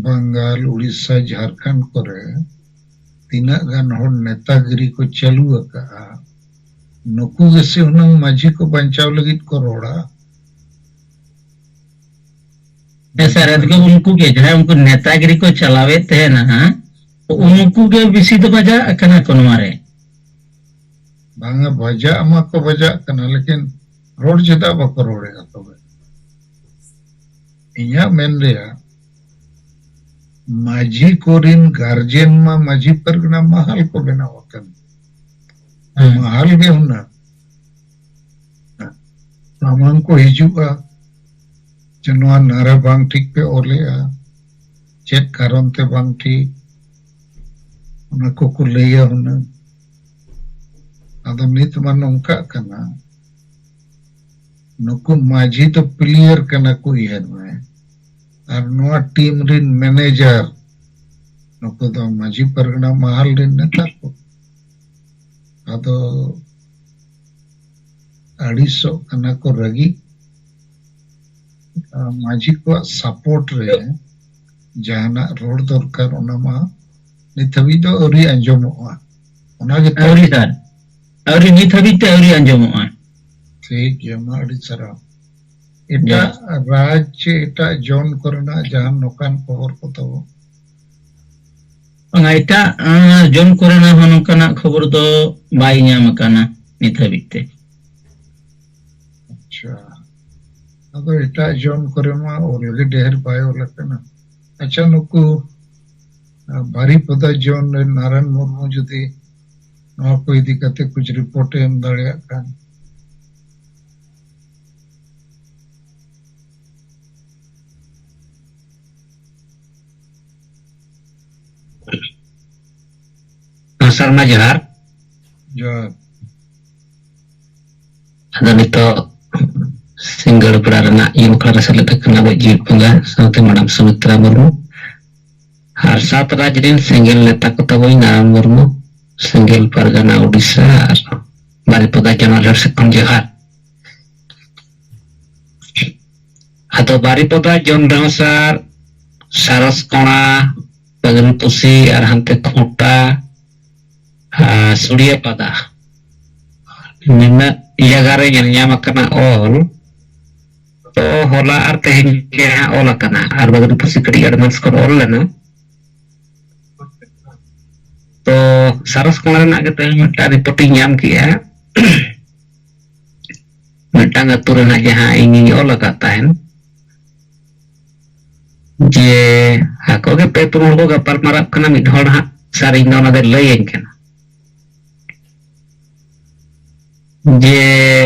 ᱵᱟᱝᱜᱟᱞ, ᱩᱲᱤᱥᱥᱟ, ᱡᱷᱟᱲᱠᱷᱚᱸᱰ ᱠᱚᱨᱮ ᱛᱤᱱᱟᱹᱜ ᱜᱟᱱ ᱦᱚᱲ ᱱᱮᱛᱟᱜᱤᱨᱤ ᱠᱚ ᱪᱟᱹᱞᱩ ᱟᱠᱟᱜᱼᱟ, ᱱᱩᱠᱩ ᱜᱮᱥᱮ ᱦᱩᱱᱟᱹᱝ ᱢᱟᱹᱡᱷᱤ ᱠᱚ ᱵᱟᱧᱪᱟᱣ ᱞᱟᱹᱜᱤᱫ ᱠᱚ ᱨᱚᱲᱟ᱾ ᱦᱮᱸ ᱥᱟᱨ, ᱟᱫᱚ ᱩᱱᱠᱩ ᱜᱮ ᱡᱟᱦᱟᱸᱭ ᱩᱱᱠᱩ ᱱᱮᱛᱟᱜᱤᱨᱤ ᱠᱚ ᱪᱟᱞᱟᱣᱮᱫ ᱛᱟᱦᱮᱱᱟ ᱦᱟᱸᱜ, ᱩᱱᱠᱩ ᱜᱮ ᱵᱮᱥᱤ ᱫᱚ ᱵᱟᱡᱟᱜ ᱠᱟᱱᱟ ᱠᱚ ᱱᱚᱣᱟ ᱨᱮ᱾ ᱵᱟᱝᱟ, ᱵᱟᱡᱟᱜ ᱢᱟᱠᱚ ᱵᱟᱡᱟᱜ ᱠᱟᱱᱟ, ᱞᱮᱠᱤᱱ ᱨᱚᱲ ᱪᱮᱫᱟᱜ ᱵᱟᱠᱚ ᱨᱚᱲᱮᱫᱼᱟ ᱛᱚᱵᱮ? ᱤᱧᱟᱹᱜ ᱢᱮᱱ ᱨᱮᱭᱟᱜ, ᱢᱟᱹᱡᱷᱤ ᱠᱚᱨᱮᱱ ᱜᱟᱨᱡᱮᱱ ᱢᱟ ᱢᱟᱹᱡᱷᱤ ᱯᱟᱨᱜᱟᱱᱟ ᱢᱟᱦᱟᱞ ᱠᱚ ᱵᱮᱱᱟᱣ ᱟᱠᱟᱱ᱾ ᱦᱮᱸ᱾ ᱢᱟᱦᱟᱞ ᱜᱮ ᱦᱩᱱᱟᱹᱝ ᱥᱟᱢᱟᱝ ᱠᱚ ᱦᱤᱡᱩᱜᱼᱟ ᱡᱮ ᱱᱚᱣᱟ ᱱᱟᱨᱟ ᱵᱟᱝ ᱴᱷᱤᱠ ᱯᱮ ᱚᱞᱮᱜᱼᱟ, ᱪᱮᱫ ᱠᱟᱨᱚᱱ ᱛᱮ ᱵᱟᱝ ᱴᱷᱤᱠ, ᱚᱱᱟ ᱠᱚᱠᱚ ᱞᱟᱹᱭᱟ ᱦᱩᱱᱟᱹᱝ᱾ ᱟᱫᱚ ᱱᱤᱛ ᱢᱟ ᱱᱚᱝᱠᱟᱜ ᱠᱟᱱᱟ, ᱱᱩᱠᱩ ᱢᱟᱹᱡᱷᱤ ᱫᱚ ᱯᱞᱮᱭᱟᱨ ᱠᱟᱱᱟ ᱠᱚ, ᱩᱭᱦᱟᱹᱨ ᱢᱮ᱾ ᱟᱨ ᱱᱚᱣᱟ ᱴᱤᱢ ᱨᱤᱱ ᱢᱮᱱᱮᱡᱟᱨ, ᱱᱩᱠᱩ ᱫᱚ ᱢᱟᱹᱡᱷᱤ ᱯᱟᱨᱜᱟᱱᱟ ᱢᱟᱦᱟᱞ ᱨᱤᱱ ᱱᱮᱛᱟ ᱠᱚ᱾ ᱟᱫᱚ ᱟᱹᱲᱤᱥᱚᱜ ᱠᱟᱱᱟ ᱠᱚ, ᱨᱟᱹᱜᱤ᱾ ᱟᱨ ᱢᱟᱹᱡᱷᱤ ᱠᱚᱣᱟᱜ ᱥᱟᱯᱳᱨᱴ ᱨᱮ ᱡᱟᱦᱟᱱᱟᱜ ᱨᱚᱲ ᱫᱚᱨᱠᱟᱨ, ᱚᱱᱟ ᱢᱟ ᱱᱤᱛ ᱦᱟᱹᱵᱤᱡ ᱫᱚ ᱟᱹᱣᱨᱤ ᱟᱸᱡᱚᱢᱚᱜᱼᱟ᱾ ᱚᱱᱟ ᱜᱮᱛᱚ ᱟᱹᱣᱨᱤ ᱥᱟᱨ, ᱟᱹᱣᱨᱤ, ᱱᱤᱛ ᱦᱟᱹᱵᱤᱡ ᱛᱮ ᱟᱹᱣᱨᱤ ᱟᱸᱡᱚᱢᱚᱜᱼᱟ᱾ ᱴᱷᱤᱠ ᱜᱮᱭᱟ, ᱢᱟ ᱟᱹᱰᱤ ᱥᱟᱨᱦᱟᱣ᱾ ᱮᱴᱟᱜ ᱨᱟᱡᱽ ᱪᱮ ᱮᱴᱟᱜ ᱡᱚᱱ ᱠᱚᱨᱮᱱᱟᱜ ᱡᱟᱦᱟᱱ ᱱᱚᱝᱠᱟᱱ ᱠᱷᱚᱵᱚᱨ ᱠᱚ ᱛᱟᱵᱚ? ᱵᱟᱝᱟ, ᱮᱴᱟᱜ, ᱟᱸ, ᱡᱚᱱ ᱠᱚᱨᱮᱱᱟᱜ ᱦᱚᱸ ᱱᱚᱝᱠᱟᱱᱟᱜ ᱠᱷᱚᱵᱚᱨ ᱫᱚ ᱵᱟᱭ ᱧᱟᱢ ᱟᱠᱟᱱᱟ ᱱᱤᱛ ᱦᱟᱹᱵᱤᱡ ᱛᱮ᱾ ᱟᱪᱪᱷᱟ, ᱟᱫᱚ ᱮᱴᱟᱜ ᱡᱚᱱ ᱠᱚᱨᱮ ᱢᱟ ᱚᱞ ᱜᱮ ᱰᱷᱮᱨ ᱵᱟᱭ ᱚᱞ ᱟᱠᱟᱱᱟ᱾ ᱟᱪᱪᱷᱟ, ᱱᱩᱠᱩ, ᱟ, ᱵᱟᱨᱤᱯᱚᱫᱟ ᱡᱚᱱ ᱨᱮᱱ ᱱᱟᱨᱟᱭᱚᱱ ᱢᱩᱨᱢᱩ ᱡᱩᱫᱤ ᱱᱚᱣᱟ ᱠᱚ ᱤᱫᱤ ᱠᱟᱛᱮ ᱠᱩᱪ ᱨᱤᱯᱳᱨᱴ ᱮ ᱮᱢ ᱫᱟᱲᱮᱭᱟᱜ ᱠᱷᱟᱱ᱾ ᱥᱟᱨᱢᱟ ᱡᱚᱦᱟᱨ᱾ ᱡᱚᱦᱟᱨ᱾ ᱟᱫᱚ ᱱᱤᱛᱚᱜ ᱥᱤᱸᱜᱟᱹᱲ ᱵᱮᱲᱟ ᱨᱮᱱᱟᱜ ᱤᱭᱟᱹ ᱵᱟᱠᱷᱨᱟ ᱨᱮ ᱥᱮᱞᱮᱫ ᱟᱠᱟᱱᱟ ᱟᱵᱚ ᱡᱤᱣᱤᱫ ᱵᱚᱸᱜᱟ ᱥᱟᱶᱛᱮ ᱢᱮᱰᱟᱢ ᱥᱩᱢᱤᱛᱨᱟ ᱢᱩᱨᱢᱩ ᱟᱨ ᱥᱟᱛ ᱨᱟᱡᱽ ᱨᱮᱱ ᱥᱮᱸᱜᱮᱞ ᱱᱮᱛᱟ ᱠᱚ ᱛᱟᱵᱚᱱ ᱱᱟᱨᱟᱭᱚᱱ ᱢᱩᱨᱢᱩ, ᱥᱮᱸᱜᱮᱞ ᱯᱟᱨᱜᱟᱱᱟ ᱳᱰᱤᱥᱟ ᱟᱨ ᱵᱟᱨᱤᱯᱚᱫᱟ ᱡᱚᱱᱚᱞ ᱥᱮᱫ ᱠᱷᱚᱱ ᱡᱚᱦᱟᱨ᱾ ᱟᱫᱚ ᱵᱟᱨᱤᱯᱚᱫᱟ ᱡᱚᱱᱰᱟᱣᱥᱟᱨ, ᱥᱟᱨᱚᱥᱠᱚᱬᱟ, ᱯᱟᱜᱽᱨᱤ ᱯᱩᱥᱤ ᱟᱨ ᱦᱟᱱᱛᱮ ᱠᱷᱩᱸᱴᱟ, ᱟᱨ ᱥᱩᱲᱤᱭᱟᱹ ᱯᱟᱫᱟ, ᱱᱤᱱᱟᱹᱜ ᱡᱟᱭᱜᱟ ᱨᱮ ᱧᱮᱞ ᱧᱟᱢ ᱟᱠᱟᱱᱟ ᱚᱞ᱾ ᱛᱚ ᱦᱚᱞᱟ ᱟᱨ ᱛᱮᱦᱮᱧ ᱜᱮ ᱦᱟᱸᱜ ᱚᱞ ᱟᱠᱟᱱᱟ, ᱟᱨ ᱵᱟᱜᱽᱨᱤ ᱯᱩᱥᱤ ᱠᱟᱹᱴᱤᱡ advance ᱠᱷᱚᱱ ᱚᱞ ᱞᱮᱱᱟ᱾ ᱛᱚ ᱥᱟᱨᱚᱥᱠᱚᱬᱟ ᱨᱮᱱᱟᱜ ᱜᱮ ᱛᱮᱦᱮᱧ ᱢᱤᱫᱴᱟᱝ ᱨᱤᱯᱳᱨᱴ ᱤᱧ ᱧᱟᱢ ᱠᱮᱜᱼᱟ᱾ ᱢᱤᱫᱴᱟᱝ ᱟᱹᱛᱩ ᱨᱮᱱᱟᱜ ᱡᱟᱦᱟᱸ ᱤᱧᱤᱧ ᱚᱞ ᱟᱠᱟᱫ ᱛᱟᱦᱮᱱ, ᱡᱮ ᱟᱠᱚ ᱜᱮ ᱯᱮ ᱯᱩᱱ ᱦᱚᱲ ᱠᱚ ᱜᱟᱯᱟᱞ ᱢᱟᱨᱟᱜ ᱠᱟᱱᱟ, ᱢᱤᱫ ᱦᱚᱲ ᱦᱟᱸᱜ ᱥᱟᱨ ᱤᱧ ᱫᱚ ᱚᱱᱟ ᱫᱚᱭ ᱞᱟᱹᱭᱟᱹᱧ ᱠᱟᱱᱟ᱾ ᱡᱮ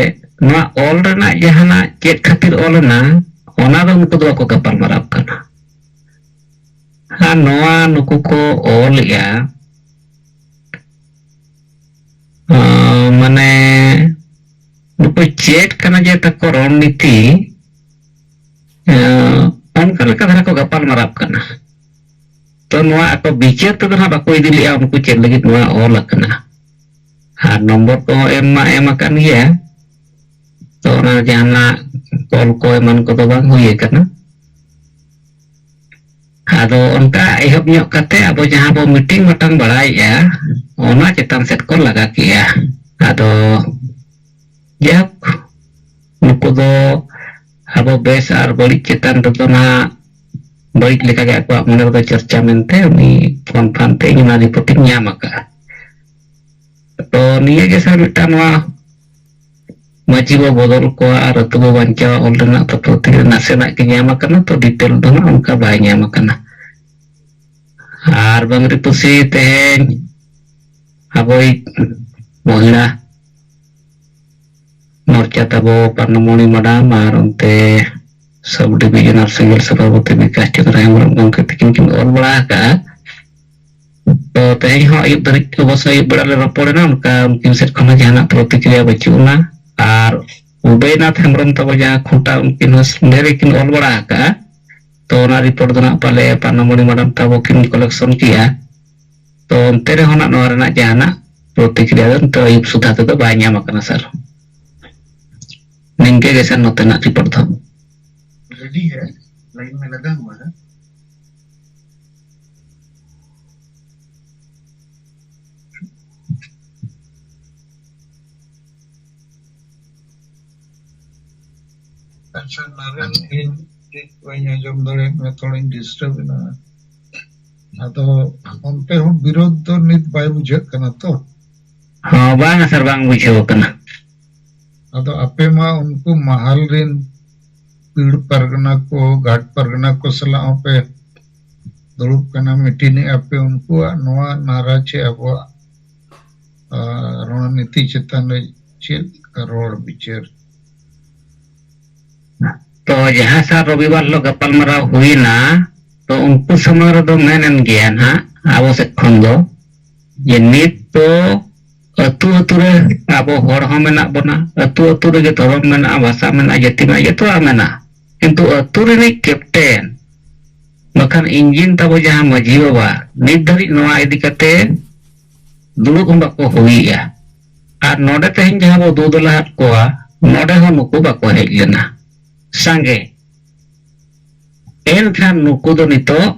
ᱱᱚᱣᱟ ᱚᱞ ᱨᱮᱱᱟᱜ ᱡᱟᱦᱟᱱᱟᱜ ᱪᱮᱫ ᱠᱷᱟᱹᱛᱤᱨ ᱚᱞ ᱮᱱᱟ, ᱚᱱᱟ ᱫᱚ ᱩᱱᱠᱩ ᱫᱚ ᱵᱟᱠᱚ ᱜᱟᱯᱟᱞ ᱢᱟᱨᱟᱣ ᱠᱟᱱᱟ᱾ ᱟᱨ ᱱᱚᱣᱟ ᱱᱩᱠᱩ ᱠᱚ ᱚᱞᱮᱜᱼᱟ, ᱟᱸ, ᱢᱟᱱᱮ ᱱᱩᱠᱩ ᱪᱮᱫ ᱠᱟᱱᱟ ᱡᱮ ᱛᱟᱠᱚ ᱨᱚᱬᱱᱤᱛᱤ, ᱟᱸ, ᱚᱱᱠᱟ ᱞᱮᱠᱟ ᱫᱷᱟᱨᱟ ᱠᱚ ᱜᱟᱯᱟᱞ ᱢᱟᱨᱟᱣ ᱠᱟᱱᱟ᱾ ᱛᱚ ᱱᱚᱣᱟ ᱟᱠᱚ ᱵᱤᱪᱟᱹᱨ ᱛᱮᱫᱚ ᱱᱟᱦᱟᱜ ᱵᱟᱠᱚ ᱤᱫᱤ ᱞᱮᱜᱼᱟ, ᱩᱱᱠᱩ ᱪᱮᱫ ᱞᱟᱹᱜᱤᱫ ᱱᱚᱣᱟ ᱚᱞ ᱟᱠᱟᱱᱟ᱾ ᱟᱨ ᱱᱚᱢᱵᱚᱨ ᱠᱚᱦᱚᱸ ᱮᱢ ᱢᱟ ᱮᱢ ᱟᱠᱟᱱ ᱜᱮᱭᱟ᱾ ᱛᱚ ᱚᱱᱟ ᱡᱟᱦᱟᱱᱟᱜ ᱠᱚᱞ ᱠᱚ ᱮᱢᱟᱱ ᱠᱚᱫᱚ ᱵᱟᱝ ᱦᱩᱭ ᱟᱠᱟᱱᱟ᱾ ᱟᱫᱚ ᱚᱱᱠᱟ ᱮᱦᱚᱵ ᱧᱚᱜ ᱠᱟᱛᱮ ᱟᱵᱚ ᱡᱟᱦᱟᱸ ᱵᱚ ᱢᱤᱴᱤᱝ ᱢᱟᱴᱟᱝ ᱵᱟᱲᱟᱭᱮᱫᱼᱟ, ᱚᱱᱟ ᱪᱮᱛᱟᱱ ᱥᱮᱫ ᱠᱚ ᱞᱟᱜᱟ ᱠᱮᱜᱼᱟ᱾ ᱟᱫᱚ ᱡᱟᱭᱦᱳᱠ, ᱱᱩᱠᱩ ᱫᱚ ᱟᱵᱚ ᱵᱮᱥ ᱟᱨ ᱵᱟᱹᱲᱤᱡ ᱪᱮᱛᱟᱱ ᱨᱮᱫᱚ ᱱᱟᱦᱟᱜ ᱵᱟᱹᱲᱤᱡ ᱞᱮᱠᱟᱜᱮ ᱟᱠᱚᱣᱟᱜ ᱢᱚᱱᱮ ᱨᱮᱫᱚ ᱪᱚᱨᱪᱟ ᱢᱮᱱᱛᱮ ᱩᱱᱤ ᱯᱷᱳᱱ ᱯᱷᱟᱱ ᱛᱮ ᱤᱧ ᱚᱱᱟ ᱨᱤᱯᱳᱨᱴ ᱤᱧ ᱧᱟᱢ ᱟᱠᱟᱫᱼᱟ᱾ ᱛᱚ ᱱᱤᱭᱟᱹ ᱜᱮ ᱥᱟᱨ ᱢᱤᱫᱴᱟᱝ ᱱᱚᱣᱟ ᱢᱟᱹᱡᱷᱤ ᱵᱚ ᱵᱚᱫᱚᱞ ᱠᱚᱣᱟ ᱟᱨ ᱟᱹᱛᱩ ᱵᱚ ᱵᱟᱧᱪᱟᱣᱟ ᱚᱞ ᱨᱮᱱᱟᱜ ᱛᱚ ᱯᱩᱛᱷᱤ ᱨᱮ ᱱᱟᱥᱮᱱᱟᱜ ᱜᱮ ᱧᱟᱢ ᱟᱠᱟᱱᱟ, ᱛᱚ ᱰᱤᱴᱮᱞ ᱫᱚ ᱱᱟᱜ ᱚᱱᱠᱟ ᱵᱟᱭ ᱧᱟᱢ ᱟᱠᱟᱱᱟ᱾ ᱟᱨ ᱵᱟᱝᱨᱤ ᱯᱩᱥᱤ ᱛᱮᱦᱮᱧ ᱟᱵᱚᱭᱤᱡ ᱢᱚᱦᱤᱞᱟ ᱢᱳᱨᱪᱟ ᱛᱟᱵᱚ ᱯᱟᱱᱟᱢᱚᱬᱤ ᱢᱟᱰᱟᱢ ᱟᱨ ᱚᱱᱛᱮ ᱥᱟᱵ ᱰᱤᱵᱤᱡᱚᱱᱟᱞ ᱥᱮᱸᱜᱮᱞ ᱥᱚᱵᱷᱟᱯᱚᱛᱤ ᱵᱤᱠᱟᱥ ᱪᱚᱸᱫᱽᱨᱚ ᱦᱮᱢᱵᱨᱚᱢ ᱜᱚᱢᱠᱮ ᱛᱤᱠᱤᱱ ᱠᱤᱱ ᱚᱞ ᱵᱟᱲᱟ ᱟᱠᱟᱫᱼᱟ᱾ ᱛᱚ ᱛᱮᱦᱮᱧ ᱦᱚᱸ ᱟᱹᱭᱩᱵ ᱫᱷᱟᱹᱨᱤᱡ, ᱚᱵᱚᱥᱥᱳᱭ ᱟᱹᱭᱩᱵ ᱵᱮᱲᱟ ᱞᱮ ᱨᱚᱯᱚᱲ ᱮᱱᱟ, ᱚᱱᱠᱟ ᱩᱱᱠᱤᱱ ᱥᱮᱫ ᱠᱷᱚᱱ ᱦᱚᱸ ᱡᱟᱦᱟᱱᱟᱜ ᱯᱨᱚᱛᱤᱠᱨᱤᱭᱟ ᱵᱟᱹᱪᱩᱜ ᱟᱱᱟ᱾ ᱟᱨ ᱩᱫᱚᱭᱱᱟᱛᱷ ᱦᱮᱢᱵᱨᱚᱢ ᱛᱟᱵᱚ ᱡᱟᱦᱟᱸ ᱠᱷᱩᱸᱴᱟ, ᱩᱱᱠᱤᱱ ᱦᱚᱸ ᱥᱚᱱᱫᱷᱮ ᱨᱮᱠᱤᱱ ᱚᱞ ᱵᱟᱲᱟ ᱟᱠᱟᱫᱼᱟ᱾ ᱛᱚ ᱚᱱᱟ ᱨᱤᱯᱳᱨᱴ ᱫᱚ ᱱᱟᱜ ᱯᱟᱞᱮ ᱯᱟᱱᱟᱢᱚᱬᱤ ᱢᱟᱰᱟᱢ ᱛᱟᱵᱚ ᱠᱤᱱ ᱠᱟᱞᱮᱠᱥᱚᱱ ᱠᱮᱜᱼᱟ᱾ ᱛᱚ ᱚᱱᱛᱮ ᱨᱮᱦᱚᱸ ᱱᱟᱜ ᱱᱚᱣᱟ ᱨᱮᱱᱟᱜ ᱡᱟᱦᱟᱱᱟᱜ ᱯᱨᱚᱛᱤᱠᱨᱤᱭᱟ ᱫᱚ ᱱᱤᱛᱚᱜ ᱟᱹᱭᱩᱵ ᱥᱩᱫᱷᱟ ᱛᱮᱫᱚ ᱵᱟᱭ ᱧᱟᱢ ᱟᱠᱟᱱᱟ ᱥᱟᱨ᱾ ᱱᱤᱝᱠᱟᱹ ᱜᱮ ᱥᱟᱨ ᱱᱚᱛᱮᱱᱟᱜ ᱨᱤᱯᱳᱨᱴ ᱫᱚ᱾ ᱨᱮᱰᱤ ᱦᱮ, ᱞᱟᱭᱤᱱ ᱢᱮ ᱞᱟᱜᱟ ᱦᱩᱟ ᱦᱮ᱾ ᱟᱪᱪᱷᱟ, ᱱᱟᱨᱮᱱ, ᱤᱧ ᱴᱷᱤᱠ ᱵᱟᱹᱧ ᱟᱸᱡᱚᱢ ᱫᱟᱲᱮᱭᱟᱜ ᱠᱟᱱᱟ, ᱛᱷᱚᱲᱟᱧ ᱰᱤᱥᱴᱟᱵ ᱮᱱᱟ᱾ ᱟᱫᱚ ᱚᱱᱛᱮ ᱦᱚᱸ ᱵᱤᱨᱳᱫᱷ ᱫᱚ ᱱᱤᱛ ᱵᱟᱭ ᱵᱩᱡᱷᱟᱹᱜ ᱠᱟᱱᱟ ᱛᱚ? ᱦᱚᱸ, ᱵᱟᱝᱟ ᱥᱟᱨ, ᱵᱟᱝ ᱵᱩᱡᱷᱟᱹᱣ ᱠᱟᱱᱟ᱾ ᱟᱫᱚ ᱟᱯᱮ ᱢᱟ ᱩᱱᱠᱩ ᱢᱟᱦᱟᱞ ᱨᱤᱱ ᱯᱤᱲ ᱯᱟᱨᱜᱟᱱᱟ ᱠᱚ, ᱜᱷᱟᱴ ᱯᱟᱨᱜᱟᱱᱟ ᱠᱚ ᱥᱟᱞᱟᱜ ᱦᱚᱸᱯᱮ ᱫᱩᱲᱩᱵ ᱠᱟᱱᱟ, ᱢᱤᱴᱤᱝ ᱮᱫᱼᱟ ᱯᱮ, ᱩᱱᱠᱩᱣᱟᱜ ᱱᱚᱣᱟ ᱱᱟᱨᱟ ᱪᱮ ᱟᱵᱚᱣᱟᱜ, ᱟ, ᱨᱚᱬᱱᱤᱛᱤ ᱪᱮᱛᱟᱱ ᱨᱮ ᱪᱮᱫ ᱞᱮᱠᱟ ᱨᱚᱲ ᱵᱤᱪᱟᱹᱨ? ᱛᱚ ᱡᱟᱦᱟᱸ ᱥᱟᱨ ᱨᱚᱵᱤᱵᱟᱨ ᱦᱤᱞᱳᱜ ᱜᱟᱯᱟᱞᱢᱟᱨᱟᱣ ᱦᱩᱭᱱᱟ, ᱛᱚ ᱩᱱᱠᱩ ᱥᱟᱢᱟᱝ ᱨᱮᱫᱚ ᱢᱮᱱ ᱮᱱ ᱜᱮᱭᱟ ᱱᱟᱦᱟᱜ ᱟᱵᱚ ᱥᱮᱫ ᱠᱷᱚᱱ ᱫᱚ ᱡᱮ ᱱᱤᱛ ᱫᱚ ᱟᱹᱛᱩ ᱟᱹᱛᱩ ᱨᱮ ᱟᱵᱚ ᱦᱚᱲ ᱦᱚᱸ ᱢᱮᱱᱟᱜ ᱵᱚᱱᱟ, ᱟᱹᱛᱩ ᱟᱹᱛᱩ ᱨᱮᱜᱮ ᱫᱷᱚᱨᱚᱢ ᱢᱮᱱᱟᱜᱼᱟ, ᱵᱷᱟᱥᱟ ᱢᱮᱱᱟᱜᱼᱟ, ᱡᱟᱹᱛᱤ ᱢᱮᱱᱟᱜᱼᱟ, ᱡᱚᱛᱚᱣᱟᱜ ᱢᱮᱱᱟᱜᱼᱟ᱾ ᱠᱤᱱᱛᱩ ᱟᱹᱛᱩ ᱨᱤᱱᱤᱡ ᱠᱮᱯᱴᱮᱱ ᱵᱟᱠᱷᱟᱱ ᱤᱧᱡᱤᱱ ᱛᱟᱵᱚ ᱡᱟᱦᱟᱸ ᱢᱟᱹᱡᱷᱤ ᱵᱟᱵᱟ ᱱᱤᱛ ᱫᱷᱟᱹᱨᱤᱡ ᱱᱚᱣᱟ ᱤᱫᱤ ᱠᱟᱛᱮ ᱫᱩᱲᱩᱵ ᱦᱚᱸ ᱵᱟᱠᱚ ᱦᱩᱭᱮᱜᱼᱟ᱾ ᱟᱨ ᱱᱚᱰᱮ ᱛᱮᱦᱮᱧ ᱡᱟᱦᱟᱸ ᱵᱚ ᱫᱩ ᱫᱚᱞᱟᱦᱟᱫ ᱠᱚᱣᱟ, ᱱᱚᱰᱮ ᱦᱚᱸ ᱱᱩᱠᱩ ᱵᱟᱠᱚ ᱦᱮᱡ ᱞᱮᱱᱟ ᱥᱟᱸᱜᱮ᱾ ᱮᱱᱠᱷᱟᱱ ᱱᱩᱠᱩ ᱫᱚ ᱱᱤᱛᱚᱜ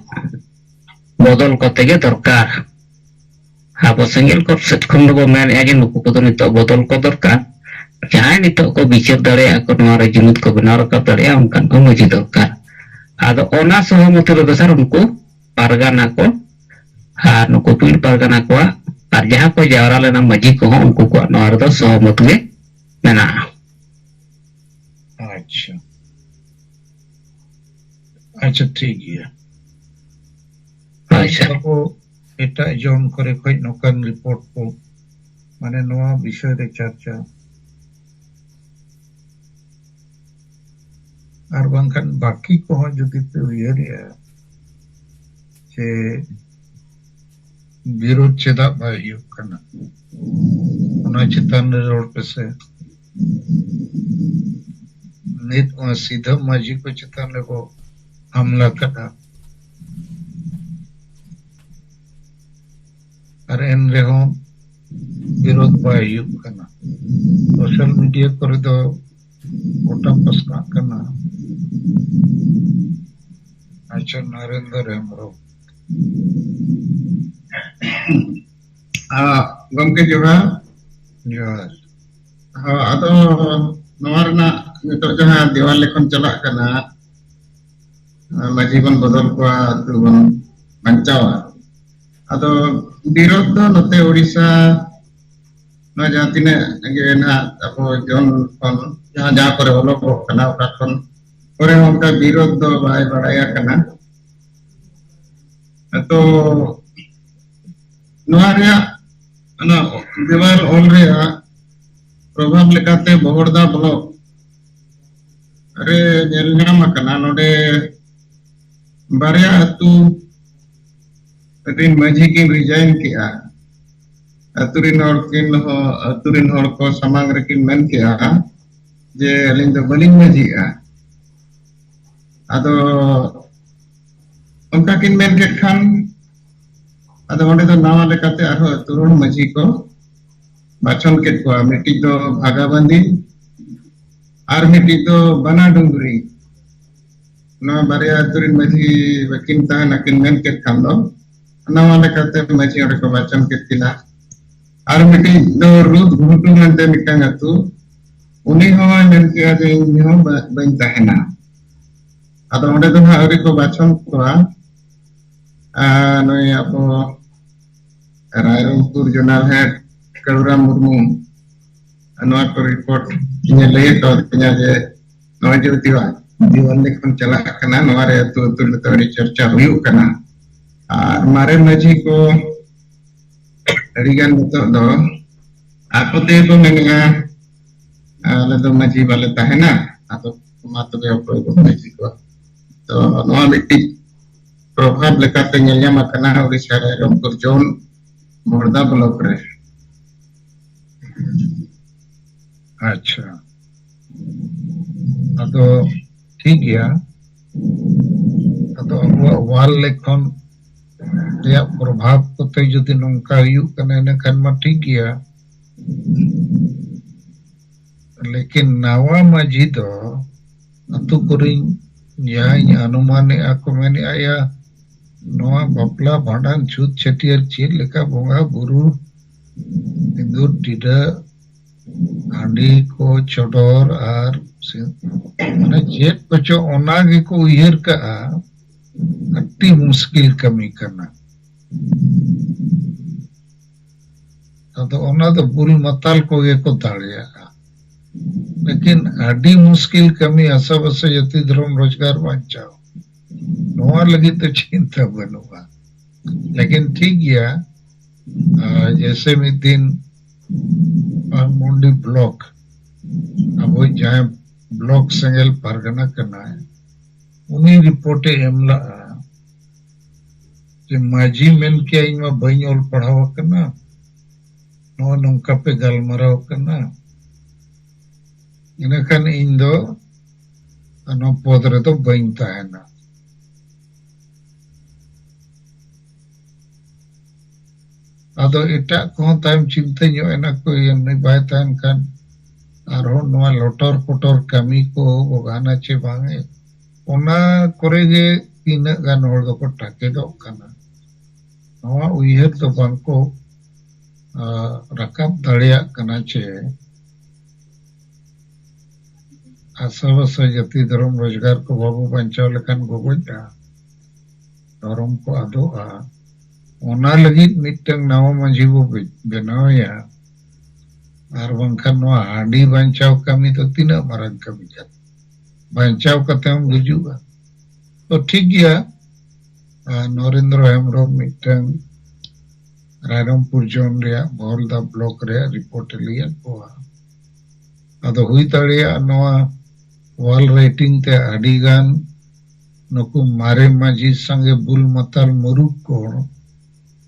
ᱵᱚᱫᱚᱞ ᱠᱚᱛᱮ ᱜᱮ ᱫᱚᱨᱠᱟᱨ᱾ ᱟᱵᱚ ᱥᱮᱸᱜᱮᱞ ᱠᱚ ᱥᱮᱫ ᱠᱷᱚᱱ ᱫᱚᱵᱚ ᱢᱮᱱᱮᱫᱼᱟ ᱡᱮ ᱱᱩᱠᱩ ᱠᱚᱫᱚ ᱱᱤᱛᱚᱜ ᱵᱚᱫᱚᱞ ᱠᱚ ᱫᱚᱨᱠᱟᱨ᱾ ᱡᱟᱦᱟᱸᱭ ᱱᱤᱛᱚᱜ ᱠᱚ ᱵᱤᱪᱟᱹᱨ ᱫᱟᱲᱮᱭᱟᱜᱼᱟ ᱠᱚ, ᱱᱚᱣᱟ ᱨᱮ ᱡᱩᱢᱤᱫ ᱠᱚ ᱵᱮᱱᱟᱣ ᱨᱟᱠᱟᱵ ᱫᱟᱲᱮᱭᱟᱜᱼᱟ, ᱚᱱᱠᱟᱱ ᱠᱚ ᱢᱟᱹᱡᱷᱤ ᱫᱚᱨᱠᱟᱨ᱾ ᱟᱫᱚ ᱚᱱᱟ ᱥᱚᱦᱚᱢᱚᱛᱤ ᱨᱮᱫᱚ ᱥᱟᱨ ᱩᱱᱠᱩ ᱯᱟᱨᱜᱟᱱᱟ ᱠᱚ ᱟᱨ ᱱᱩᱠᱩ ᱯᱤᱲ ᱯᱟᱨᱜᱟᱱᱟ ᱠᱚᱣᱟᱜ ᱟᱨ ᱡᱟᱦᱟᱸ ᱠᱚ ᱡᱟᱣᱨᱟ ᱞᱮᱱᱟ ᱢᱟᱹᱡᱷᱤ ᱠᱚᱦᱚᱸ ᱩᱱᱠᱩ ᱠᱚᱣᱟᱜ ᱱᱚᱣᱟ ᱨᱮᱫᱚ ᱥᱚᱦᱚᱢᱚᱛ ᱜᱮ ᱢᱮᱱᱟᱜᱼᱟ᱾ ᱟᱪᱪᱷᱟ, ᱟᱪᱪᱷᱟ, ᱴᱷᱤᱠ ᱜᱮᱭᱟ᱾ ᱦᱳᱭ ᱥᱟᱨ᱾ ᱟᱵᱚ ᱮᱴᱟᱜ ᱡᱚᱱ ᱠᱚᱨᱮ ᱠᱷᱚᱡ ᱱᱚᱝᱠᱟᱱ ᱨᱤᱯᱳᱨᱴ ᱠᱚ, ᱢᱟᱱᱮ ᱱᱚᱣᱟ ᱵᱤᱥᱚᱭ ᱨᱮ ᱪᱟᱨᱪᱟ, ᱟᱨ ᱵᱟᱝᱠᱷᱟᱱ ᱵᱟᱹᱠᱤ ᱠᱚᱦᱚᱸ ᱡᱩᱫᱤ ᱯᱮ ᱩᱭᱦᱟᱹᱨᱮᱜᱼᱟ ᱡᱮ ᱵᱤᱨᱳᱫᱷ ᱪᱮᱫᱟᱜ ᱵᱟᱭ ᱦᱩᱭᱩᱜ ᱠᱟᱱᱟ, ᱚᱱᱟ ᱪᱮᱛᱟᱱ ᱨᱮ ᱨᱚᱲ ᱯᱮᱥᱮ᱾ ᱱᱤᱛ ᱚᱱᱟ ᱥᱤᱫᱷᱟᱹ ᱢᱟᱹᱡᱷᱤ ᱠᱚ ᱪᱮᱛᱟᱱ ᱨᱮᱠᱚ ᱦᱟᱢᱞᱟ ᱠᱟᱫᱟ᱾ ᱟᱨ ᱮᱱ ᱨᱮᱦᱚᱸ ᱵᱤᱨᱳᱫᱷ ᱵᱟᱭ ᱦᱩᱭᱩᱜ ᱠᱟᱱᱟ᱾ ᱥᱳᱥᱟᱞ ᱢᱤᱰᱤᱭᱟ ᱠᱚᱨᱮ ᱫᱚ ᱜᱚᱴᱟ ᱯᱟᱥᱱᱟᱜ ᱠᱟᱱᱟ᱾ ᱟᱪᱪᱷᱟ, ᱱᱟᱨᱮᱱᱫᱨᱚ ᱦᱮᱢᱵᱨᱚᱢ᱾ ᱜᱚᱢᱠᱮ ᱡᱚᱦᱟᱨ᱾ ᱡᱚᱦᱟᱨ᱾ ᱦᱚᱸ, ᱟᱫᱚ ᱱᱚᱣᱟ ᱨᱮᱱᱟᱜ ᱱᱤᱛᱚᱜ ᱡᱟᱦᱟᱸ ᱫᱮᱣᱟᱞ ᱞᱮᱠᱷᱚᱱ ᱪᱟᱞᱟᱜ ᱠᱟᱱᱟ, ᱢᱟᱹᱡᱷᱤ ᱵᱚᱱ ᱵᱚᱫᱚᱞ ᱠᱚᱣᱟ, ᱟᱹᱛᱩ ᱵᱚᱱ ᱵᱟᱧᱪᱟᱣᱟ᱾ ᱟᱫᱚ ᱵᱤᱨᱳᱫᱷ ᱫᱚ ᱱᱚᱛᱮ ᱳᱰᱤᱥᱟ, ᱱᱚᱣᱟ ᱡᱟᱦᱟᱸ ᱛᱤᱱᱟᱹᱜ ᱜᱮ ᱱᱟᱦᱟᱜ ᱟᱵᱚ ᱡᱚᱱ ᱠᱷᱚᱱ ᱡᱟᱦᱟᱸ, ᱡᱟᱦᱟᱸ ᱠᱚᱨᱮ ᱚᱞᱚᱜᱚᱜ ᱠᱟᱱᱟ, ᱚᱠᱟ ᱠᱷᱚᱱ ᱠᱚᱨᱮ ᱦᱚᱸ ᱚᱱᱠᱟ ᱵᱤᱨᱳᱫᱷ ᱫᱚ ᱵᱟᱭ ᱵᱟᱲᱟᱭ ᱟᱠᱟᱱᱟ᱾ ᱛᱚ ᱱᱚᱣᱟ ᱨᱮᱭᱟᱜ, ᱚᱱᱟ ᱫᱮᱣᱟᱞ ᱚᱞ ᱨᱮᱭᱟᱜ ᱯᱨᱚᱵᱷᱟᱵᱽ ᱞᱮᱠᱟᱛᱮ ᱵᱚᱦᱚᱲᱫᱟ ᱵᱞᱚᱠ ᱨᱮ ᱧᱮᱞ ᱧᱟᱢ ᱟᱠᱟᱱᱟ, ᱱᱚᱰᱮ ᱵᱟᱨᱭᱟ ᱟᱹᱛᱩ ᱨᱤᱱ ᱢᱟᱹᱡᱷᱤ ᱠᱤᱱ ᱨᱤᱡᱟᱭᱤᱱ ᱠᱮᱜᱼᱟ᱾ ᱟᱹᱛᱩ ᱨᱤᱱ ᱦᱚᱲ ᱠᱤᱱ ᱦᱚᱸ, ᱟᱹᱛᱩ ᱨᱤᱱ ᱦᱚᱲ ᱠᱚ ᱥᱟᱢᱟᱝ ᱨᱮᱠᱤᱱ ᱢᱮᱱ ᱠᱮᱜᱼᱟ ᱡᱮ, "ᱟᱹᱞᱤᱧ ᱫᱚ ᱵᱟᱹᱞᱤᱧ ᱢᱟᱹᱡᱷᱤᱜᱼᱟ᱾" ᱟᱫᱚ ᱚᱱᱠᱟ ᱠᱤᱱ ᱢᱮᱱ ᱠᱮᱫ ᱠᱷᱟᱱ, ᱟᱫᱚ ᱚᱸᱰᱮ ᱫᱚ ᱱᱟᱣᱟ ᱞᱮᱠᱟᱛᱮ ᱟᱨᱦᱚᱸ ᱟᱹᱛᱩ ᱨᱮᱱ ᱢᱟᱹᱡᱷᱤ ᱠᱚ ᱵᱟᱪᱷᱚᱱ ᱠᱮᱫ ᱠᱚᱣᱟ᱾ ᱢᱤᱫᱴᱤᱡ ᱫᱚ ᱵᱷᱟᱜᱟᱵᱟᱸᱫᱤ ᱟᱨ ᱢᱤᱫᱴᱤᱡ ᱫᱚ ᱵᱟᱱᱟ ᱰᱩᱝᱨᱤ᱾ ᱱᱚᱣᱟ ᱵᱟᱨᱭᱟ ᱟᱹᱛᱩ ᱨᱮᱱ ᱢᱟᱹᱡᱷᱤ ᱵᱟᱹᱠᱤᱱ ᱛᱟᱦᱮᱱᱟ, ᱠᱤᱱ ᱢᱮᱱ ᱠᱮᱫ ᱠᱷᱟᱱ ᱫᱚ, ᱱᱟᱣᱟ ᱞᱮᱠᱟᱛᱮ ᱢᱟᱹᱡᱷᱤ ᱚᱸᱰᱮ ᱠᱚ ᱵᱟᱪᱷᱚᱱ ᱠᱮᱫ ᱠᱤᱱᱟ᱾ ᱟᱨ ᱢᱤᱫᱴᱤᱡ ᱫᱚ ᱨᱩᱫ ᱜᱷᱩᱴᱩ ᱢᱮᱱᱛᱮ ᱢᱤᱫᱴᱟᱝ ᱟᱹᱛᱩ, ᱩᱱᱤ ᱦᱚᱸᱭ ᱢᱮᱱ ᱠᱮᱜᱼᱟ ᱡᱮ, "ᱤᱧ ᱦᱚᱸ ᱵᱟ-, ᱵᱟᱹᱧ ᱛᱟᱦᱮᱱᱟ᱾" ᱟᱫᱚ ᱚᱸᱰᱮ ᱫᱚ ᱱᱟᱦᱟᱜ ᱟᱹᱣᱨᱤ ᱠᱚ ᱵᱟᱪᱷᱚᱱ ᱠᱚᱣᱟ᱾ ᱟᱨ ᱱᱩᱭ ᱟᱵᱚ ᱨᱟᱭᱨᱚᱝᱯᱩᱨ ᱡᱚᱱᱟᱞ ᱦᱮᱰ ᱠᱟᱹᱞᱩᱨᱟᱢ ᱢᱩᱨᱢᱩ ᱱᱚᱣᱟ ᱠᱚ ᱨᱤᱯᱳᱨᱴ ᱤᱧᱮ ᱞᱟᱹᱭ ᱟᱠᱟᱣᱟᱫᱤᱧᱟ ᱡᱮ ᱱᱚᱜᱼᱚᱭ ᱡᱮ ᱫᱤᱣᱟᱱ, ᱫᱤᱣᱟᱱ ᱞᱮᱠᱷᱚᱱ ᱪᱟᱞᱟᱜ ᱠᱟᱱᱟ, ᱱᱚᱣᱟ ᱨᱮ ᱟᱹᱛᱩ ᱟᱹᱛᱩ ᱱᱤᱛᱚᱜ ᱟᱹᱰᱤ ᱪᱚᱨᱪᱟ ᱦᱩᱭᱩᱜ ᱠᱟᱱᱟ᱾ ᱟᱨ ᱢᱟᱨᱮ ᱢᱟᱹᱡᱷᱤ ᱠᱚ ᱟᱹᱰᱤ ᱜᱟᱱ ᱱᱤᱛᱚᱜ ᱫᱚ ᱟᱠᱚ ᱛᱮᱜᱮ ᱠᱚ ᱢᱮᱱᱮᱜᱼᱟ, "ᱟᱞᱮ ᱫᱚ ᱢᱟᱹᱡᱷᱤ ᱵᱟᱞᱮ ᱛᱟᱦᱮᱱᱟ, ᱟᱫᱚ ᱢᱟ ᱛᱚᱵᱮ ᱚᱠᱚᱭ ᱠᱚ ᱢᱟᱹᱡᱷᱤ ᱠᱚᱣᱟ?" ᱛᱚ ᱱᱚᱣᱟ ᱢᱤᱫᱴᱤᱡ ᱯᱨᱚᱵᱷᱟᱵᱽ ᱞᱮᱠᱟᱛᱮ ᱧᱮᱞ ᱧᱟᱢ ᱟᱠᱟᱱᱟ ᱳᱰᱤᱥᱟ ᱨᱮ ᱨᱟᱭᱨᱚᱝᱯᱩᱨ ᱡᱳᱱ ᱵᱚᱲᱫᱟ ᱵᱞᱚᱠ ᱨᱮ᱾ ᱟᱪᱪᱷᱟ, ᱟᱫᱚ ᱴᱷᱤᱠ ᱜᱮᱭᱟ᱾ ᱟᱫᱚ ᱟᱵᱚᱣᱟᱜ ᱣᱟᱞ ᱞᱮᱠᱷᱚᱱ ᱨᱮᱭᱟᱜ ᱯᱨᱚᱵᱷᱟᱵᱽ ᱠᱚᱛᱮ ᱡᱩᱫᱤ ᱱᱚᱝᱠᱟ ᱦᱩᱭᱩᱜ ᱠᱟᱱᱟ, ᱤᱱᱟᱹ ᱠᱷᱟᱱ ᱢᱟ ᱴᱷᱤᱠ ᱜᱮᱭᱟ᱾ ᱞᱮᱠᱤᱱ ᱱᱟᱣᱟ ᱢᱟᱹᱡᱷᱤ ᱫᱚ ᱟᱹᱛᱩ ᱠᱚᱨᱮᱱ ᱡᱟᱦᱟᱸᱭ ᱟᱱᱩᱢᱟᱱᱮᱜᱼᱟ ᱠᱚ, ᱢᱮᱱᱮᱜᱼᱟ, ᱭᱟ, ᱱᱚᱣᱟ ᱵᱟᱯᱞᱟ, ᱵᱷᱟᱸᱰᱟᱱ, ᱪᱷᱩᱛ, ᱪᱷᱟᱹᱴᱭᱟᱹᱨ ᱪᱮᱫ ᱞᱮᱠᱟ ᱵᱚᱸᱜᱟ ᱵᱩᱨᱩ, ᱥᱤᱸᱫᱩᱨ ᱴᱤᱰᱟᱹᱜ, ᱦᱟᱺᱰᱤ ᱠᱚ ᱪᱚᱰᱚᱨ ᱟᱨ ᱥᱤ-, ᱢᱟᱱᱮ ᱪᱮᱫ ᱠᱚᱪᱚ ᱚᱱᱟ ᱜᱮᱠᱚ ᱩᱭᱦᱟᱹᱨ ᱠᱟᱜᱼᱟ, ᱟᱹᱰᱤ ᱢᱩᱥᱠᱤᱞ ᱠᱟᱹᱢᱤ ᱠᱟᱱᱟ᱾ ᱟᱫᱚ ᱚᱱᱟ ᱫᱚ ᱵᱩᱞ ᱢᱟᱛᱟᱞ ᱠᱚᱜᱮ ᱠᱚ ᱫᱟᱲᱮᱭᱟᱜᱼᱟ᱾ ᱞᱮᱠᱤᱱ ᱟᱹᱰᱤ ᱢᱩᱥᱠᱤᱞ ᱠᱟᱹᱢᱤ ᱟᱥᱟᱵᱷᱟᱥᱟ ᱡᱟᱹᱛᱤ ᱫᱷᱚᱨᱚᱢ ᱨᱳᱡᱽᱜᱟᱨ ᱵᱟᱧᱪᱟᱣ, ᱱᱚᱣᱟ ᱞᱟᱹᱜᱤᱫ ᱫᱚ ᱪᱤᱱᱛᱟᱹ ᱵᱟᱹᱱᱩᱜᱼᱟ᱾ ᱞᱮᱠᱤᱱ ᱴᱷᱤᱠ ᱜᱮᱭᱟ, ᱟᱨ ᱡᱮᱭᱥᱮ ᱢᱤᱫ ᱫᱤᱱ ᱵᱟᱜᱽᱢᱩᱱᱰᱤ ᱵᱞᱚᱠ, ᱟᱵᱚᱭᱤᱡ ᱡᱟᱦᱟᱸᱭ ᱵᱞᱚᱠ ᱥᱮᱸᱜᱮᱞ ᱯᱟᱨᱜᱟᱱᱟ ᱠᱟᱱᱟᱭ, ᱩᱱᱤ ᱨᱤᱯᱳᱨᱴ ᱮ ᱮᱢ ᱞᱟᱜᱼᱟ ᱡᱮ, "ᱢᱟᱹᱡᱷᱤ ᱢᱮᱱ ᱠᱮᱭᱟ, ᱤᱧ ᱢᱟ ᱵᱟᱹᱧ ᱚᱞ ᱯᱟᱲᱦᱟᱣ ᱟᱠᱟᱱᱟ, ᱱᱚᱜᱼᱚᱭ ᱱᱚᱝᱠᱟ ᱯᱮ ᱜᱟᱞᱢᱟᱨᱟᱣ ᱠᱟᱱᱟ, ᱤᱱᱟᱹᱠᱷᱟᱱ ᱤᱧ ᱫᱚ ᱱᱚᱣᱟ ᱯᱚᱫᱽ ᱨᱮᱫᱚ ᱵᱟᱹᱧ ᱛᱟᱦᱮᱱᱟ᱾" ᱟᱫᱚ ᱮᱴᱟᱜ ᱠᱚᱦᱚᱸ ᱛᱟᱭᱚᱢ ᱪᱤᱱᱛᱟᱹ ᱧᱚᱜ ᱮᱱᱟ ᱠᱚ, ᱤᱭᱟᱹ, ᱱᱩᱭ ᱵᱟᱭ ᱛᱟᱦᱮᱱ ᱠᱷᱟᱱ ᱟᱨᱦᱚᱸ ᱱᱚᱣᱟ ᱞᱚᱴᱚᱨ ᱯᱚᱴᱚᱨ ᱠᱟᱹᱢᱤ ᱠᱚ ᱜᱟᱱᱟ ᱪᱮ ᱵᱟᱝ ᱮ, ᱚᱱᱟ ᱠᱚᱨᱮ ᱜᱮ ᱛᱤᱱᱟᱹᱜ ᱜᱟᱱ ᱦᱚᱲ ᱫᱚᱠᱚ ᱴᱟᱠᱮᱫᱚᱜ ᱠᱟᱱᱟ᱾ ᱱᱚᱣᱟ ᱩᱭᱦᱟᱹᱨ ᱫᱚ ᱵᱟᱝᱠᱚ, ᱟ, ᱨᱟᱠᱟᱵ ᱫᱟᱲᱮᱭᱟᱜ ᱠᱟᱱᱟ ᱪᱮ ᱟᱥᱟᱵᱷᱟᱥᱟ ᱡᱟᱹᱛᱤ ᱫᱷᱚᱨᱚᱢ ᱨᱳᱡᱽᱜᱟᱨ ᱠᱚ ᱵᱟᱵᱚ ᱵᱟᱧᱪᱟᱣ ᱞᱮᱠᱷᱟᱱ ᱜᱚᱜᱚᱡᱼᱟ, ᱫᱷᱚᱨᱚᱢ ᱠᱚ ᱟᱫᱚᱜᱼᱟ᱾ ᱚᱱᱟ ᱞᱟᱹᱜᱤᱫ ᱢᱤᱫᱴᱟᱝ ᱱᱟᱣᱟ ᱢᱟᱹᱡᱷᱤ ᱵᱚ ᱵᱮ-, ᱵᱮᱱᱟᱣᱮᱭᱟ᱾ ᱟᱨ ᱵᱟᱝᱠᱷᱟᱱ ᱱᱚᱣᱟ ᱦᱟᱺᱰᱤ ᱵᱟᱧᱪᱟᱣ ᱠᱟᱹᱢᱤ ᱫᱚ ᱛᱤᱱᱟᱹᱜ ᱢᱟᱨᱟᱝ ᱠᱟᱹᱢᱤ ᱠᱟᱱᱟ? ᱵᱟᱧᱪᱟᱣ ᱠᱟᱛᱮ ᱦᱚᱸᱢ ᱜᱩᱡᱩᱜᱼᱟ᱾ ᱛᱚ ᱴᱷᱤᱠ ᱜᱮᱭᱟ, ᱟᱨ ᱱᱚᱨᱮᱱᱫᱨᱚ ᱦᱮᱢᱵᱨᱚᱢ ᱢᱤᱫᱴᱟᱝ ᱨᱟᱭᱨᱚᱝᱯᱩᱨ ᱡᱳᱱ ᱨᱮᱭᱟᱜ ᱵᱚᱦᱚᱞᱫᱟ ᱵᱞᱚᱠ ᱨᱮᱭᱟᱜ ᱨᱤᱯᱳᱨᱴ ᱮ ᱞᱟᱹᱭᱟᱫ ᱠᱚᱣᱟ᱾ ᱟᱫᱚ ᱦᱩᱭ ᱫᱟᱲᱮᱭᱟᱜᱼᱟ ᱱᱚᱣᱟ ᱚᱣᱟᱞ ᱨᱟᱭᱴᱤᱝ ᱛᱮ ᱟᱹᱰᱤ ᱜᱟᱱ ᱱᱩᱠᱩ ᱢᱟᱨᱮ ᱢᱟᱹᱡᱷᱤ ᱥᱟᱸᱜᱮ ᱵᱩᱞ ᱢᱟᱛᱟᱞ ᱢᱩᱨᱩᱠ ᱠᱚ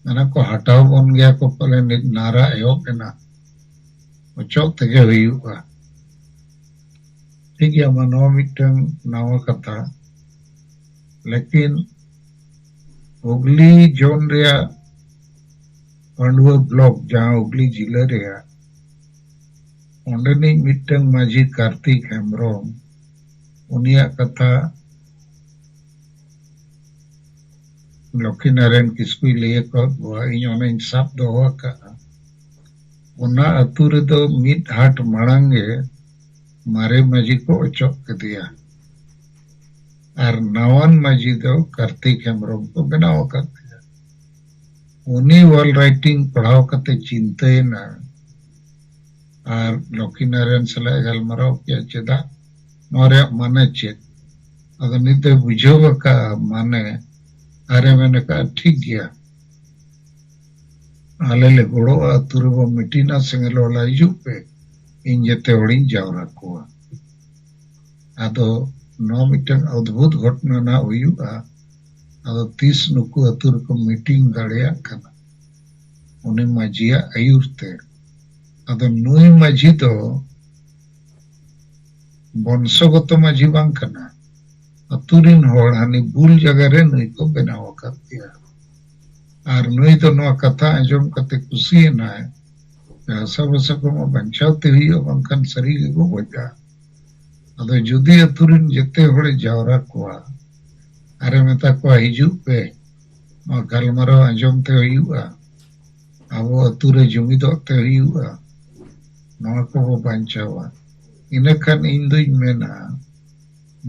ᱚᱱᱟ ᱠᱚ ᱦᱟᱴᱟᱣ ᱵᱚᱱ ᱜᱮᱭᱟ ᱠᱚ ᱯᱟᱞᱮ, ᱱᱤᱛ ᱱᱟᱨᱟ ᱮᱦᱚᱵ ᱮᱱᱟ, ᱚᱪᱚᱜ ᱛᱮᱜᱮ ᱦᱩᱭᱩᱜᱼᱟ᱾ ᱴᱷᱤᱠ ᱜᱮᱭᱟ, ᱢᱟ ᱱᱚᱣᱟ ᱢᱤᱫᱴᱟᱝ ᱱᱟᱣᱟ ᱠᱟᱛᱷᱟ, ᱞᱮᱠᱤᱱ ᱦᱩᱜᱽᱞᱤ ᱡᱳᱱ ᱨᱮᱭᱟᱜ ᱯᱟᱺᱰᱩᱣᱟᱹ ᱵᱞᱚᱠ, ᱡᱟᱦᱟᱸ ᱦᱩᱜᱽᱞᱤ ᱡᱤᱞᱟᱹ ᱨᱮᱭᱟᱜ, ᱚᱸᱰᱮᱱᱤᱡ ᱢᱤᱫᱴᱟᱝ ᱢᱟᱹᱡᱷᱤ ᱠᱟᱨᱛᱤᱠ ᱦᱮᱢᱵᱨᱚᱢ, ᱩᱱᱤᱭᱟᱜ ᱠᱟᱛᱷᱟ ᱞᱚᱠᱠᱷᱤᱱᱟᱨᱟᱭᱚᱱ ᱠᱤᱥᱠᱩᱭ ᱞᱟᱹᱭ ᱟᱠᱟᱫ ᱠᱚᱣᱟ, ᱤᱧ ᱚᱱᱟᱧ ᱥᱟᱵ ᱫᱚᱦᱚ ᱟᱠᱟᱫᱼᱟ᱾ ᱚᱱᱟ ᱟᱹᱛᱩ ᱨᱮᱫᱚ ᱢᱤᱫ ᱦᱟᱴ ᱢᱟᱲᱟᱝ ᱜᱮ ᱢᱟᱨᱮ ᱢᱟᱹᱡᱷᱤ ᱠᱚ ᱚᱪᱚᱜ ᱠᱮᱫᱮᱭᱟ ᱟᱨ ᱱᱟᱣᱟᱱ ᱢᱟᱹᱡᱷᱤ ᱫᱚ ᱠᱟᱨᱛᱤᱠ ᱦᱮᱢᱵᱨᱚᱢ ᱠᱚ ᱵᱮᱱᱟᱣ ᱟᱠᱟᱫ ᱛᱟᱭᱟ᱾ ᱩᱱᱤ ᱚᱞ ᱨᱟᱭᱴᱤᱝ ᱯᱟᱲᱦᱟᱣ ᱠᱟᱛᱮ ᱪᱤᱱᱛᱟᱹᱭᱮᱱᱟ ᱟᱨ ᱞᱚᱠᱠᱷᱤᱱᱟᱨᱟᱭᱚᱱ ᱥᱟᱞᱟᱜ ᱮ ᱜᱟᱞᱢᱟᱨᱟᱣ ᱠᱮᱫᱼᱟ, ᱪᱮᱫᱟᱜ ᱱᱚᱣᱟ ᱨᱮᱭᱟᱜ ᱢᱟᱱᱮ ᱪᱮᱫ? ᱟᱫᱚ ᱱᱤᱛ ᱫᱚᱭ ᱵᱩᱡᱷᱟᱹᱣ ᱟᱠᱟᱫᱼᱟ ᱢᱟᱱᱮ, ᱟᱨᱮ ᱢᱮᱱ ᱟᱠᱟᱫᱼᱟ, ᱴᱷᱤᱠ ᱜᱮᱭᱟ, ᱟᱞᱮ ᱞᱮ ᱜᱚᱲᱚᱜᱼᱟ, ᱟᱹᱛᱩ ᱨᱮᱵᱚ ᱢᱤᱴᱤᱝᱟ, ᱥᱮᱸᱜᱮᱞ ᱚᱞᱟ ᱦᱤᱡᱩᱜ ᱯᱮ, ᱤᱧ ᱡᱮᱛᱮ ᱦᱚᱲᱤᱧ ᱡᱟᱣᱨᱟ ᱠᱚᱣᱟ᱾ ᱟᱫᱚ ᱱᱚᱣᱟ ᱢᱤᱫᱴᱟᱝ ᱚᱫᱽᱵᱷᱩᱛ ᱜᱷᱚᱴᱚᱱᱟ ᱱᱟᱜ ᱦᱩᱭᱩᱜᱼᱟ᱾ ᱟᱫᱚ ᱛᱤᱥ ᱱᱩᱠᱩ ᱟᱹᱛᱩ ᱨᱮᱠᱚ ᱢᱤᱴᱤᱝ ᱫᱟᱲᱮᱭᱟᱜ ᱠᱟᱱᱟ ᱩᱱᱤ ᱢᱟᱹᱡᱷᱤᱭᱟᱜ ᱟᱹᱭᱩᱨ ᱛᱮ? ᱟᱫᱚ ᱱᱩᱭ ᱢᱟᱹᱡᱷᱤ ᱫᱚ ᱵᱚᱝᱥᱚᱜᱚᱛᱚ ᱢᱟᱹᱡᱷᱤ ᱵᱟᱝ ᱠᱟᱱᱟ, ᱟᱹᱛᱩ ᱨᱤᱱ ᱦᱚᱲ ᱦᱟᱹᱱᱤ ᱵᱩᱞ ᱡᱟᱭᱜᱟ ᱨᱮ ᱱᱩᱭ ᱠᱚ ᱵᱮᱱᱟᱣ ᱟᱠᱟᱫ ᱜᱮᱭᱟ᱾ ᱟᱨ ᱱᱩᱭ ᱫᱚ ᱱᱚᱣᱟ ᱠᱟᱛᱷᱟ ᱟᱸᱡᱚᱢ ᱠᱟᱛᱮ ᱠᱩᱥᱤᱭᱮᱱᱟᱭ, ᱦᱟᱥᱟ ᱵᱷᱟᱥᱟ ᱠᱚᱢᱟ ᱵᱟᱧᱪᱟᱣ ᱛᱮ ᱦᱩᱭᱩᱜᱼᱟ, ᱵᱟᱝᱠᱷᱟᱱ ᱥᱟᱹᱨᱤ ᱜᱮᱠᱚ ᱜᱚᱡᱟ᱾ ᱟᱫᱚ ᱡᱩᱫᱤ ᱟᱹᱛᱩ ᱨᱤᱱ ᱡᱮᱛᱮ ᱦᱚᱲᱮ ᱡᱟᱣᱨᱟ ᱠᱚᱣᱟ ᱟᱨᱮ ᱢᱮᱛᱟ ᱠᱚᱣᱟ, ᱦᱤᱡᱩᱜ ᱯᱮ, ᱱᱚᱣᱟ ᱜᱟᱞᱢᱟᱨᱟᱣ ᱟᱸᱡᱚᱢ ᱛᱮ ᱦᱩᱭᱩᱜᱼᱟ, ᱟᱵᱚ ᱟᱹᱛᱩ ᱨᱮ ᱡᱩᱢᱤᱫᱚᱜ ᱛᱮ ᱦᱩᱭᱩᱜᱼᱟ, ᱱᱚᱣᱟ ᱠᱚᱵᱚ ᱵᱟᱧᱪᱟᱣᱟ, ᱤᱱᱟᱹᱠᱷᱟᱱ ᱤᱧ ᱫᱩᱧ ᱢᱮᱱᱟ,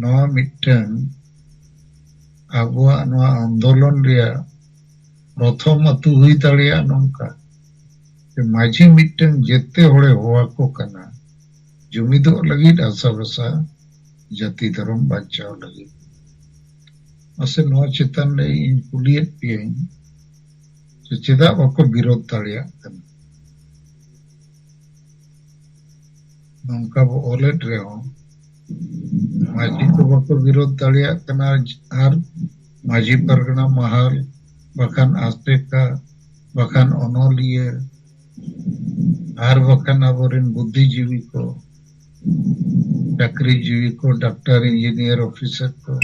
ᱱᱚᱣᱟ ᱢᱤᱫᱴᱟᱝ ᱟᱵᱚᱣᱟᱜ ᱱᱚᱣᱟ ᱟᱱᱫᱳᱞᱚᱱ ᱨᱮᱭᱟᱜ ᱯᱨᱚᱛᱷᱚᱢ ᱟᱹᱛᱩ ᱦᱩᱭ ᱫᱟᱲᱮᱭᱟᱜᱼᱟ ᱱᱚᱝᱠᱟ, ᱡᱮ ᱢᱟᱹᱡᱷᱤ ᱢᱤᱫᱴᱟᱝ ᱡᱮᱛᱮ ᱦᱚᱲᱮ ᱦᱚᱦᱚᱣᱟᱠᱚ ᱠᱟᱱᱟ ᱡᱩᱢᱤᱫᱚᱜ ᱞᱟᱹᱜᱤᱫ, ᱦᱟᱥᱟ ᱵᱷᱟᱥᱟ, ᱡᱟᱹᱛᱤ ᱫᱷᱚᱨᱚᱢ ᱵᱟᱧᱪᱟᱣ ᱞᱟᱹᱜᱤᱫ᱾ ᱢᱟᱥᱮ ᱱᱚᱣᱟ ᱪᱮᱛᱟᱱ ᱨᱮ ᱤᱧ ᱠᱩᱞᱤᱭᱮᱫ ᱯᱮᱭᱟᱹᱧ ᱡᱮ ᱪᱮᱫᱟᱜ ᱵᱟᱠᱚ ᱵᱤᱨᱳᱫᱷ ᱫᱟᱲᱮᱭᱟᱜ ᱠᱟᱱᱟ? ᱱᱚᱝᱠᱟ ᱵᱚ ᱚᱞᱮᱫ ᱨᱮᱦᱚᱸ ᱢᱟᱹᱡᱷᱤ ᱠᱚ ᱵᱟᱠᱚ ᱵᱤᱨᱳᱫᱷ ᱫᱟᱲᱮᱭᱟᱜ ᱠᱟᱱᱟ, ᱟᱨ ᱢᱟᱹᱡᱷᱤ ᱯᱟᱨᱜᱟᱱᱟ ᱢᱟᱦᱟᱞ, ᱵᱟᱠᱷᱟᱱ ᱟᱥᱮᱠᱟ, ᱵᱟᱠᱷᱟᱱ ᱚᱱᱚᱞᱤᱭᱟᱹ, ᱟᱨ ᱵᱟᱠᱷᱟᱱ ᱟᱵᱚᱨᱮᱱ ᱵᱩᱫᱽᱫᱷᱤᱡᱤᱵᱤ ᱠᱚ, ᱪᱟᱹᱠᱨᱤᱡᱤᱵᱤ ᱠᱚ, ᱰᱟᱠᱛᱟᱨ, ᱤᱧᱡᱤᱱᱤᱭᱟᱨ, ᱚᱯᱷᱤᱥᱟᱨ ᱠᱚ,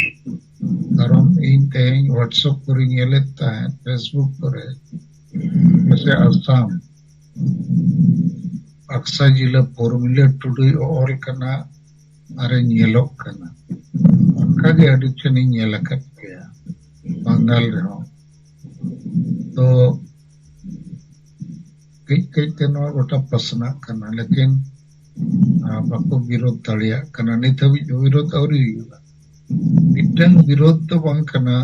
ᱠᱟᱨᱚᱱ ᱤᱧ ᱛᱮᱦᱮᱧ WhatsApp ᱠᱚᱨᱮᱧ ᱧᱮᱞᱮᱫ ᱛᱟᱦᱮᱸᱫ, Facebook ᱠᱚᱨᱮ, ᱥᱮ ᱟᱥᱟᱢ ᱟᱠᱥᱟ ᱡᱤᱞᱟᱹ ᱯᱚᱨᱢᱤᱞᱟ ᱴᱩᱰᱩᱭ ᱚᱞ ᱠᱟᱱᱟ ᱟᱨᱮ ᱧᱮᱞᱚᱜ ᱠᱟᱱᱟ᱾ ᱚᱱᱠᱟᱜᱮ ᱟᱹᱰᱤ ᱴᱷᱮᱱᱤᱧ ᱧᱮᱞ ᱟᱠᱟᱫ ᱜᱮᱭᱟ, ᱵᱟᱝᱜᱟᱞ ᱨᱮᱦᱚᱸ᱾ ᱛᱚ ᱠᱟᱹᱡ ᱠᱟᱹᱡ ᱛᱮ ᱱᱚᱣᱟ ᱜᱚᱴᱟ ᱯᱟᱥᱱᱟᱜ ᱠᱟᱱᱟ, ᱞᱮᱠᱤᱱ, ᱟᱨ ᱵᱟᱠᱚ ᱵᱤᱨᱳᱫ ᱫᱟᱲᱮᱭᱟᱜ ᱠᱟᱱᱟ᱾ ᱱᱤᱛ ᱦᱟᱹᱵᱤᱡ ᱵᱤᱨᱳᱫ ᱟᱹᱣᱨᱤ ᱦᱩᱭᱩᱜᱼᱟ᱾ ᱢᱤᱫᱴᱟᱝ ᱵᱤᱨᱳᱫ ᱫᱚ ᱵᱟᱝ ᱠᱟᱱᱟ,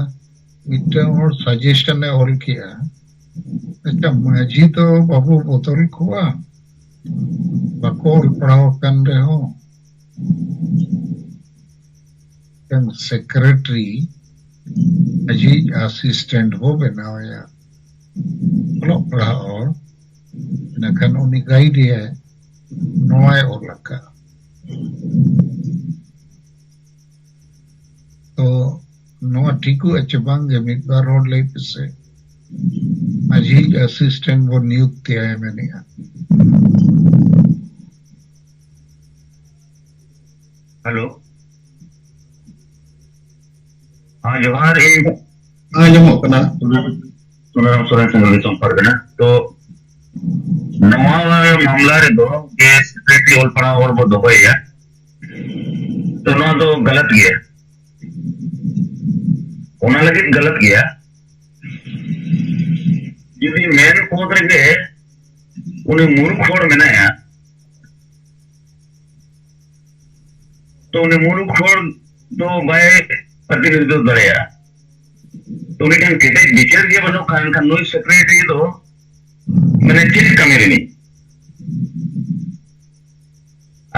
ᱢᱤᱫᱴᱟᱝ ᱦᱚᱲ ᱥᱟᱡᱮᱥᱚᱱ ᱮ ᱚᱞ ᱠᱮᱜᱼᱟ, ᱟᱪᱪᱷᱟ, ᱢᱟᱹᱡᱷᱤ ᱫᱚ ᱵᱟᱵᱚ ᱵᱚᱫᱚᱞ ᱠᱚᱣᱟ, ᱵᱟᱠᱚ ᱚᱞ ᱯᱟᱲᱦᱟᱣ ᱟᱠᱟᱱ ᱨᱮᱦᱚᱸ ᱢᱤᱫᱴᱟᱝ ᱥᱮᱠᱨᱮᱴᱟᱨᱤ ᱢᱟᱹᱡᱷᱤ ᱟᱥᱤᱥᱴᱮᱱᱴ ᱵᱚ ᱵᱮᱱᱟᱣᱮᱭᱟ, ᱚᱞᱚᱜ ᱯᱟᱲᱦᱟᱜ ᱦᱚᱲ, ᱤᱱᱟᱹᱠᱷᱟᱱ ᱩᱱᱤ ᱜᱟᱭᱤᱰ ᱮᱭᱟᱭ, ᱱᱚᱣᱟᱭ ᱚᱞ ᱟᱠᱟᱫ᱾ ᱛᱚ ᱱᱚᱣᱟ ᱴᱷᱤᱠᱚᱜᱼᱟ ᱪᱮ ᱵᱟᱝ ᱜᱮ? ᱢᱤᱫ ᱵᱟᱨ ᱦᱚᱲ ᱞᱟᱹᱭ ᱯᱮᱥᱮ, ᱢᱟᱹᱡᱷᱤ ᱟᱥᱤᱥᱴᱮᱱᱴ ᱵᱚ ᱱᱤᱭᱩᱠᱛ ᱮᱭᱟ ᱢᱮᱱᱮᱜᱼᱟ᱾ ᱦᱮᱞᱳ᱾ ᱦᱮᱸ, ᱡᱚᱦᱟᱨ᱾ ᱤᱧ ᱟᱸᱡᱚᱢᱚᱜ ᱠᱟᱱᱟ᱾ ᱥᱩᱱᱟᱨᱟᱢ ᱥᱚᱨᱮᱱ, ᱥᱤᱝᱜᱚᱞ ᱫᱤᱥᱚᱢ ᱯᱟᱨᱜᱟᱱᱟ᱾ ᱛᱚ, ᱱᱚᱣᱟ ᱢᱟᱢᱞᱟ ᱨᱮᱫᱚ ᱡᱮ ᱥᱤᱠᱨᱤᱴᱤ ᱚᱞ ᱯᱟᱲᱦᱟᱣ ᱦᱚᱲ ᱵᱚ ᱫᱚᱦᱚᱭᱮᱭᱟ, ᱛᱚ, ᱱᱚᱣᱟ ᱫᱚ ᱜᱟᱞᱟᱛ ᱜᱮᱭᱟ᱾ ᱚᱱᱟ ᱞᱟᱹᱜᱤᱫ ᱜᱟᱞᱟᱛ ᱜᱮᱭᱟ, ᱡᱩᱫᱤ ᱢᱮᱱ ᱯᱚᱫ ᱨᱮᱜᱮ ᱩᱱᱤ ᱢᱩᱨᱩᱠᱷ ᱦᱚᱲ ᱢᱮᱱᱟᱭᱟ, ᱛᱚ ᱩᱱᱤ ᱢᱩᱨᱩᱠᱷ ᱦᱚᱲ ᱫᱚ ᱵᱟᱭ ᱯᱨᱚᱛᱤᱱᱤᱫᱷᱤᱛᱣ ᱫᱟᱲᱮᱭᱟᱜᱼᱟ᱾ ᱛᱚ ᱩᱱᱤ ᱴᱷᱮᱱ ᱠᱮᱴᱮᱡ ᱵᱤᱪᱟᱹᱨ ᱜᱮ ᱵᱟᱹᱱᱩᱜ ᱠᱷᱟᱱ, ᱮᱱᱠᱷᱟᱱ ᱱᱩᱭ ᱥᱮᱠᱨᱮᱴᱟᱨᱤ ᱫᱚ ᱢᱟᱱᱮ ᱪᱮᱫ ᱠᱟᱹᱢᱤ ᱨᱤᱱᱤᱡ?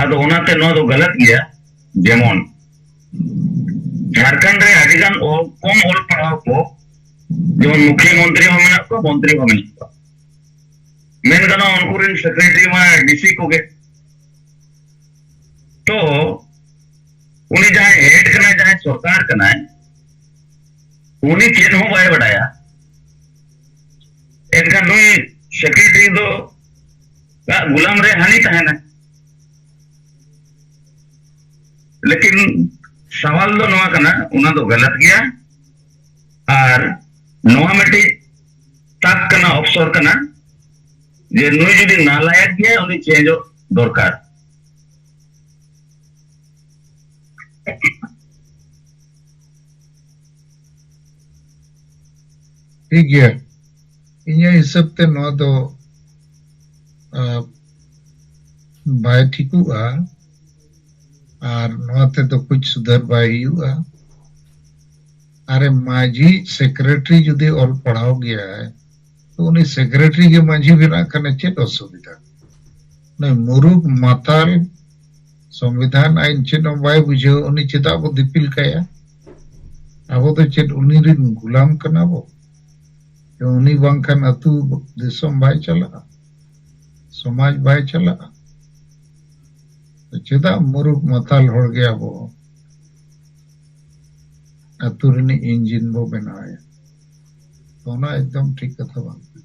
ᱟᱫᱚ ᱚᱱᱟᱛᱮ ᱱᱚᱣᱟ ᱫᱚ ᱜᱟᱞᱟᱛ ᱜᱮᱭᱟ᱾ ᱡᱮᱢᱚᱱ ᱡᱷᱟᱲᱠᱷᱚᱸᱰ ᱨᱮ ᱟᱹᱰᱤ ᱜᱟᱱ ᱚᱞ, ᱠᱚᱢ ᱚᱞ ᱯᱟᱲᱦᱟᱣ ᱠᱚ, ᱡᱮᱢᱚᱱ ᱢᱩᱠᱷᱭᱟᱹ ᱢᱚᱱᱛᱨᱤ ᱦᱚᱸ ᱢᱮᱱᱟᱜ ᱠᱚᱣᱟ, ᱢᱚᱱᱛᱨᱤ ᱦᱚᱸ ᱢᱮᱱᱟᱜ ᱠᱚᱣᱟ᱾ ᱢᱮᱱ ᱜᱟᱱᱚᱜᱼᱟ, ᱩᱱᱠᱩ ᱨᱮᱱ ᱥᱮᱠᱨᱮᱴᱟᱨᱤ ᱢᱟ ᱰᱤᱥᱤ ᱠᱚᱜᱮ᱾ ᱛᱚ ᱩᱱᱤ ᱡᱟᱦᱟᱸᱭ ᱦᱮᱰ ᱠᱟᱱᱟᱭ, ᱡᱟᱦᱟᱸᱭ ᱥᱚᱨᱠᱟᱨ ᱠᱟᱱᱟᱭ, ᱩᱱᱤ ᱪᱮᱫ ᱦᱚᱸ ᱵᱟᱭ ᱵᱟᱰᱟᱭᱟ᱾ ᱮᱱᱠᱷᱟᱱ ᱱᱩᱭ ᱥᱮᱠᱨᱮᱴᱟᱨᱤ ᱫᱚ ᱟᱡ ᱜᱩᱞᱟᱢ ᱨᱮ ᱦᱟᱹᱱᱤ ᱛᱟᱦᱮᱱᱟ᱾ ᱞᱮᱠᱤᱱ ᱥᱟᱣᱟᱞ ᱫᱚ ᱱᱚᱣᱟ ᱠᱟᱱᱟ, ᱚᱱᱟ ᱫᱚ ᱜᱟᱞᱟᱛ ᱜᱮᱭᱟ᱾ ᱟᱨ ᱱᱚᱣᱟ ᱢᱤᱫᱴᱤᱡ ᱛᱟᱠ ᱠᱟᱱᱟ, ᱚᱯᱥᱚᱨ ᱠᱟᱱᱟ, ᱡᱮ ᱱᱩᱭ ᱡᱩᱫᱤ ᱱᱟᱞᱟᱭᱮᱠ ᱜᱮᱭᱟᱭ, ᱩᱱᱤ ᱪᱮᱧᱡᱚᱜ ᱫᱚᱨᱠᱟᱨ᱾ ᱴᱷᱤᱠ ᱜᱮᱭᱟ, ᱤᱧᱟᱹᱜ ᱦᱤᱥᱟᱹᱵ ᱛᱮ ᱱᱚᱣᱟ ᱫᱚ, ᱟᱸ, ᱵᱟᱭ ᱴᱷᱤᱠᱚᱜᱼᱟ᱾ ᱟᱨ ᱱᱚᱣᱟ ᱛᱮᱫᱚ ᱠᱩᱪ ᱥᱩᱫᱷᱟᱹᱨ ᱵᱟᱭ ᱦᱩᱭᱩᱜᱼᱟ᱾ ᱟᱨᱮ, ᱢᱟᱹᱡᱷᱤ ᱥᱮᱠᱨᱮᱴᱟᱨᱤ ᱡᱩᱫᱤ ᱚᱞ ᱯᱟᱲᱦᱟᱣ ᱜᱮᱭᱟᱭ, ᱛᱚ ᱩᱱᱤ ᱥᱮᱠᱨᱮᱴᱟᱨᱤ ᱜᱮ ᱢᱟᱹᱡᱷᱤ ᱵᱮᱱᱟᱜ ᱠᱟᱱᱟ, ᱪᱮᱫ ᱚᱥᱩᱵᱤᱫᱷᱟ? ᱩᱱᱤ ᱢᱩᱨᱩᱠ ᱢᱟᱛᱟᱞ, ᱥᱚᱝᱵᱤᱫᱷᱟᱱ ᱟᱭᱤᱱ ᱪᱮᱫ ᱦᱚᱸ ᱵᱟᱭ ᱵᱩᱡᱷᱟᱹᱣ, ᱩᱱᱤ ᱪᱮᱫᱟᱜ ᱵᱚ ᱫᱤᱯᱤᱞ ᱠᱟᱭᱟ? ᱟᱵᱚ ᱫᱚ ᱪᱮᱫ ᱩᱱᱤ ᱨᱤᱱ ᱜᱩᱞᱟᱢ ᱠᱟᱱᱟ ᱵᱚ? ᱩᱱᱤ ᱵᱟᱝᱠᱷᱟᱱ ᱟᱹᱛᱩ ᱫᱤᱥᱚᱢ ᱵᱟᱭ ᱪᱟᱞᱟᱜᱼᱟ, ᱥᱚᱢᱟᱡᱽ ᱵᱟᱭ ᱪᱟᱞᱟᱜᱼᱟ᱾ ᱪᱮᱫᱟᱜ ᱢᱩᱨᱩᱠ ᱢᱟᱛᱟᱞ ᱦᱚᱲ ᱜᱮ ᱟᱵᱚ ᱟᱹᱛᱩ ᱨᱤᱱᱤᱡ ᱤᱧᱡᱤᱱ ᱵᱚ ᱵᱮᱱᱟᱣᱮᱭᱟ? ᱚᱱᱟ ᱮᱠᱫᱚᱢ ᱴᱷᱤᱠ ᱠᱟᱛᱷᱟ ᱵᱟᱝ ᱠᱟᱱᱟ᱾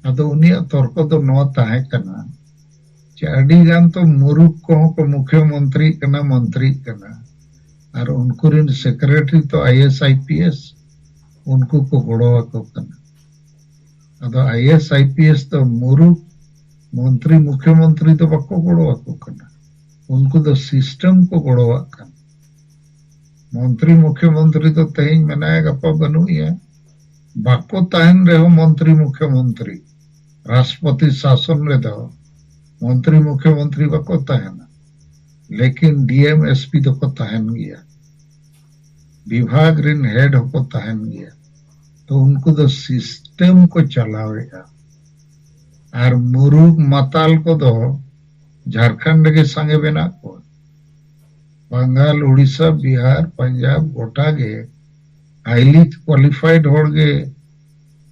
ᱟᱫᱚ ᱩᱱᱤᱭᱟᱜ ᱛᱚᱨᱠᱚ ᱫᱚ ᱱᱚᱣᱟ ᱛᱟᱦᱮᱸ ᱠᱟᱱᱟ ᱡᱮ ᱟᱹᱰᱤ ᱜᱟᱱ ᱛᱚ ᱢᱩᱨᱩᱠ ᱠᱚᱦᱚᱸ ᱠᱚ ᱢᱩᱠᱷᱭᱚ ᱢᱚᱱᱛᱨᱤᱜ ᱠᱟᱱᱟ, ᱢᱚᱱᱛᱨᱤᱜ ᱠᱟᱱᱟ, ᱟᱨ ᱩᱱᱠᱩ ᱨᱤᱱ secretary I A A S, I P ᱮᱥ, ᱩᱱᱠᱩ ᱠᱚ ᱜᱚᱲᱚ ᱟᱠᱚ ᱠᱟᱱᱟ᱾ ᱟᱫᱚ I A S, I P S ᱫᱚ ᱢᱩᱨᱩᱠ ᱢᱚᱱᱛᱨᱤ, ᱢᱩᱠᱷᱭᱚ ᱢᱚᱱᱛᱨᱤ ᱫᱚ ᱵᱟᱠᱚ ᱜᱚᱲᱚ ᱟᱠᱚ ᱠᱟᱱᱟ, ᱩᱱᱠᱩ ᱫᱚ ᱥᱤᱥᱴᱮᱢ ᱠᱚ ᱜᱚᱲᱚᱣᱟᱜ ᱠᱟᱱᱟ᱾ ᱢᱚᱱᱛᱨᱤ, ᱢᱩᱠᱷᱭᱚ ᱢᱚᱱᱛᱨᱤ ᱫᱚ ᱛᱮᱦᱮᱧ ᱢᱮᱱᱟᱭᱟ, ᱜᱟᱯᱟ ᱵᱟᱹᱱᱩᱜ ᱮᱭᱟ᱾ ᱵᱟᱠᱚ ᱛᱟᱦᱮᱱ ᱨᱮᱦᱚᱸ ᱢᱚᱱᱛᱨᱤ, ᱢᱩᱠᱷᱭᱚ ᱢᱚᱱᱛᱨᱤ, ᱨᱟᱥᱴᱨᱚᱯᱚᱛᱤ ᱥᱟᱥᱚᱱ ᱨᱮᱫᱚ ᱢᱚᱱᱛᱨᱤ, ᱢᱩᱠᱷᱭᱚ ᱢᱚᱱᱛᱨᱤ ᱵᱟᱠᱚ ᱛᱟᱦᱮᱱᱟ, ᱞᱮᱠᱤᱱ ᱰᱤ ᱮᱢ, ᱮᱥ ᱯᱤ ᱫᱚᱠᱚ ᱛᱟᱦᱮᱱ ᱜᱮᱭᱟ᱾ ᱵᱤᱵᱷᱟᱜᱽ ᱨᱤᱱ ᱦᱮᱰ ᱦᱚᱸᱠᱚ ᱛᱟᱦᱮᱱ ᱜᱮᱭᱟ᱾ ᱛᱚ ᱩᱱᱠᱩ ᱫᱚ ᱥᱤᱥᱴᱮᱢ ᱠᱚ ᱪᱟᱞᱟᱣᱮᱫᱼᱟ᱾ ᱟᱨ ᱢᱩᱨᱩᱠ ᱢᱟᱛᱟᱞ ᱠᱚᱫᱚ ᱡᱷᱟᱲᱠᱷᱚᱸᱰ ᱨᱮᱜᱮ ᱥᱟᱸᱜᱮ ᱢᱮᱱᱟᱜ ᱠᱚᱣᱟ᱾ ᱵᱟᱝᱜᱟᱞ, ᱩᱲᱤᱥᱥᱟ, ᱵᱤᱦᱟᱨ, ᱯᱟᱧᱡᱟᱵ, ᱜᱚᱴᱟ ᱜᱮ ᱦᱟᱭᱞᱤ ᱠᱣᱟᱞᱤᱯᱷᱟᱭᱤᱰ ᱦᱚᱲ ᱜᱮ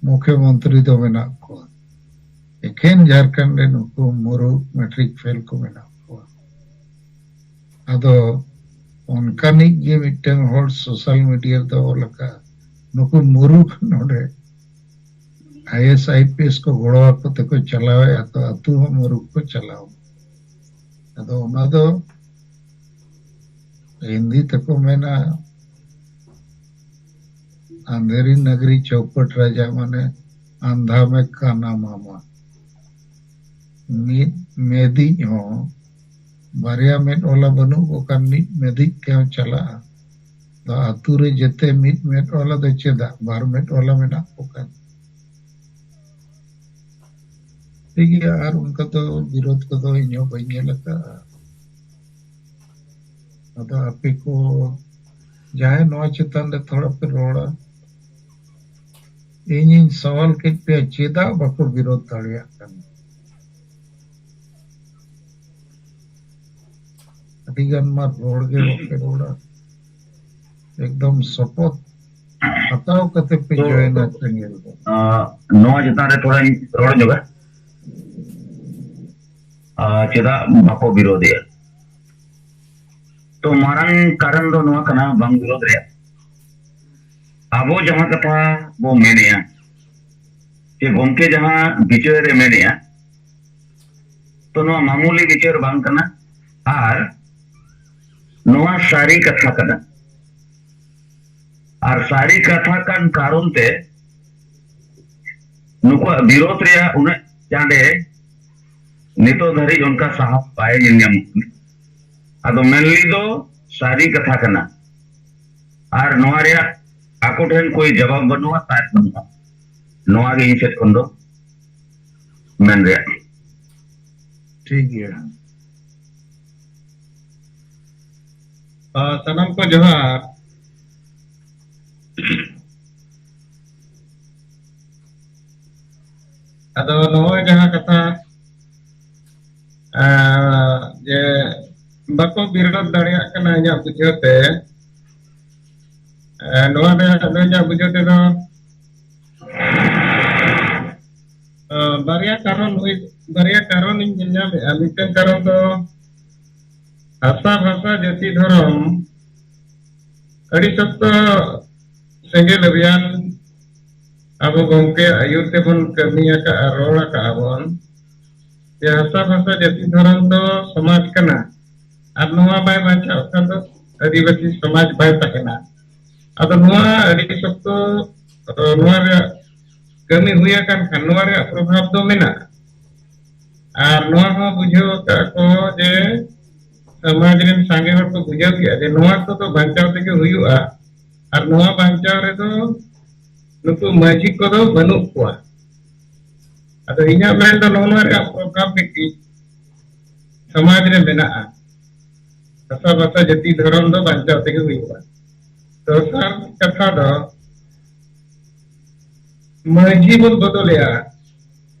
ᱢᱩᱠᱷᱭᱚ ᱢᱚᱱᱛᱨᱤ ᱫᱚ ᱢᱮᱱᱟᱜ ᱠᱚᱣᱟ᱾ ᱮᱠᱷᱮᱱ ᱡᱷᱟᱲᱠᱷᱚᱸᱰ ᱨᱮ ᱱᱩᱠᱩ ᱢᱩᱨᱩᱠ ᱢᱮᱴᱨᱤᱠ ᱯᱷᱮᱞ ᱠᱚ ᱢᱮᱱᱟᱜ ᱠᱚᱣᱟ᱾ ᱟᱫᱚ ᱚᱱᱠᱟᱱᱤᱡ ᱜᱮ ᱢᱤᱫᱴᱟᱝ ᱦᱚᱲ ᱥᱳᱥᱟᱞ ᱢᱤᱰᱤᱭᱟ ᱨᱮᱫᱚ ᱚᱞ ᱟᱠᱟᱫ, ᱱᱩᱠᱩ ᱢᱩᱨᱩᱠ ᱱᱚᱰᱮ I A S, I P S ᱠᱚ ᱜᱚᱲᱚ ᱟᱠᱚ ᱛᱮᱠᱚ ᱪᱟᱞᱟᱣᱮᱫᱼᱟ, ᱛᱚ ᱟᱹᱛᱩ ᱦᱚᱸ ᱢᱩᱨᱩᱠ ᱠᱚ ᱪᱟᱞᱟᱣ᱾ ᱟᱫᱚ ᱚᱱᱟ ᱫᱚ ᱦᱤᱱᱫᱤ ᱛᱮᱠᱚ ᱢᱮᱱᱟ, ᱟᱸᱫᱷᱮᱨᱤ ᱱᱟᱜᱽᱨᱤ ᱪᱚᱣᱯᱟᱴ ᱨᱟᱡᱟ, ᱢᱟᱱᱮ ᱟᱸᱫᱷᱟ ᱢᱮ ᱠᱟᱱᱟ ᱢᱟᱢᱟ᱾ ᱢᱤᱫ ᱢᱮᱫᱤᱡ ᱦᱚᱸ, ᱵᱟᱨᱭᱟ ᱢᱮᱫ ᱣᱟᱞᱟ ᱵᱟᱹᱱᱩᱜ ᱠᱚ ᱠᱷᱟᱱ ᱢᱤᱫ ᱢᱮᱫᱤᱡ ᱛᱮᱦᱚᱸ ᱪᱟᱞᱟᱜᱼᱟ᱾ ᱟᱫᱚ ᱟᱹᱛᱩ ᱨᱮ ᱡᱮᱛᱮ ᱢᱤᱫ ᱢᱮᱫ ᱣᱟᱞᱟ ᱫᱚ ᱪᱮᱫᱟᱜ, ᱵᱟᱨ ᱢᱮᱫ ᱣᱟᱞᱟ ᱢᱮᱱᱟᱜ ᱠᱚ ᱠᱷᱟᱱ᱾ ᱴᱷᱤᱠ ᱜᱮᱭᱟ, ᱟᱨ ᱚᱱᱠᱟ ᱫᱚ ᱵᱤᱨᱳᱫᱷ ᱠᱚᱫᱚ ᱤᱧ ᱦᱚᱸ ᱵᱟᱹᱧ ᱧᱮᱞ ᱟᱠᱟᱫᱼᱟ᱾ ᱟᱫᱚ ᱟᱯᱮ ᱠᱚ ᱡᱟᱦᱟᱸᱭ ᱱᱚᱣᱟ ᱪᱮᱛᱟᱱ ᱨᱮ ᱛᱷᱚᱲᱟ ᱯᱮ ᱨᱚᱲᱟ, ᱤᱧᱤᱧ ᱥᱟᱣᱟᱞ ᱠᱮᱫ ᱯᱮᱭᱟ, ᱪᱮᱫᱟᱜ ᱵᱟᱠᱚ ᱵᱤᱨᱳᱫᱷ ᱫᱟᱲᱮᱭᱟᱜ ᱠᱟᱱᱟ? ᱟᱹᱰᱤ ᱜᱟᱱ ᱢᱟ ᱨᱚᱲ ᱜᱮ ᱵᱟᱯᱮ ᱨᱚᱲᱟ, ᱮᱠᱫᱚᱢ ᱥᱚᱯᱚᱛ ᱦᱟᱛᱟᱣ ᱠᱟᱛᱮ ᱯᱮ ᱛᱚ, ᱡᱚᱭᱮᱱᱟ ᱪᱮᱱᱮᱞ ᱫᱚ᱾ ᱟᱸ, ᱱᱚᱣᱟ ᱪᱮᱛᱟᱱ ᱨᱮ ᱛᱷᱚᱲᱟᱧ ᱨᱚᱲ ᱧᱚᱜᱟ᱾ ᱟᱸ, ᱪᱮᱫᱟᱜ ᱵᱟᱠᱚ ᱵᱤᱨᱳᱫᱮᱜᱼᱟ? ᱛᱚ, ᱢᱟᱨᱟᱝ ᱠᱟᱨᱚᱱ ᱫᱚ ᱱᱚᱣᱟ ᱠᱟᱱᱟ ᱵᱟᱝ ᱵᱤᱨᱳᱫ ᱨᱮᱭᱟᱜ, ᱟᱵᱚ ᱡᱟᱦᱟᱸ ᱠᱟᱛᱷᱟ ᱵᱚ ᱢᱮᱱᱮᱜᱼᱟ, ᱪᱮ ᱜᱚᱢᱠᱮ ᱡᱟᱦᱟᱸ ᱵᱤᱪᱟᱹᱨ ᱮ ᱢᱮᱱᱮᱜᱼᱟ, ᱛᱚ, ᱱᱚᱣᱟ ᱢᱟᱢᱩᱞᱤ ᱵᱤᱪᱟᱹᱨ ᱵᱟᱝ ᱠᱟᱱᱟ, ᱟᱨ ᱱᱚᱣᱟ ᱥᱟᱹᱨᱤ ᱠᱟᱛᱷᱟ ᱠᱟᱱᱟ᱾ ᱟᱨ ᱥᱟᱹᱨᱤ ᱠᱟᱛᱷᱟ ᱠᱟᱱ ᱠᱟᱨᱚᱱ ᱛᱮ ᱱᱩᱠᱩᱣᱟᱜ ᱵᱤᱨᱳᱫᱷ ᱨᱮᱭᱟᱜ ᱩᱱᱟᱹᱜ ᱪᱟᱸᱰᱮ ᱱᱤᱛᱚᱜ ᱫᱷᱟᱹᱨᱤᱡ ᱚᱱᱠᱟ ᱥᱟᱦᱟᱣ ᱵᱟᱭ ᱧᱮᱞ ᱧᱟᱢᱚᱜ ᱠᱟᱱᱟ᱾ ᱟᱫᱚ ᱢᱮᱱᱞᱤ ᱫᱚ ᱥᱟᱹᱨᱤ ᱠᱟᱛᱷᱟ ᱠᱟᱱᱟ, ᱟᱨ ᱱᱚᱣᱟ ᱨᱮᱭᱟᱜ ᱟᱠᱚ ᱴᱷᱮᱱ ᱠᱳᱭ ᱡᱟᱵᱟᱵ ᱵᱟᱹᱱᱩᱜᱼᱟ, ᱛᱟᱨ ᱵᱟᱹᱱᱩᱜᱼᱟ᱾ ᱱᱚᱣᱟ ᱜᱮ ᱤᱧ ᱥᱮᱫ ᱠᱷᱚᱱ ᱫᱚ ᱢᱮᱱ ᱨᱮᱭᱟᱜ᱾ ᱴᱷᱤᱠ ᱜᱮᱭᱟ᱾ ᱟᱨ ᱥᱟᱱᱟᱢ ᱠᱚ ᱡᱚᱦᱟᱨ᱾ ᱟᱫᱚ ᱱᱚᱜᱼᱚᱭ ᱡᱟᱦᱟᱸ ᱠᱟᱛᱷᱟ, ᱟᱸ, ᱡᱮ ᱵᱟᱠᱚ ᱵᱤᱨᱳᱫ ᱫᱟᱲᱮᱭᱟᱜ ᱠᱟᱱᱟ ᱤᱧᱟᱹᱜ ᱵᱩᱡᱷᱟᱹᱣ ᱛᱮ, ᱟᱸ, ᱱᱚᱣᱟ ᱨᱮ ᱟᱫᱚ ᱤᱧᱟᱹᱜ ᱵᱩᱡᱷᱟᱹᱣ ᱛᱮᱫᱚ, ᱟᱸ, ᱵᱟᱨᱭᱟ ᱠᱟᱨᱚᱱ ᱦᱩᱭ, ᱵᱟᱨᱭᱟ ᱠᱟᱨᱚᱱ ᱤᱧ ᱧᱮᱞ ᱧᱟᱢᱮᱫᱼᱟ᱾ ᱢᱤᱫᱴᱮᱱ ᱠᱟᱨᱚᱱ ᱫᱚ ᱦᱟᱥᱟ, ᱵᱷᱟᱥᱟ, ᱡᱟᱹᱛᱤ, ᱫᱷᱚᱨᱚᱢ ᱟᱹᱰᱤ ᱥᱚᱠᱛᱚ ᱥᱮᱸᱜᱮᱞ ᱚᱵᱷᱤᱭᱟᱱ ᱟᱵᱚ ᱜᱚᱢᱠᱮ ᱟᱹᱭᱩᱨ ᱛᱮᱵᱚᱱ ᱠᱟᱹᱢᱤ ᱟᱠᱟᱫᱼᱟ, ᱨᱚᱲ ᱟᱠᱟᱫᱼᱟ ᱵᱚᱱ᱾ ᱡᱮ ᱦᱟᱥᱟ ᱵᱷᱟᱥᱟ ᱡᱟᱹᱛᱤ ᱫᱷᱚᱨᱚᱢ ᱫᱚ ᱥᱚᱢᱟᱡᱽ ᱠᱟᱱᱟ, ᱟᱨ ᱱᱚᱣᱟ ᱵᱟᱭ ᱵᱟᱧᱪᱟᱣ ᱠᱷᱟᱱ ᱫᱚ ᱟᱹᱫᱤᱵᱟᱹᱥᱤ ᱥᱚᱢᱟᱡᱽ ᱵᱟᱭ ᱛᱟᱦᱮᱱᱟ᱾ ᱟᱫᱚ ᱱᱚᱣᱟ ᱟᱹᱰᱤ ᱥᱚᱠᱛᱚ, ᱱᱚᱣᱟ ᱨᱮᱭᱟᱜ ᱠᱟᱹᱢᱤ ᱦᱩᱭ ᱟᱠᱟᱱ ᱠᱷᱟᱱ ᱱᱚᱣᱟ ᱨᱮᱭᱟᱜ ᱯᱨᱚᱵᱷᱟᱵᱽ ᱫᱚ ᱢᱮᱱᱟᱜᱼᱟ᱾ ᱟᱨ ᱱᱚᱣᱟ ᱦᱚᱸ ᱵᱩᱡᱷᱟᱹᱣ ᱟᱠᱟᱫ ᱠᱚ ᱡᱮ ᱥᱚᱢᱟᱡᱽ ᱨᱮᱱ ᱥᱟᱸᱜᱮ ᱦᱚᱲ ᱠᱚ ᱵᱩᱡᱷᱟᱹᱣ ᱠᱮᱫᱼᱟ ᱡᱮ ᱱᱚᱣᱟ ᱠᱚᱫᱚ ᱵᱟᱧᱪᱟᱣ ᱛᱮᱜᱮ ᱦᱩᱭᱩᱜᱼᱟ, ᱟᱨ ᱱᱚᱣᱟ ᱵᱟᱧᱪᱟᱣ ᱨᱮᱫᱚ ᱱᱩᱠᱩ ᱢᱟᱹᱡᱷᱤ ᱠᱚᱫᱚ ᱵᱟᱹᱱᱩᱜ ᱠᱚᱣᱟ᱾ ᱟᱫᱚ ᱤᱧᱟᱹᱜ ᱢᱮᱱ ᱫᱚ ᱱᱚᱜᱼᱚ ᱱᱚᱣᱟ ᱨᱮᱭᱟᱜ ᱯᱨᱚᱵᱷᱟᱵᱽ ᱢᱤᱫᱴᱤᱡ ᱥᱚᱢᱟᱡᱽ ᱨᱮ ᱢᱮᱱᱟᱜᱼᱟ᱾ ᱦᱟᱥᱟ ᱵᱷᱟᱥᱟ ᱡᱟᱹᱛᱤ ᱫᱷᱚᱨᱚᱢ ᱫᱚ ᱵᱟᱧᱪᱟᱣ ᱛᱮᱜᱮ ᱦᱩᱭᱩᱜᱼᱟ᱾ ᱫᱚᱥᱟᱨ ᱠᱟᱛᱷᱟ ᱫᱚ ᱢᱟᱹᱡᱷᱤ ᱵᱚᱱ ᱵᱚᱫᱚᱞᱮᱜᱼᱟ,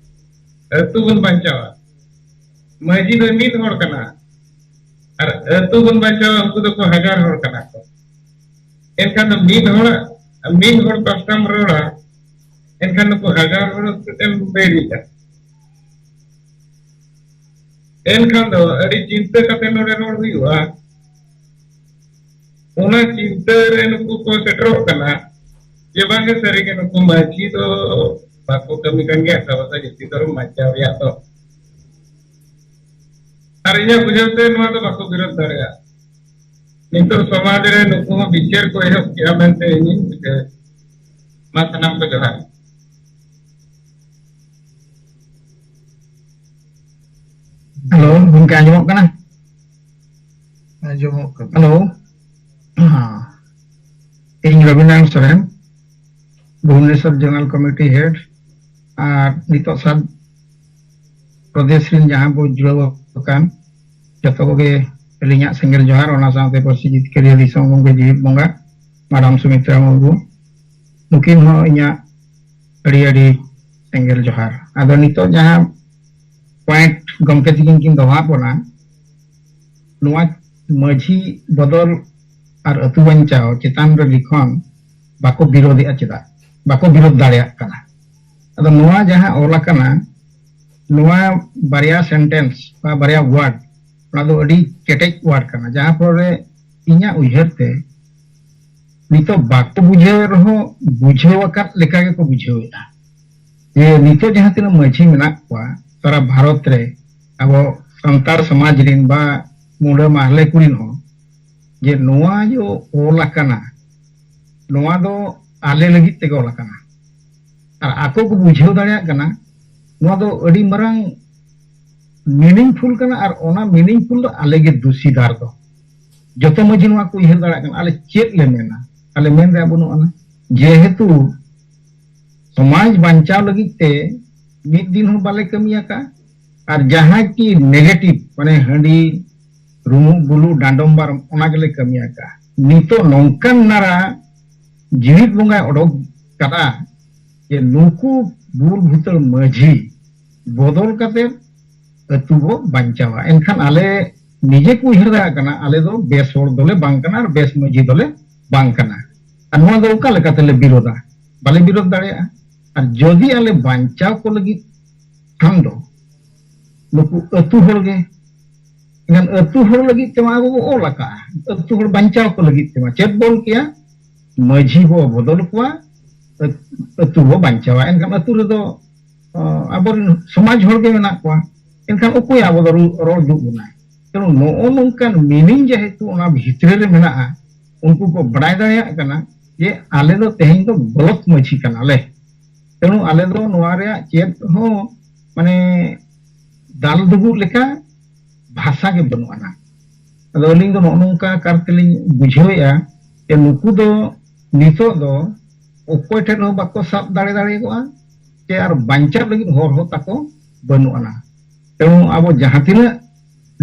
ᱟᱹᱛᱩ ᱵᱚᱱ ᱵᱟᱧᱪᱟᱣᱟ᱾ ᱢᱟᱹᱡᱷᱤ ᱫᱚ ᱢᱤᱫ ᱦᱚᱲ ᱠᱟᱱᱟ, ᱟᱨ ᱟᱹᱛᱩ ᱵᱚᱱ ᱵᱟᱧᱪᱟᱣᱟ, ᱩᱱᱠᱩ ᱫᱚᱠᱚ ᱦᱟᱡᱟᱨ ᱦᱚᱲ ᱠᱟᱱᱟ ᱠᱚ᱾ ᱮᱱᱠᱷᱟᱱ ᱫᱚ ᱢᱤᱫ ᱦᱚᱲᱟᱜ, ᱢᱤᱫ ᱦᱚᱲ ᱯᱟᱥᱴᱟᱢ ᱨᱚᱲᱟ, ᱮᱱᱠᱷᱟᱱ ᱱᱩᱠᱩ ᱦᱟᱡᱟᱨ ᱦᱚᱲ ᱪᱮᱫ ᱮᱢ ᱵᱮᱨᱮᱫᱟ? ᱮᱱᱠᱷᱟᱱ ᱫᱚ ᱟᱹᱰᱤ ᱪᱤᱱᱛᱟᱹ ᱠᱟᱛᱮ ᱱᱚᱰᱮ ᱨᱚᱲ ᱦᱩᱭᱩᱜᱼᱟ᱾ ᱚᱱᱟ ᱪᱤᱱᱛᱟᱹ ᱨᱮ ᱱᱩᱠᱩ ᱠᱚ ᱥᱮᱴᱮᱨᱚᱜ ᱠᱟᱱᱟ ᱡᱮ ᱵᱟᱝᱜᱮ ᱥᱟᱹᱨᱤᱜᱮ ᱱᱩᱠᱩ ᱢᱟᱹᱡᱷᱤ ᱫᱚ ᱵᱟᱠᱚ ᱠᱟᱹᱢᱤ ᱠᱟᱱ ᱜᱮᱭᱟ ᱦᱟᱥᱟ ᱵᱷᱟᱥᱟ ᱡᱟᱹᱛᱤ ᱫᱷᱚᱨᱚᱢ ᱵᱟᱧᱪᱟᱣ ᱨᱮᱭᱟᱜ ᱫᱚ᱾ ᱟᱨ ᱤᱧᱟᱹᱜ ᱵᱩᱡᱷᱟᱹᱣ ᱛᱮ ᱱᱚᱣᱟ ᱫᱚ ᱵᱟᱠᱚ ᱵᱤᱨᱳᱫ ᱫᱟᱲᱮᱭᱟᱜᱼᱟ᱾ ᱱᱤᱛᱚᱜ ᱥᱚᱢᱟᱡᱽ ᱨᱮ ᱱᱩᱠᱩ ᱦᱚᱸ ᱵᱤᱪᱟᱹᱨ ᱠᱚ ᱮᱦᱚᱵ ᱠᱮᱜᱼᱟ ᱢᱮᱱᱛᱮ ᱤᱧᱤᱧ ᱵᱩᱡᱷᱟᱹᱣ᱾ ᱢᱟ ᱥᱟᱱᱟᱢ ᱠᱚ ᱡᱚᱦᱟᱨ᱾ ᱦᱮᱞᱳ, ᱜᱚᱢᱠᱮ ᱟᱸᱡᱚᱢᱚᱜ ᱠᱟᱱᱟ? ᱟᱸᱡᱚᱢᱚᱜ ᱠᱟᱱᱟ᱾ ᱦᱮᱞᱳ, ᱦᱮᱸ᱾ ᱤᱧ ᱨᱚᱵᱤᱱᱟᱨᱟᱭᱚᱱ Soren, Bhubaneswar zonal committee head, ᱟᱨ ᱱᱤᱛᱚᱜ ᱥᱟᱵ ᱯᱨᱚᱫᱮᱥ ᱨᱮᱱ ᱡᱟᱦᱟᱸ ᱵᱚ ᱡᱩᱲᱟᱹᱣ ᱟᱠᱟᱱ ᱡᱚᱛᱚ ᱠᱚᱜᱮ ᱟᱹᱞᱤᱧᱟᱜ ᱥᱮᱸᱜᱮᱞ ᱡᱚᱦᱟᱨ, ᱚᱱᱟ ᱥᱟᱶᱛᱮ ᱯᱟᱹᱨᱥᱤ ᱡᱤᱛᱠᱟᱹᱨᱤᱭᱟᱹ ᱫᱤᱥᱚᱢ ᱜᱚᱢᱠᱮ ᱡᱤᱣᱤᱫ ᱵᱚᱸᱜᱟ, ᱢᱟᱰᱟᱢ ᱥᱩᱢᱤᱛᱨᱟ ᱢᱩᱨᱢᱩ, ᱱᱩᱠᱤᱱ ᱦᱚᱸ ᱤᱧᱟᱹᱜ ᱟᱹᱰᱤ ᱟᱹᱰᱤ ᱥᱮᱸᱜᱮᱞ ᱡᱚᱦᱟᱨ᱾ ᱟᱫᱚ ᱱᱤᱛᱚᱜ ᱡᱟᱦᱟᱸ ᱯᱚᱭᱮᱱᱴ ᱜᱚᱢᱠᱮ ᱛᱤᱠᱤᱱ ᱠᱤᱱ ᱫᱚᱦᱚᱣᱟᱫ ᱵᱚᱱᱟ, ᱱᱚᱣᱟ ᱢᱟᱹᱡᱷᱤ ᱵᱚᱫᱚᱞ ᱟᱨ ᱟᱹᱛᱩ ᱵᱟᱧᱪᱟᱣ ᱪᱮᱛᱟᱱ ᱨᱮ ᱞᱤᱠᱷᱚᱱ ᱵᱟᱠᱚ ᱵᱤᱨᱳᱫᱮᱜᱼᱟ, ᱪᱮᱫᱟᱜ ᱵᱟᱠᱚ ᱵᱤᱨᱳᱫ ᱫᱟᱲᱮᱭᱟᱜ ᱠᱟᱱᱟ? ᱟᱫᱚ ᱱᱚᱣᱟ ᱡᱟᱦᱟᱸ ᱚᱞ ᱟᱠᱟᱱᱟ, ᱱᱚᱣᱟ ᱵᱟᱨᱭᱟ ᱥᱮᱱᱴᱮᱱᱥ ᱵᱟ ᱵᱟᱨᱭᱟ ᱣᱟᱨᱰ, ᱚᱱᱟ ᱫᱚ ᱟᱹᱰᱤ ᱠᱮᱴᱮᱡ ᱣᱟᱨᱰ ᱠᱟᱱᱟ, ᱡᱟᱦᱟᱸ ᱯᱚᱨᱮ ᱤᱧᱟᱹᱜ ᱩᱭᱦᱟᱹᱨ ᱛᱮ ᱱᱤᱛᱚᱜ ᱵᱟᱠᱚ ᱵᱩᱡᱷᱟᱹᱣ ᱨᱮᱦᱚᱸ ᱵᱩᱡᱷᱟᱹᱣ ᱟᱠᱟᱫ ᱞᱮᱠᱟ ᱜᱮᱠᱚ ᱵᱩᱡᱷᱟᱹᱣᱮᱫᱼᱟ᱾ ᱡᱮ ᱱᱤᱛᱚᱜ ᱡᱟᱦᱟᱸ ᱛᱤᱱᱟᱹᱜ ᱢᱟᱹᱡᱷᱤ ᱢᱮᱱᱟᱜ ᱠᱚᱣᱟ, ᱥᱟᱨᱟ ᱵᱷᱟᱨᱚᱛ ᱨᱮ ᱟᱵᱚ ᱥᱟᱱᱛᱟᱲ ᱥᱚᱢᱟᱡᱽ ᱨᱤᱱ ᱵᱟ ᱢᱩᱰᱟᱹ ᱢᱟᱦᱞᱮ ᱠᱚᱨᱤᱱ ᱦᱚᱸ, ᱡᱮ ᱱᱚᱣᱟ ᱡᱚ ᱚᱞ ᱟᱠᱟᱱᱟ, ᱱᱚᱣᱟ ᱫᱚ ᱟᱞᱮ ᱞᱟᱹᱜᱤᱫ ᱛᱮᱜᱮ ᱚᱞ ᱟᱠᱟᱱᱟ᱾ ᱟᱨ ᱟᱠᱚ ᱠᱚ ᱵᱩᱡᱷᱟᱹᱣ ᱫᱟᱲᱮᱭᱟᱜ ᱠᱟᱱᱟ ᱱᱚᱣᱟ ᱫᱚ ᱟᱹᱰᱤ ᱢᱟᱨᱟᱝ ᱢᱤᱱᱤᱝᱯᱷᱩᱞ ᱠᱟᱱᱟ, ᱟᱨ ᱚᱱᱟ ᱢᱤᱱᱤᱝᱯᱷᱩᱞ ᱫᱚ ᱟᱞᱮ ᱜᱮ ᱫᱩᱥᱤᱫᱟᱨ ᱫᱚ᱾ ᱡᱚᱛᱚ ᱢᱟᱹᱡᱷᱤ ᱱᱚᱣᱟ ᱠᱚ ᱩᱭᱦᱟᱹᱨ ᱫᱟᱲᱮᱭᱟᱜ ᱠᱟᱱᱟ, ᱟᱞᱮ ᱪᱮᱫ ᱞᱮ ᱢᱮᱱᱟ? ᱟᱞᱮ ᱢᱮᱱ ᱨᱮᱭᱟᱜ ᱵᱟᱹᱱᱩᱜ ᱟᱱᱟ᱾ ᱡᱮᱦᱮᱛᱩ ᱥᱚᱢᱟᱡᱽ ᱵᱟᱧᱪᱟᱣ ᱞᱟᱹᱜᱤᱫ ᱛᱮ ᱢᱤᱫ ᱫᱤᱱ ᱦᱚᱸ ᱵᱟᱞᱮ ᱠᱟᱹᱢᱤ ᱟᱠᱟᱫᱼᱟ, ᱟᱨ ᱡᱟᱦᱟᱸ ᱠᱤ ᱱᱮᱜᱮᱴᱤᱵᱷ, ᱢᱟᱱᱮ ᱦᱟᱺᱰᱤ, ᱨᱩᱢᱩᱜ ᱵᱩᱞᱩᱜ, ᱰᱟᱸᱰᱚᱢ ᱵᱟᱨᱚᱢ, ᱚᱱᱟ ᱜᱮᱞᱮ ᱠᱟᱹᱢᱤ ᱟᱠᱟᱫᱼᱟ᱾ ᱱᱤᱛᱚᱜ ᱱᱚᱝᱠᱟᱱ ᱱᱟᱨᱟ ᱡᱤᱣᱤᱫ ᱵᱚᱸᱜᱟᱭ ᱚᱰᱚᱠ ᱠᱟᱫᱟ ᱡᱮ ᱱᱩᱠᱩ ᱵᱩᱞ ᱵᱷᱩᱛᱟᱹᱲ ᱢᱟᱹᱡᱷᱤ ᱵᱚᱫᱚᱞ ᱠᱟᱛᱮ ᱟᱹᱛᱩ ᱵᱚ ᱵᱟᱧᱪᱟᱣᱟ᱾ ᱮᱱᱠᱷᱟᱱ ᱟᱞᱮ ᱱᱤᱡᱮ ᱠᱚ ᱩᱭᱦᱟᱹᱨ ᱫᱟᱲᱮᱭᱟᱜ ᱠᱟᱱᱟ, ᱟᱞᱮ ᱫᱚ ᱵᱮᱥ ᱦᱚᱲ ᱫᱚᱞᱮ ᱵᱟᱝ ᱠᱟᱱᱟ ᱟᱨ ᱵᱮᱥ ᱢᱟᱹᱡᱷᱤ ᱫᱚᱞᱮ ᱵᱟᱝ ᱠᱟᱱᱟ᱾ ᱟᱨ ᱱᱚᱣᱟ ᱫᱚ ᱚᱠᱟ ᱞᱮᱠᱟᱛᱮᱞᱮ ᱵᱤᱨᱳᱫᱟ? ᱵᱟᱞᱮ ᱵᱤᱨᱳᱫ ᱫᱟᱲᱮᱭᱟᱜᱼᱟ᱾ ᱟᱨ ᱡᱚᱫᱤ ᱟᱞᱮ ᱵᱟᱧᱪᱟᱣ ᱠᱚ ᱞᱟᱹᱜᱤᱫ ᱠᱷᱟᱱ ᱫᱚ ᱱᱩᱠᱩ ᱟᱹᱛᱩ ᱦᱚᱲ ᱜᱮ, ᱮᱱᱠᱷᱟᱱ ᱟᱹᱛᱩ ᱦᱚᱲ ᱞᱟᱹᱜᱤᱫ ᱛᱮᱢᱟ ᱟᱵᱚ ᱵᱚ ᱚᱞ ᱟᱠᱟᱜᱼᱟ, ᱟᱹᱛᱩ ᱦᱚᱲ ᱵᱟᱧᱪᱟᱣ ᱠᱚ ᱞᱟᱹᱜᱤᱫ ᱛᱮᱢᱟ ᱪᱮᱫ ᱵᱚᱱ ᱠᱮᱭᱟ? ᱢᱟᱹᱡᱷᱤ ᱵᱚ ᱵᱚᱫᱚᱞ ᱠᱚᱣᱟ, ᱟᱹᱛ-, ᱟᱹᱛᱩ ᱵᱚ ᱵᱟᱧᱪᱟᱣᱟ᱾ ᱮᱱᱠᱷᱟᱱ ᱟᱹᱛᱩ ᱨᱮᱫᱚ ᱟᱵᱚᱨᱮᱱ ᱥᱚᱢᱟᱡᱽ ᱦᱚᱲ ᱜᱮ ᱢᱮᱱᱟᱜ ᱠᱚᱣᱟ᱾ ᱮᱱᱠᱷᱟᱱ ᱚᱠᱚᱭ ᱟᱵᱚ ᱫᱚ ᱨᱚᱲ ᱫᱩᱜ ᱵᱚᱱᱟᱭ? ᱛᱮᱱᱩ ᱱᱚᱜᱼᱚ ᱱᱚᱝᱠᱟᱱ ᱢᱤᱱᱤᱝ ᱡᱮᱦᱮᱛᱩ ᱚᱱᱟ ᱵᱷᱤᱛᱨᱤ ᱨᱮ ᱢᱮᱱᱟᱜᱼᱟ, ᱩᱱᱠᱩ ᱠᱚ ᱵᱟᱲᱟᱭ ᱫᱟᱲᱮᱭᱟᱜ ᱠᱟᱱᱟ ᱡᱮ ᱟᱞᱮ ᱫᱚ ᱛᱮᱦᱮᱧ ᱫᱚ ᱜᱚᱞᱚᱛ ᱢᱟᱹᱡᱷᱤ ᱠᱟᱱᱟᱞᱮ᱾ ᱛᱮᱱᱩ ᱟᱞᱮ ᱫᱚ ᱱᱚᱣᱟ ᱨᱮᱭᱟᱜ ᱪᱮᱫ ᱦᱚᱸ ᱢᱟᱱᱮ ᱫᱟᱞ ᱫᱩᱜᱩᱜ ᱞᱮᱠᱟ ᱵᱷᱟᱥᱟ ᱜᱮ ᱵᱟᱹᱱᱩᱜ ᱟᱱᱟ᱾ ᱟᱫᱚ ᱟᱹᱞᱤᱧ ᱫᱚ ᱱᱚᱜᱼᱚ ᱱᱚᱝᱠᱟ ᱠᱟᱨ ᱛᱮᱞᱤᱧ ᱵᱩᱡᱷᱟᱹᱣᱮᱫᱼᱟ ᱡᱮ ᱱᱩᱠᱩ ᱫᱚ ᱱᱤᱛᱚᱜ ᱫᱚ ᱚᱠᱚᱭ ᱴᱷᱮᱱ ᱦᱚᱸ ᱵᱟᱠᱚ ᱥᱟᱵ ᱫᱟᱲᱮ ᱫᱟᱲᱮᱭᱟᱜᱼᱟ, ᱪᱮ ᱟᱨ ᱵᱟᱧᱪᱟᱣ ᱞᱟᱹᱜᱤᱫ ᱦᱚᱨ ᱦᱚᱸ ᱛᱟᱠᱚ ᱵᱟᱹᱱᱩᱜ ᱟᱱᱟ᱾ ᱛᱮᱱᱩ ᱟᱵᱚ ᱡᱟᱦᱟᱸ ᱛᱤᱱᱟᱹᱜ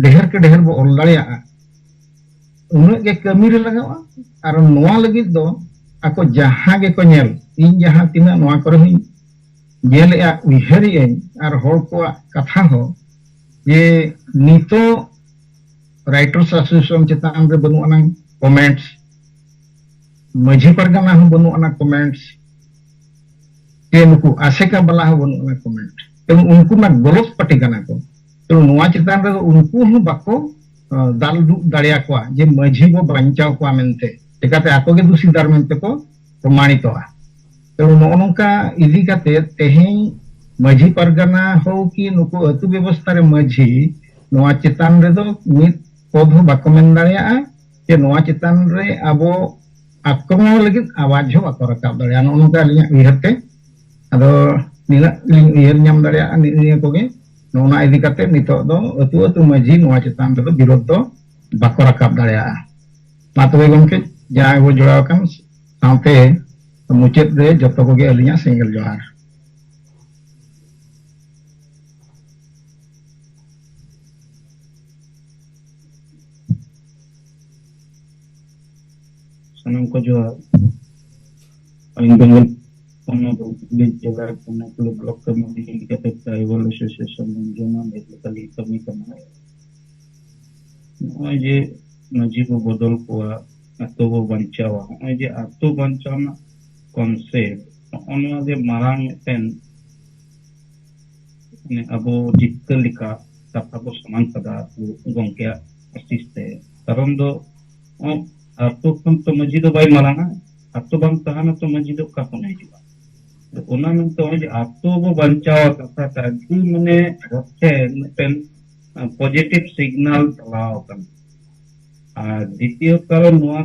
ᱰᱷᱮᱨ ᱠᱮ ᱰᱷᱮᱨ ᱵᱚ ᱚᱞ ᱫᱟᱲᱮᱭᱟᱜᱼᱟ, ᱩᱱᱟᱹᱜ ᱜᱮ ᱠᱟᱹᱢᱤ ᱨᱮ ᱞᱟᱜᱟᱜᱼᱟ᱾ ᱟᱨ ᱱᱚᱣᱟ ᱞᱟᱹᱜᱤᱫ ᱫᱚ ᱟᱠᱚ ᱡᱟᱦᱟᱸ ᱜᱮᱠᱚ ᱧᱮᱞ, ᱤᱧ ᱡᱟᱦᱟᱸ ᱛᱤᱱᱟᱹᱜ ᱱᱚᱣᱟ ᱠᱚᱨᱮ ᱦᱚᱸᱧ ᱧᱮᱞᱮᱜᱼᱟ, ᱩᱭᱦᱟᱹᱨᱮᱜ ᱟᱹᱧ, ᱟᱨ ᱦᱚᱲ ᱠᱚᱣᱟᱜ ᱠᱟᱛᱷᱟ ᱦᱚᱸ, ᱡᱮ ᱱᱤᱛᱚᱜ ᱨᱟᱭᱴᱟᱨᱥ ᱮᱥᱳᱥᱤᱭᱮᱥᱚᱱ ᱪᱮᱛᱟᱱ ᱨᱮ ᱵᱟᱹᱱᱩᱜ ᱟᱱᱟᱝ ᱠᱚᱢᱮᱱᱴᱥ, ᱢᱟᱹᱡᱷᱤ ᱯᱟᱨᱜᱟᱱᱟ ᱦᱚᱸ ᱵᱟᱹᱱᱩᱜ ᱟᱱᱟ ᱠᱚᱢᱮᱱᱴᱥ, ᱡᱮ ᱱᱩᱠᱩ ᱟᱥᱮᱠᱟ ᱵᱟᱞᱟ ᱦᱚᱸ ᱵᱟᱹᱱᱩᱜ ᱟᱱᱟ ᱠᱚᱢᱮᱱᱴ᱾ ᱛᱮᱱᱩ ᱩᱱᱠᱩ ᱢᱟ ᱜᱚᱞᱚᱛ ᱯᱟᱴᱤ ᱠᱟᱱᱟ ᱠᱚ᱾ ᱛᱮᱱᱩ ᱱᱚᱣᱟ ᱪᱮᱛᱟᱱ ᱨᱮᱫᱚ ᱩᱱᱠᱩ ᱦᱚᱸ ᱵᱟᱠᱚ, ᱟ, ᱫᱟᱞ ᱫᱩᱜ ᱫᱟᱲᱮᱭᱟᱠᱚᱣᱟ ᱡᱮ ᱢᱟᱹᱡᱷᱤ ᱵᱚ ᱵᱟᱧᱪᱟᱣ ᱠᱚᱣᱟ ᱢᱮᱱᱛᱮ᱾ ᱪᱮᱠᱟᱛᱮ ᱟᱠᱚ ᱜᱮ ᱫᱩᱥᱤᱫᱟᱨ ᱢᱮᱱᱛᱮ ᱠᱚ ᱯᱨᱚᱢᱟᱬᱤᱛᱚᱜᱼᱟ᱾ ᱛᱮᱱᱩ ᱱᱚᱜᱼᱚ ᱱᱚᱝᱠᱟ ᱤᱫᱤ ᱠᱟᱛᱮ ᱛᱮᱦᱮᱧ ᱢᱟᱹᱡᱷᱤ ᱯᱟᱨᱜᱟᱱᱟ ᱦᱳᱠ ᱠᱤ ᱱᱩᱠᱩ ᱟᱹᱛᱩ ᱵᱮᱵᱚᱥᱛᱷᱟ ᱨᱮ ᱢᱟᱹᱡᱷᱤ, ᱱᱚᱣᱟ ᱪᱮᱛᱟᱱ ᱨᱮᱫᱚ ᱢᱤᱫ ᱯᱚᱫ ᱦᱚᱸ ᱵᱟᱠᱚ ᱢᱮᱱ ᱫᱟᱲᱮᱭᱟᱜᱼᱟ ᱡᱮ ᱱᱚᱣᱟ ᱪᱮᱛᱟᱱ ᱨᱮ ᱟᱵᱚ ᱟᱠᱨᱚᱢᱚᱱ ᱞᱟᱹᱜᱤᱫ ᱟᱣᱟᱡ ᱦᱚᱸ ᱵᱟᱠᱚ ᱨᱟᱠᱟᱵ ᱫᱟᱲᱮᱭᱟᱜᱼᱟ᱾ ᱱᱚᱜᱼᱚ ᱱᱚᱝᱠᱟ ᱟᱹᱞᱤᱧᱟᱜ ᱩᱭᱦᱟᱹᱨ ᱛᱮ᱾ ᱟᱫᱚ ᱱᱤᱱᱟᱹᱜ ᱞᱤᱧ ᱩᱭᱦᱟᱹᱨ ᱧᱟᱢ ᱫᱟᱲᱮᱭᱟᱜᱼᱟ, ᱱᱤᱭᱟᱹ ᱠᱚᱜᱮ᱾ ᱱᱚᱜᱼᱚ ᱱᱟ ᱤᱫᱤ ᱠᱟᱛᱮ ᱱᱤᱛᱚᱜ ᱫᱚ ᱟᱹᱛᱩ ᱟᱹᱛᱩ ᱢᱟᱹᱡᱷᱤ ᱱᱚᱣᱟ ᱪᱮᱛᱟᱱ ᱨᱮᱫᱚ ᱵᱤᱨᱳᱫᱷ ᱫᱚ ᱵᱟᱠᱚ ᱨᱟᱠᱟᱵ ᱫᱟᱲᱮᱭᱟᱜᱼᱟ᱾ ᱢᱟ ᱛᱚᱵᱮ ᱜᱚᱢᱠᱮ, ᱡᱟᱦᱟᱸᱭ ᱵᱚ ᱡᱚᱲᱟᱣ ᱟᱠᱟᱱ ᱥᱟᱶᱛᱮ ᱢᱩᱪᱟᱹᱫ ᱨᱮ ᱡᱚᱛᱚ ᱠᱚᱜᱮ ᱟᱹᱞᱤᱧᱟᱜ ᱥᱮᱸᱜᱮᱞ ᱡᱚᱦᱟᱨ᱾ ᱥᱟᱱᱟᱢ ᱠᱚ ᱡᱚᱦᱟᱨ᱾ ᱟᱹᱞᱤᱧ ᱵᱮᱝᱜᱚᱞ ᱯᱚᱱᱚᱛ ᱦᱩᱜᱽᱞᱤ ᱡᱮᱞᱟ ᱠᱚᱨᱱᱚᱯᱩᱨ ᱵᱞᱚᱠ ᱠᱟᱹᱢᱤ ᱤᱫᱤ ᱠᱟᱛᱮ ᱴᱨᱟᱭᱵᱟᱞ ᱮᱥᱳᱥᱤᱭᱮᱥᱚᱱ ᱡᱚᱱᱟ ᱞᱮᱠᱟᱞᱤᱧ ᱠᱟᱹᱢᱤ ᱠᱟᱱᱟ᱾ ᱱᱚᱜᱼᱚᱭ ᱡᱮ ᱢᱟᱹᱡᱷᱤ ᱵᱚ ᱵᱚᱫᱚᱞ ᱠᱚᱣᱟ, ᱟᱛᱳ ᱵᱚ ᱵᱟᱧᱪᱟᱣᱟ, ᱱᱚᱜᱼᱚᱭ ᱡᱮ ᱟᱛᱳ ᱵᱟᱧᱪᱟᱣ ᱨᱮᱱᱟᱜ ᱠᱚᱱᱥᱮᱯᱴ, ᱱᱚᱜᱼᱚ ᱱᱚᱣᱟ ᱜᱮ ᱢᱟᱨᱟᱝ ᱢᱤᱫᱴᱮᱱ, ᱢᱟᱱᱮ, ᱟᱵᱚ ᱡᱤᱛᱠᱟᱹᱨ ᱞᱮᱠᱟ ᱠᱟᱛᱷᱟ ᱵᱚ ᱥᱟᱢᱟᱝ ᱠᱟᱫᱟ ᱜᱚᱢᱠᱮᱭᱟᱜ ᱟᱥᱤᱥ ᱛᱮ᱾ ᱠᱟᱨᱚᱱ ᱫᱚ ᱱᱚᱜᱼᱚᱭ ᱟᱛᱳ ᱠᱷᱚᱱ ᱛᱚ ᱢᱟᱹᱡᱷᱤ ᱫᱚ ᱵᱟᱭ ᱢᱟᱨᱟᱝᱟ, ᱟᱛᱳ ᱵᱟᱝ ᱛᱟᱦᱮᱱᱟ ᱛᱚ ᱢᱟᱹᱡᱷᱤ ᱫᱚ ᱚᱠᱟ ᱠᱷᱚᱱ ᱦᱤᱡᱩᱜᱼᱟ? ᱟᱫᱚ ᱚᱱᱟ ᱢᱮᱱᱛᱮ ᱱᱚᱜᱼᱚᱭ ᱡᱮ ᱟᱛᱳ ᱵᱚ ᱵᱟᱧᱪᱟᱣ ᱠᱟᱛᱷᱟ ᱛᱮ ᱟᱹᱰᱤ, ᱢᱟᱱᱮ, ᱦᱚᱲ ᱴᱷᱮᱱ ᱢᱤᱫᱴᱮᱱ ᱯᱚᱡᱤᱴᱤᱵᱷ ᱥᱤᱜᱽᱱᱟᱞ ᱪᱟᱞᱟᱣ ᱟᱠᱟᱱᱟ᱾ ᱟᱨ ᱫᱤᱛᱤᱭᱚ ᱠᱟᱨᱚᱱ ᱱᱚᱣᱟ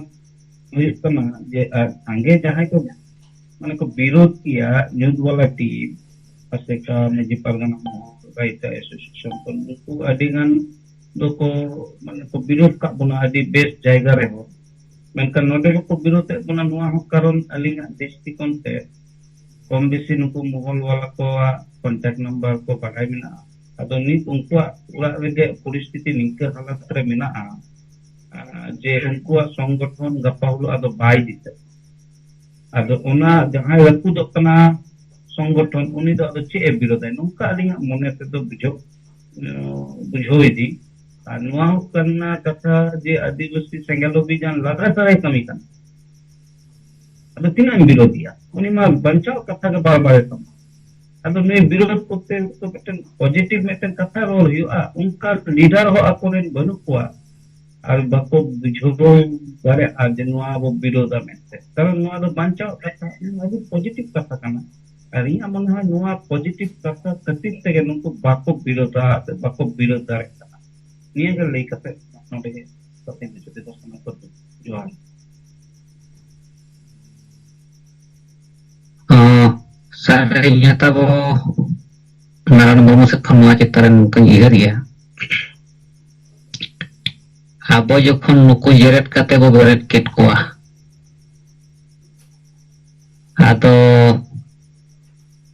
ᱦᱩᱭᱩᱜ ᱠᱟᱱᱟ ᱡᱮ ᱟᱨ ᱥᱟᱸᱜᱮ ᱡᱟᱦᱟᱸᱭ ᱠᱚ, ᱢᱟᱱᱮ, ᱠᱚ ᱵᱤᱨᱳᱫ ᱜᱮᱭᱟ, ᱧᱩᱛ ᱵᱟᱞᱟ ᱴᱤᱢ, ᱟᱥᱮᱠᱟ, ᱢᱟᱹᱡᱷᱤ ᱯᱟᱨᱜᱟᱱᱟ ᱢᱚᱦᱚᱞ, ᱨᱟᱭᱛᱟ ᱮᱥᱳᱥᱤᱭᱮᱥᱚᱱ ᱠᱚ, ᱱᱩᱠᱩ ᱟᱹᱰᱤ ᱜᱟᱱ ᱫᱚᱠᱚ, ᱢᱟᱱᱮ, ᱠᱚ ᱵᱤᱨᱳᱫ ᱠᱟᱜ ᱵᱚᱱᱟ ᱟᱹᱰᱤ ᱵᱮᱥ ᱡᱟᱭᱜᱟ ᱨᱮᱦᱚᱸ᱾ ᱢᱮᱱᱠᱷᱟᱱ ᱱᱚᱰᱮ ᱦᱚᱸᱠᱚ ᱵᱤᱨᱳᱫ ᱮᱫ ᱵᱚᱱᱟ, ᱱᱚᱣᱟ ᱦᱚᱸ ᱠᱟᱨᱚᱱ ᱟᱹᱞᱤᱧᱟᱜ ᱫᱨᱤᱥᱴᱤᱠᱳᱱ ᱛᱮ ᱠᱚᱢ ᱵᱮᱥᱤ ᱱᱩᱠᱩ ᱢᱚᱦᱚᱞ ᱣᱟᱞᱟ ᱠᱚᱣᱟᱜ ᱠᱚᱱᱴᱟᱠᱴ ᱱᱟᱢᱵᱟᱨ ᱠᱚ ᱵᱟᱰᱟᱭ ᱢᱮᱱᱟᱜᱼᱟ᱾ ᱟᱫᱚ ᱱᱤᱛ ᱩᱱᱠᱩᱣᱟᱜ ᱚᱲᱟᱜ ᱨᱮᱜᱮ ᱯᱚᱨᱤᱥᱛᱷᱤᱛᱤ ᱱᱤᱝᱠᱟᱹ ᱦᱟᱞᱟᱛ ᱨᱮ ᱢᱮᱱᱟᱜᱼᱟ, ᱟᱨ ᱡᱮ ᱩᱱᱠᱩᱣᱟᱜ ᱥᱚᱝᱜᱚᱴᱷᱚᱱ ᱜᱟᱯᱟ ᱦᱤᱞᱳᱜ ᱟᱫᱚ ᱵᱟᱭ ᱫᱤᱥᱟᱹᱜᱼᱟ᱾ ᱟᱫᱚ ᱚᱱᱟ ᱡᱟᱦᱟᱸᱭ ᱨᱟᱹᱯᱩᱫᱚᱜ ᱠᱟᱱᱟ ᱥᱚᱝᱜᱚᱴᱷᱚᱱ, ᱩᱱᱤ ᱫᱚ ᱟᱫᱚ ᱪᱮᱫ ᱮ ᱵᱤᱨᱳᱫᱟᱭ? ᱱᱚᱝᱠᱟ ᱟᱹᱞᱤᱧᱟᱜ ᱢᱚᱱᱮ ᱛᱮᱫᱚ ᱵᱩᱡᱷᱟᱹᱣ, ᱵᱩᱡᱷᱟᱹᱣ ᱤᱫᱤ᱾ ᱟᱨ ᱱᱚᱣᱟ ᱦᱩᱭᱩᱜ ᱠᱟᱱᱟ ᱠᱟᱛᱷᱟ ᱡᱮ ᱟᱹᱫᱤᱵᱟᱹᱥᱤ ᱥᱮᱸᱜᱮᱞ ᱚᱵᱷᱤᱡᱟᱱ ᱞᱟᱜᱟᱛᱟᱨ ᱮ ᱠᱟᱹᱢᱤ ᱠᱟᱱᱟ᱾ ᱟᱫᱚ ᱛᱤᱱᱟᱹᱜ ᱮᱢ ᱵᱤᱨᱳᱫᱷᱤᱭᱟ? ᱩᱱᱤ ᱢᱟ ᱵᱟᱧᱪᱟᱣ ᱠᱟᱛᱷᱟ ᱜᱮ ᱵᱟᱨ ᱵᱟᱨᱮ ᱛᱟᱢᱟ᱾ ᱟᱫᱚ ᱱᱩᱭ ᱵᱤᱨᱳᱫᱷ ᱠᱚᱨᱛᱮ ᱜᱮᱞᱮ ᱛᱚ ᱢᱤᱫᱴᱮᱱ ᱯᱚᱡᱤᱴᱤᱵᱷ ᱢᱤᱫᱴᱮᱱ ᱠᱟᱛᱷᱟ ᱨᱚᱲ ᱦᱩᱭᱩᱜᱼᱟ᱾ ᱚᱱᱠᱟ ᱞᱤᱰᱟᱨ ᱦᱚᱸ ᱟᱠᱚᱨᱮᱱ ᱵᱟᱹᱱᱩᱜ ᱠᱚᱣᱟ, ᱟᱨ ᱵᱟᱠᱚ ᱵᱩᱡᱷᱟᱹᱣ ᱫᱟᱲᱮᱭᱟᱜᱼᱟ ᱡᱮ ᱱᱚᱣᱟ ᱵᱚ ᱵᱤᱨᱳᱫᱷᱟ ᱢᱮᱱᱛᱮ᱾ ᱠᱟᱨᱚᱱ ᱱᱚᱣᱟ ᱫᱚ ᱵᱟᱧᱪᱟᱣ ᱠᱟᱛᱷᱟ, ᱱᱚᱣᱟ ᱫᱚ ᱯᱚᱡᱤᱴᱤᱵᱷ ᱠᱟᱛᱷᱟ ᱠᱟᱱᱟ᱾ ᱟᱨ ᱤᱧᱟᱹᱜ ᱢᱚᱱᱮ ᱦᱚᱭ ᱱᱚᱣᱟ ᱯᱚᱡᱤᱴᱤᱵᱷ ᱠᱟᱛᱷᱟ ᱠᱷᱟᱹᱛᱤᱨ ᱛᱮᱜᱮ ᱱᱩᱠᱩ ᱵᱟᱠᱚ ᱵᱤᱨᱳᱫᱟ ᱥᱮ ᱵᱟᱠᱚ ᱵᱤᱨᱳᱫ ᱫᱟᱲᱮᱭᱟᱜ ᱠᱟᱱᱟ᱾ ᱱᱤᱭᱟᱹ ᱜᱮ ᱞᱟᱹᱭ ᱠᱟᱛᱮ ᱱᱚᱰᱮ ᱜᱮ ᱠᱟᱛᱷᱟᱧ ᱢᱩᱪᱟᱹᱫ ᱮᱫᱟ᱾ ᱥᱟᱱᱟᱢ ᱠᱚ ᱡᱚᱦᱟᱨ᱾ ᱦᱚᱸ, ᱥᱟᱨ, ᱤᱧ ᱦᱚᱸ ᱛᱟᱵᱚ ᱱᱟᱨᱟᱭᱚᱱ ᱢᱩᱨᱢᱩ ᱥᱮᱫ ᱠᱷᱚᱱ ᱱᱚᱣᱟ ᱪᱮᱛᱟᱱ ᱨᱮ ᱱᱚᱝᱠᱟᱧ ᱩᱭᱦᱟᱹᱨᱮᱜᱼᱟ, ᱟᱵᱚ ᱡᱚᱠᱷᱚᱱ ᱱᱩᱠᱩ ᱡᱮᱨᱮᱫ ᱠᱟᱛᱮ ᱵᱚ ᱵᱮᱨᱮᱫ ᱠᱮᱫ ᱠᱚᱣᱟ, ᱟᱫᱚ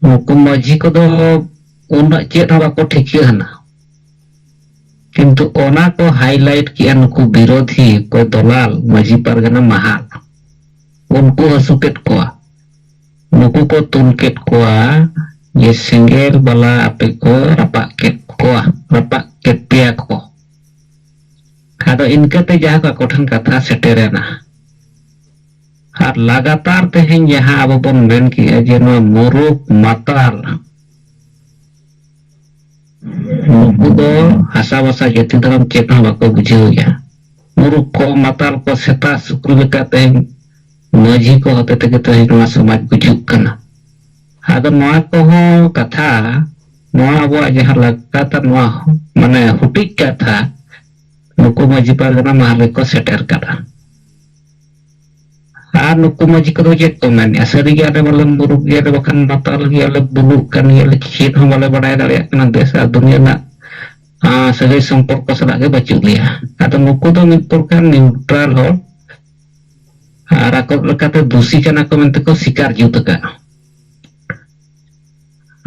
ᱱᱩᱠᱩ ᱢᱟᱹᱡᱷᱤ ᱠᱚᱫᱚ ᱩᱱᱟᱹᱜ ᱪᱮᱫ ᱦᱚᱸ ᱵᱟᱠᱚ ᱴᱷᱤᱠᱟᱹ ᱦᱟᱱᱟ, ᱠᱤᱱᱛᱩ ᱚᱱᱟ ᱠᱚ ᱦᱟᱭᱞᱟᱭᱤᱴ ᱠᱮᱜᱼᱟ ᱱᱩᱠᱩ ᱵᱤᱨᱳᱫᱷᱤ, ᱚᱠᱚᱭ ᱫᱚᱞᱟᱞ, ᱢᱟᱹᱡᱷᱤ ᱯᱟᱨᱜᱟᱱᱟ ᱢᱟᱦᱟᱞ, ᱩᱱᱠᱩ ᱦᱟᱹᱥᱩ ᱠᱮᱫ ᱠᱚᱣᱟ, ᱱᱩᱠᱩ ᱠᱚ ᱛᱩᱞ ᱠᱮᱫ ᱠᱚᱣᱟ, ᱡᱮ ᱥᱮᱸᱜᱮᱞ ᱵᱟᱞᱟ ᱟᱯᱮ ᱠᱚ ᱨᱟᱯᱟᱜ ᱠᱮᱫ ᱠᱚᱣᱟ, ᱨᱟᱯᱟᱜ ᱠᱮᱫ ᱯᱮᱭᱟ ᱠᱚ᱾ ᱟᱫᱚ ᱤᱱᱠᱟᱹᱛᱮ ᱡᱟᱦᱟᱸ ᱠᱚ ᱟᱠᱚ ᱴᱷᱮᱱ ᱠᱟᱛᱷᱟ ᱥᱮᱴᱮᱨᱮᱱᱟ, ᱟᱨ ᱞᱟᱜᱟᱛᱟᱨ ᱛᱮᱦᱮᱧ ᱡᱟᱦᱟᱸ ᱟᱵᱚ ᱵᱚᱱ ᱢᱮᱱ ᱠᱮᱜᱼᱟ ᱡᱮ ᱱᱚᱣᱟ ᱢᱩᱨᱩᱠ ᱢᱟᱛᱟᱞ, ᱱᱩᱠᱩ ᱫᱚ ᱦᱟᱥᱟ ᱵᱷᱟᱥᱟ ᱡᱟᱹᱛᱤ ᱫᱷᱚᱨᱚᱢ ᱪᱮᱫ ᱦᱚᱸ ᱵᱟᱠᱚ ᱵᱩᱡᱷᱟᱹᱣᱮᱫᱼᱟ᱾ ᱢᱩᱨᱩᱠ ᱠᱚ, ᱢᱟᱛᱟᱞ ᱠᱚ, ᱥᱮᱛᱟ ᱥᱩᱠᱨᱤ ᱞᱮᱠᱟ ᱛᱮᱦᱮᱧ ᱢᱟᱹᱡᱷᱤ ᱠᱚ ᱦᱚᱛᱮ ᱛᱮᱜᱮ ᱛᱮᱦᱮᱧ ᱱᱚᱣᱟ ᱥᱚᱢᱟᱡᱽ ᱜᱩᱡᱩᱜ ᱠᱟᱱᱟ᱾ ᱟᱫᱚ ᱱᱚᱣᱟ ᱠᱚᱦᱚᱸ ᱠᱟᱛᱷᱟ, ᱱᱚᱣᱟ ᱟᱵᱚᱣᱟᱜ ᱡᱟᱦᱟᱸ ᱞᱟᱜᱟᱛᱟᱨ ᱱᱚᱣᱟ ᱢᱟᱱᱮ ᱦᱩᱴᱤᱡ ᱠᱟᱛᱷᱟ ᱱᱩᱠᱩ ᱢᱟᱹᱡᱷᱤ ᱯᱟᱨᱜᱟᱱᱟ ᱢᱟᱦᱟᱞ ᱨᱮᱠᱚ ᱥᱮᱴᱮᱨ ᱠᱟᱫᱟ᱾ ᱟᱨ ᱱᱩᱠᱩ ᱢᱟᱹᱡᱷᱤ ᱠᱚᱫᱚ ᱪᱮᱫ ᱠᱚ ᱢᱮᱱᱮᱜᱼᱟ? ᱥᱟᱹᱨᱤᱜᱮ ᱟᱞᱮ ᱢᱟᱞᱮ ᱢᱩᱨᱩᱠ ᱜᱮᱭᱟᱞᱮ, ᱵᱟᱠᱷᱟᱱ ᱢᱟᱛᱟᱞ ᱜᱮᱭᱟᱞᱮ, ᱵᱩᱞᱩᱜ ᱠᱟᱱ ᱜᱮᱭᱟᱞᱮ, ᱪᱮᱫ ᱦᱚᱸ ᱵᱟᱞᱮ ᱵᱟᱲᱟᱭ ᱫᱟᱲᱮᱭᱟᱜ ᱠᱟᱱᱟ, ᱫᱮᱥ ᱟᱨ ᱫᱩᱱᱤᱭᱟᱹ ᱨᱮᱱᱟᱜ, ᱟᱸ, ᱥᱟᱹᱜᱟᱹᱭ ᱥᱚᱢᱯᱚᱨᱠᱚ ᱥᱟᱞᱟᱜ ᱜᱮ ᱵᱟᱹᱪᱩᱜ ᱞᱮᱭᱟ᱾ ᱟᱫᱚ ᱱᱩᱠᱩ ᱫᱚ ᱢᱤᱫ ᱯᱨᱚᱠᱟᱨ ᱱᱤᱭᱩᱴᱨᱟᱞ ᱦᱚᱲ, ᱟᱨ ᱟᱠᱚ ᱞᱮᱠᱟᱛᱮ ᱫᱩᱥᱤ ᱠᱟᱱᱟ ᱠᱚ ᱢᱮᱱᱛᱮ ᱠᱚ ᱥᱤᱠᱟᱨ ᱡᱩᱛ ᱟᱠᱟᱫᱼᱟ᱾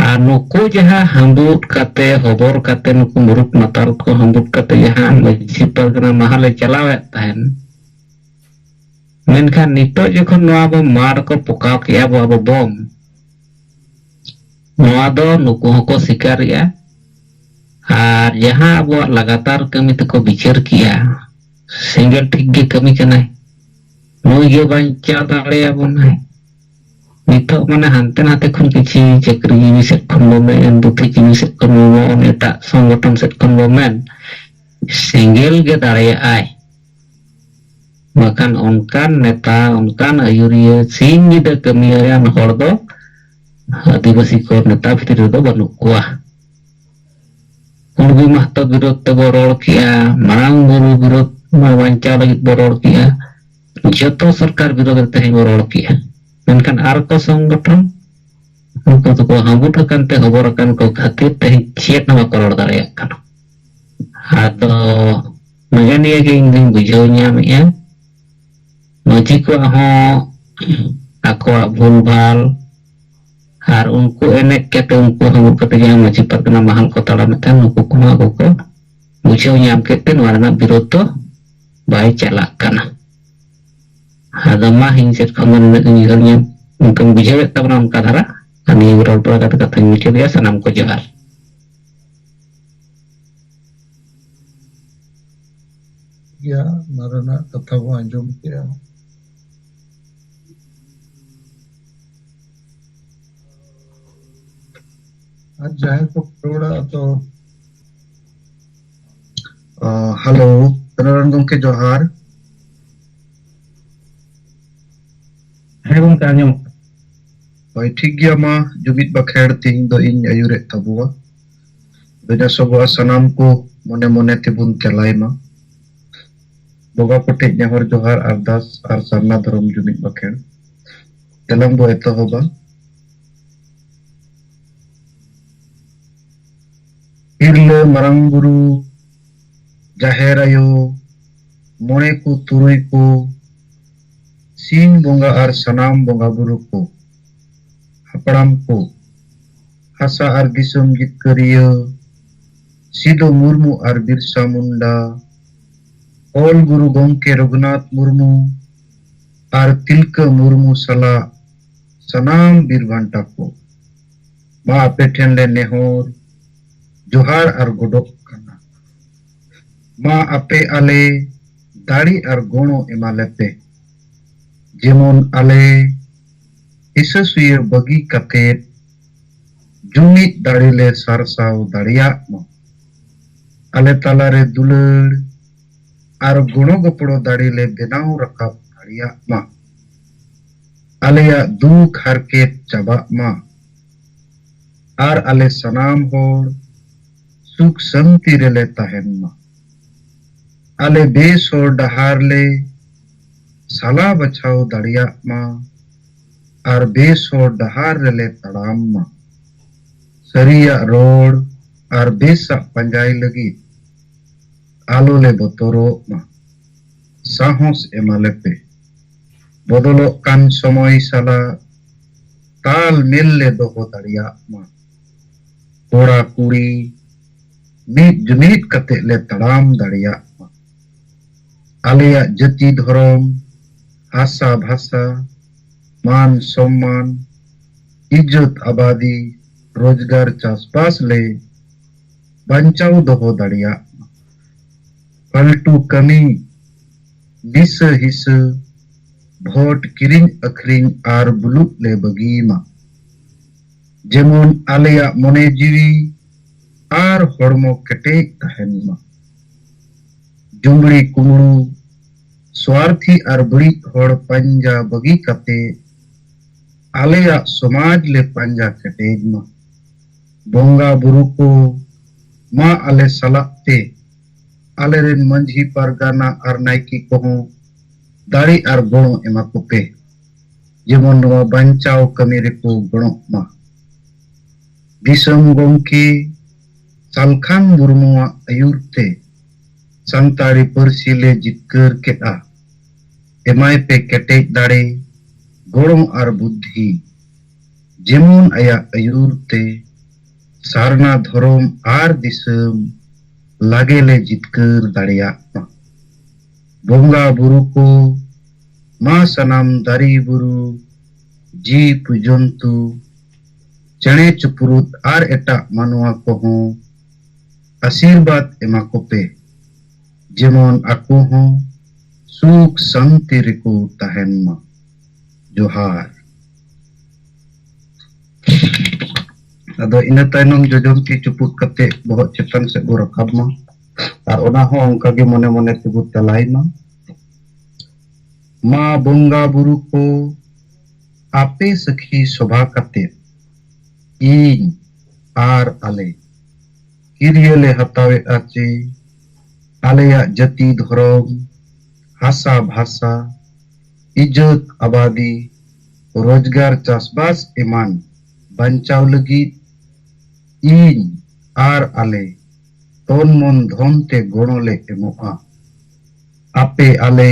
ᱟᱨ ᱱᱩᱠᱩ ᱡᱟᱦᱟᱸ ᱦᱟᱺᱵᱩᱫ ᱠᱟᱛᱮ, ᱦᱚᱵᱚᱨ ᱠᱟᱛᱮ, ᱱᱩᱠᱩ ᱢᱩᱨᱩᱠ ᱢᱟᱛᱟᱞ ᱠᱚ ᱦᱟᱺᱵᱩᱫ ᱠᱟᱛᱮ ᱡᱟᱦᱟᱸ ᱢᱟᱹᱡᱷᱤ ᱯᱟᱨᱜᱟᱱᱟ ᱢᱟᱦᱟᱞᱮ ᱪᱟᱞᱟᱣᱮᱫ ᱛᱟᱦᱮᱱ, ᱢᱮᱱᱠᱷᱟᱱ ᱱᱤᱛᱚᱜ ᱡᱚᱠᱷᱚᱱ ᱱᱚᱣᱟ ᱵᱚ ᱢᱟᱲ ᱠᱚ ᱯᱚᱠᱟᱣ ᱠᱮᱜᱼᱟ ᱵᱚ ᱟᱵᱚ ᱵᱚᱢ, ᱱᱚᱣᱟ ᱫᱚ ᱱᱩᱠᱩ ᱦᱚᱸᱠᱚ ᱥᱤᱠᱟᱨᱮᱜᱼᱟ᱾ ᱟᱨ ᱡᱟᱦᱟᱸ ᱟᱵᱚᱣᱟᱜ ᱞᱟᱜᱟᱛᱟᱨ ᱠᱟᱹᱢᱤ ᱛᱮᱠᱚ ᱵᱤᱪᱟᱹᱨ ᱠᱮᱜᱼᱟ, ᱥᱮᱸᱜᱮᱞ ᱴᱷᱤᱠ ᱜᱮ ᱠᱟᱹᱢᱤ ᱠᱟᱱᱟᱭ, ᱱᱩᱭ ᱜᱮ ᱵᱟᱧᱪᱟᱣ ᱫᱟᱲᱮᱭᱟᱵᱚᱱᱟᱭ᱾ ᱱᱤᱛᱚᱜ ᱢᱟᱱᱮ ᱦᱟᱱᱛᱮ ᱱᱟᱛᱮ ᱠᱷᱚᱱ ᱠᱤᱪᱷᱤ ᱪᱟᱹᱠᱨᱤ ᱡᱤᱣᱤ ᱥᱮᱫ ᱠᱷᱚᱱ ᱵᱚ ᱢᱮᱱ, ᱫᱷᱩᱛᱤ ᱡᱤᱣᱤ ᱥᱮᱫ ᱠᱷᱚᱱ ᱵᱚ ᱢᱮᱱ, ᱮᱴᱟᱜ ᱥᱚᱝᱜᱚᱴᱷᱚᱱ ᱥᱮᱫ ᱠᱷᱚᱱ ᱵᱚ ᱢᱮᱱ, ᱥᱮᱸᱜᱮᱞ ᱜᱮ ᱫᱟᱲᱮᱭᱟᱜᱼᱟᱭ᱾ ᱵᱟᱠᱷᱟᱱ ᱚᱱᱠᱟᱱ ᱱᱮᱛᱟ, ᱚᱱᱠᱟᱱ ᱟᱹᱭᱩᱨᱤᱭᱟᱹ, ᱥᱤᱧ ᱧᱤᱫᱟᱹ ᱠᱟᱹᱢᱤᱭᱟᱱ ᱦᱚᱲ ᱫᱚ ᱟᱹᱫᱤᱵᱟᱹᱥᱤ ᱠᱚ ᱱᱮᱛᱟ ᱵᱷᱤᱛᱨᱤ ᱨᱮᱫᱚ ᱵᱟᱹᱱᱩᱜ ᱠᱚᱣᱟ᱾ ᱠᱩᱲᱵᱤ ᱢᱟᱦᱛᱚ ᱵᱤᱨᱳᱫᱷ ᱛᱮᱵᱚ ᱨᱚᱲ ᱠᱮᱜᱼᱟ, ᱢᱟᱨᱟᱝ ᱵᱩᱨᱩ ᱵᱤᱨᱳᱫᱷ ᱵᱟᱧᱪᱟᱣ ᱞᱟᱹᱜᱤᱫ ᱵᱚ ᱨᱚᱲ ᱠᱮᱜᱼᱟ, ᱡᱚᱛᱚ ᱥᱚᱨᱠᱟᱨ ᱵᱤᱨᱳᱫᱷ ᱨᱮ ᱛᱮᱦᱮᱧ ᱵᱚ ᱨᱚᱲ ᱠᱮᱜᱼᱟ᱾ ᱢᱮᱱᱠᱷᱟᱱ ᱟᱨ ᱠᱚ ᱥᱚᱝᱜᱚᱴᱷᱚᱱ, ᱩᱱᱠᱩ ᱫᱚᱠᱚ ᱦᱟᱹᱵᱩᱫ ᱟᱠᱟᱱ ᱛᱮ, ᱦᱚᱵᱚᱨ ᱟᱠᱟᱱ ᱠᱚ ᱠᱷᱟᱹᱛᱤᱨ ᱛᱮᱦᱮᱧ ᱪᱮᱫ ᱦᱚᱸ ᱵᱟᱠᱚ ᱨᱚᱲ ᱫᱟᱲᱮᱭᱟᱜ ᱠᱟᱱᱟ᱾ ᱟᱫᱚ ᱱᱚᱜᱼᱚ ᱱᱤᱭᱟᱹ ᱜᱮ ᱤᱧ ᱫᱩᱧ ᱵᱩᱡᱷᱟᱹᱣ ᱧᱟᱢᱮᱜᱼᱟ, ᱢᱟᱹᱡᱷᱤ ᱠᱚᱣᱟᱜ ᱦᱚᱸ ᱟᱠᱚᱣᱟᱜ ᱵᱷᱩᱞ ᱵᱷᱟᱞ ᱟᱨ ᱩᱱᱠᱩ ᱮᱱᱮᱡ ᱠᱟᱛᱮ, ᱩᱱᱠᱩ ᱦᱟᱹᱵᱩᱫ ᱠᱟᱛᱮ ᱡᱟᱦᱟᱸ ᱢᱟᱹᱡᱷᱤ ᱯᱟᱨᱜᱟᱱᱟ ᱢᱟᱦᱟᱞ ᱠᱚ ᱛᱟᱲᱟᱢᱮᱫ ᱛᱟᱦᱮᱸ, ᱱᱩᱠᱩ ᱠᱚᱦᱚᱸ ᱟᱠᱚ ᱠᱚ ᱵᱩᱡᱷᱟᱹᱣ ᱧᱟᱢ ᱠᱮᱫ ᱛᱮ ᱱᱚᱣᱟ ᱨᱮᱱᱟᱜ ᱵᱤᱨᱳᱫᱷ ᱫᱚ ᱵᱟᱭ ᱪᱟᱞᱟᱜ ᱠᱟᱱᱟ᱾ ᱟᱫᱚ ᱢᱟ, ᱤᱧ ᱥᱮᱫ ᱠᱷᱚᱱ ᱫᱚ ᱱᱤᱱᱟᱹᱜ ᱜᱤᱧ ᱩᱭᱦᱟᱹᱨ ᱧᱟᱢ, ᱚᱱᱠᱟᱧ ᱵᱩᱡᱷᱟᱹᱣᱮᱫ ᱛᱟᱵᱚᱱᱟ ᱚᱱᱠᱟ ᱫᱷᱟᱨᱟ᱾ ᱟᱨ ᱱᱤᱭᱟᱹ ᱨᱚᱲ ᱵᱟᱲᱟ ᱠᱟᱛᱮ ᱠᱟᱛᱷᱟᱧ ᱢᱩᱪᱟᱹᱫᱮᱜᱼᱟ᱾ ᱥᱟᱱᱟᱢ ᱠᱚ ᱡᱚᱦᱟᱨ᱾ ᱜᱮᱭᱟ, ᱚᱱᱟ ᱨᱮᱱᱟᱜ ᱠᱟᱛᱷᱟ ᱵᱚᱱ ᱟᱸᱡᱚᱢ ᱠᱮᱜᱼᱟ᱾ ᱟᱨ ᱡᱟᱦᱟᱸᱭ ᱠᱚ ᱨᱚᱲᱟ ᱛᱚ, ᱟ, ᱦᱮᱞᱳ, ᱛᱟᱨᱟᱨᱟᱱ ᱜᱚᱢᱠᱮ ᱡᱚᱦᱟᱨ᱾ ᱦᱮᱸ ᱜᱚᱢᱠᱮ, ᱟᱸᱡᱚᱢᱚᱜ ᱠᱟᱱᱟ᱾ ᱦᱳᱭ, ᱴᱷᱤᱠ ᱜᱮᱭᱟ᱾ ᱢᱟ, ᱡᱩᱢᱤᱫ ᱵᱟᱠᱷᱮᱲ ᱛᱤᱦᱤᱧ ᱫᱚ ᱤᱧ ᱟᱹᱭᱩᱨᱮᱫ ᱛᱟᱵᱚᱣᱟ᱾ ᱫᱚᱧᱟ ᱥᱚᱵᱚᱜᱼᱟ ᱥᱟᱱᱟᱢ ᱠᱚ ᱢᱚᱱᱮ ᱢᱚᱱᱮ ᱛᱮᱵᱚᱱ ᱛᱮᱞᱟᱭ ᱢᱟ᱾ ᱵᱚᱸᱜᱟ ᱠᱚᱴᱷᱮᱡ ᱱᱮᱦᱚᱨ ᱡᱚᱦᱟᱨ ᱟᱨᱫᱟᱥ ᱟᱨ ᱥᱟᱨᱱᱟ ᱫᱷᱚᱨᱚᱢ ᱡᱩᱢᱤᱫ ᱵᱟᱠᱷᱮᱲ᱾ ᱛᱮᱞᱟᱝ ᱵᱚ ᱮᱛᱚᱦᱚᱵᱟ᱾ ᱛᱤᱨᱞᱟᱹ ᱢᱟᱨᱟᱝ ᱵᱩᱨᱩ, ᱡᱟᱦᱮᱨ ᱟᱭᱳ, ᱢᱚᱬᱮ ᱠᱚ ᱛᱩᱨᱩᱭ ᱠᱚ, ᱥᱤᱧ ᱵᱚᱸᱜᱟ ᱟᱨ ᱥᱟᱱᱟᱢ ᱵᱚᱸᱜᱟ ᱵᱩᱨᱩ ᱠᱚ, ᱦᱟᱯᱲᱟᱢ ᱠᱚ, ᱦᱟᱥᱟ ᱟᱨ ᱫᱤᱥᱚᱢ ᱡᱤᱛᱠᱟᱹᱨᱤᱭᱟᱹ ᱥᱤᱫᱩ ᱢᱩᱨᱢᱩ ᱟᱨ ᱵᱤᱨᱥᱟ ᱢᱩᱱᱰᱟ, ᱚᱞ ᱜᱩᱨᱩ ᱜᱚᱢᱠᱮ ᱨᱚᱜᱷᱩᱱᱟᱛᱷ ᱢᱩᱨᱢᱩ ᱟᱨ ᱛᱤᱞᱠᱟᱹ ᱢᱩᱨᱢᱩ ᱥᱟᱞᱟᱜ ᱥᱟᱱᱟᱢ ᱵᱤᱨ ᱵᱟᱱᱴᱟ ᱠᱚ, ᱢᱟ ᱟᱯᱮ ᱴᱷᱮᱱ ᱞᱮ ᱱᱮᱦᱚᱨ ᱡᱚᱦᱟᱨ ᱟᱨ ᱜᱚᱰᱚᱜ ᱠᱟᱱᱟ᱾ ᱢᱟ ᱟᱯᱮ ᱟᱞᱮ ᱫᱟᱲᱮ ᱟᱨ ᱜᱚᱲᱚ ᱮᱢᱟ ᱞᱮᱯᱮ, ᱡᱮᱢᱚᱱ ᱟᱞᱮ ᱦᱤᱥᱟᱹ ᱥᱩᱭᱟᱹ ᱵᱟᱹᱜᱤ ᱠᱟᱛᱮ ᱡᱩᱢᱤᱫ ᱫᱟᱲᱮ ᱞᱮ ᱥᱟᱨᱥᱟᱣ ᱫᱟᱲᱮᱭᱟᱜ ᱢᱟ᱾ ᱟᱞᱮ ᱛᱟᱞᱟᱨᱮ ᱫᱩᱞᱟᱹᱲ ᱟᱨ ᱜᱚᱲᱚ ᱜᱚᱯᱚᱲᱚ ᱫᱟᱲᱮ ᱞᱮ ᱵᱮᱱᱟᱣ ᱨᱟᱠᱟᱵ ᱫᱟᱲᱮᱭᱟᱜ ᱢᱟ᱾ ᱟᱞᱮᱭᱟᱜ ᱫᱩᱠ ᱦᱟᱨᱠᱮᱛ ᱪᱟᱵᱟᱜ ᱢᱟ᱾ ᱟᱨ ᱟᱞᱮ ᱥᱟᱱᱟᱢ ᱦᱚᱲ ᱥᱩᱠ ᱥᱟᱹᱱᱛᱤ ᱨᱮᱞᱮ ᱛᱟᱦᱮᱱ ᱢᱟ᱾ ᱟᱞᱮ ᱵᱮᱥ ᱦᱚᱨ ᱰᱟᱦᱟᱨ ᱞᱮ ᱥᱟᱞᱟ ᱵᱟᱪᱷᱟᱣ ᱫᱟᱲᱮᱭᱟᱜ ᱢᱟ ᱟᱨ ᱵᱮᱥ ᱦᱚᱨ ᱰᱟᱦᱟᱨ ᱨᱮᱞᱮ ᱛᱟᱲᱟᱢ ᱢᱟ᱾ ᱥᱟᱹᱨᱤᱭᱟᱜ ᱨᱚᱲ ᱟᱨ ᱵᱮᱥᱟᱜ ᱯᱟᱸᱡᱟᱭ ᱞᱟᱹᱜᱤᱫ ᱟᱞᱚ ᱞᱮ ᱵᱚᱛᱚᱨᱚᱜ ᱢᱟ᱾ ᱥᱟᱦᱚᱥ ᱮᱢᱟ ᱞᱮᱯᱮ᱾ ᱵᱚᱫᱚᱞᱚᱜ ᱠᱟᱱ ᱥᱚᱢᱚᱭ ᱥᱟᱞᱟᱜ ᱛᱟᱞ ᱢᱮᱞ ᱞᱮ ᱫᱚᱦᱚ ᱫᱟᱲᱮᱭᱟᱜ ᱢᱟ᱾ ᱠᱚᱲᱟ ᱠᱩᱲᱤ ᱢᱤᱫ ᱡᱩᱢᱤᱫ ᱠᱟᱛᱮ ᱞᱮ ᱛᱟᱲᱟᱢ ᱫᱟᱲᱮᱭᱟᱜ ᱢᱟ᱾ ᱟᱞᱮᱭᱟᱜ ᱡᱟᱹᱛᱤ ᱫᱷᱚᱨᱚᱢ, ᱦᱟᱥᱟ ᱵᱷᱟᱥᱟ, ᱢᱟᱱ ᱥᱚᱢᱢᱟᱱ, ᱤᱡᱽᱡᱚᱛ ᱟᱵᱟᱫᱤ, ᱨᱳᱡᱽᱜᱟᱨ ᱪᱟᱥᱵᱟᱥ ᱞᱮ ᱵᱟᱧᱪᱟᱣ ᱫᱚᱦᱚ ᱫᱟᱲᱮᱭᱟᱜ ᱢᱟ᱾ ᱯᱷᱟᱞᱛᱩ ᱠᱟᱹᱢᱤ, ᱫᱤᱥᱟᱹ ᱦᱤᱥᱟᱹ, ᱵᱷᱳᱴ ᱠᱤᱨᱤᱧ ᱟᱹᱠᱷᱨᱤᱧ ᱟᱨ ᱵᱩᱞᱩᱜ ᱞᱮ ᱵᱟᱹᱜᱤ ᱢᱟ᱾ ᱡᱮᱢᱚᱱ ᱟᱞᱮᱭᱟᱜ ᱢᱚᱱᱮ ᱡᱤᱣᱤ ᱟᱨ ᱦᱚᱲᱢᱚ ᱠᱮᱴᱮᱡ ᱛᱟᱦᱮᱱ ᱢᱟ᱾ ᱡᱩᱢᱲᱤ ᱠᱩᱢᱲᱩ, ᱥᱣᱟᱨᱛᱷᱤ ᱟᱨ ᱵᱟᱹᱲᱤᱡ ᱦᱚᱲ ᱯᱟᱸᱡᱟ ᱵᱟᱹᱜᱤ ᱠᱟᱛᱮ ᱟᱞᱮᱭᱟᱜ ᱥᱚᱢᱟᱡᱽ ᱞᱮ ᱯᱟᱸᱡᱟ ᱠᱮᱴᱮᱡ ᱢᱟ᱾ ᱵᱚᱸᱜᱟ ᱵᱩᱨᱩ ᱠᱚ ᱢᱟ ᱟᱞᱮ ᱥᱟᱞᱟᱜ ᱛᱮ ᱟᱞᱮᱨᱮᱱ ᱢᱟᱹᱡᱷᱤ ᱯᱟᱨᱜᱟᱱᱟ ᱟᱨ ᱱᱟᱭᱠᱮ ᱠᱚᱦᱚᱸ ᱫᱟᱲᱮ ᱟᱨ ᱜᱚᱲᱚ ᱮᱢᱟ ᱠᱚᱯᱮ, ᱡᱮᱢᱚᱱ ᱱᱚᱣᱟ ᱵᱟᱧᱪᱟᱣ ᱠᱟᱹᱢᱤ ᱨᱮᱠᱚ ᱜᱚᱲᱚᱜ ᱢᱟ᱾ ᱫᱤᱥᱚᱢ ᱜᱚᱢᱠᱮ ᱥᱟᱞᱠᱷᱟᱱ ᱢᱩᱨᱢᱩᱣᱟᱜ ᱟᱹᱭᱩᱨ ᱛᱮ ᱥᱟᱱᱛᱟᱲᱤ ᱯᱟᱹᱨᱥᱤ ᱞᱮ ᱡᱤᱛᱠᱟᱹᱨ ᱠᱮᱫᱼᱟ᱾ ᱮᱢᱟᱭ ᱯᱮ ᱠᱮᱴᱮᱡ ᱫᱟᱲᱮ, ᱜᱚᱲᱚ ᱟᱨ ᱵᱩᱫᱽᱫᱷᱤ, ᱡᱮᱢᱚᱱ ᱟᱭᱟᱜ ᱟᱹᱭᱩᱨ ᱛᱮ ᱥᱟᱨᱱᱟ ᱫᱷᱚᱨᱚᱢ ᱟᱨ ᱫᱤᱥᱚᱢ ᱞᱟᱜᱮ ᱞᱮ ᱡᱤᱛᱠᱟᱹᱨ ᱫᱟᱲᱮᱭᱟᱜ ᱢᱟ᱾ ᱵᱚᱸᱜᱟ ᱵᱩᱨᱩ ᱠᱚ ᱢᱟ ᱥᱟᱱᱟᱢ ᱫᱟᱨᱮ ᱵᱩᱨᱩ, ᱡᱤᱵᱽ ᱡᱚᱱᱛᱩ, ᱪᱮᱬᱮ ᱪᱤᱯᱨᱩᱫ ᱟᱨ ᱮᱴᱟᱜ ᱢᱟᱱᱣᱟ ᱠᱚᱦᱚᱸ ᱟᱥᱤᱨᱵᱟᱫᱽ ᱮᱢᱟ ᱠᱚᱯᱮ, ᱡᱮᱢᱚᱱ ᱟᱠᱚ ᱦᱚᱸ ᱥᱩᱠ ᱥᱟᱱᱛᱤ ᱨᱮᱠᱚ ᱛᱟᱦᱮᱱ ᱢᱟ᱾ ᱡᱚᱦᱟᱨ᱾ ᱟᱫᱚ ᱤᱱᱟᱹ ᱛᱟᱭᱱᱚᱢ ᱡᱚᱡᱚᱢ ᱛᱤ ᱪᱩᱯᱩᱫ ᱠᱟᱛᱮ ᱵᱚᱦᱚᱜ ᱪᱮᱛᱟᱱ ᱥᱮᱫ ᱵᱚ ᱨᱟᱠᱟᱵ ᱢᱟ᱾ ᱟᱨ ᱚᱱᱟ ᱦᱚᱸ ᱚᱱᱠᱟ ᱜᱮ ᱢᱚᱱᱮ ᱢᱚᱱᱮ ᱛᱮᱵᱚ ᱛᱮᱞᱟᱭ ᱢᱟ᱾ ᱢᱟ ᱵᱚᱸᱜᱟ ᱵᱩᱨᱩ ᱠᱚ, ᱟᱯᱮ ᱥᱟᱹᱠᱷᱤ ᱥᱚᱵᱷᱟ ᱠᱟᱛᱮ ᱤᱧ ᱟᱨ ᱟᱞᱮ ᱠᱤᱨᱭᱟᱹ ᱞᱮ ᱦᱟᱛᱟᱣᱮᱫᱼᱟ ᱪᱮ ᱟᱞᱮᱭᱟᱜ ᱡᱟᱹᱛᱤ ᱫᱷᱚᱨᱚᱢ, ᱦᱟᱥᱟ ᱵᱷᱟᱥᱟ, ᱤᱡᱽᱡᱚᱛ ᱟᱵᱟᱫᱤ, ᱨᱳᱡᱽᱜᱟᱨ ᱪᱟᱥᱵᱟᱥ ᱮᱢᱟᱱ ᱵᱟᱧᱪᱟᱣ ᱞᱟᱹᱜᱤᱫ ᱤᱧ ᱟᱨ ᱟᱞᱮ ᱛᱚᱱ ᱢᱚᱱ ᱫᱷᱚᱱ ᱛᱮ ᱜᱚᱲᱚ ᱞᱮ ᱮᱢᱚᱜᱼᱟ᱾ ᱟᱯᱮ ᱟᱞᱮ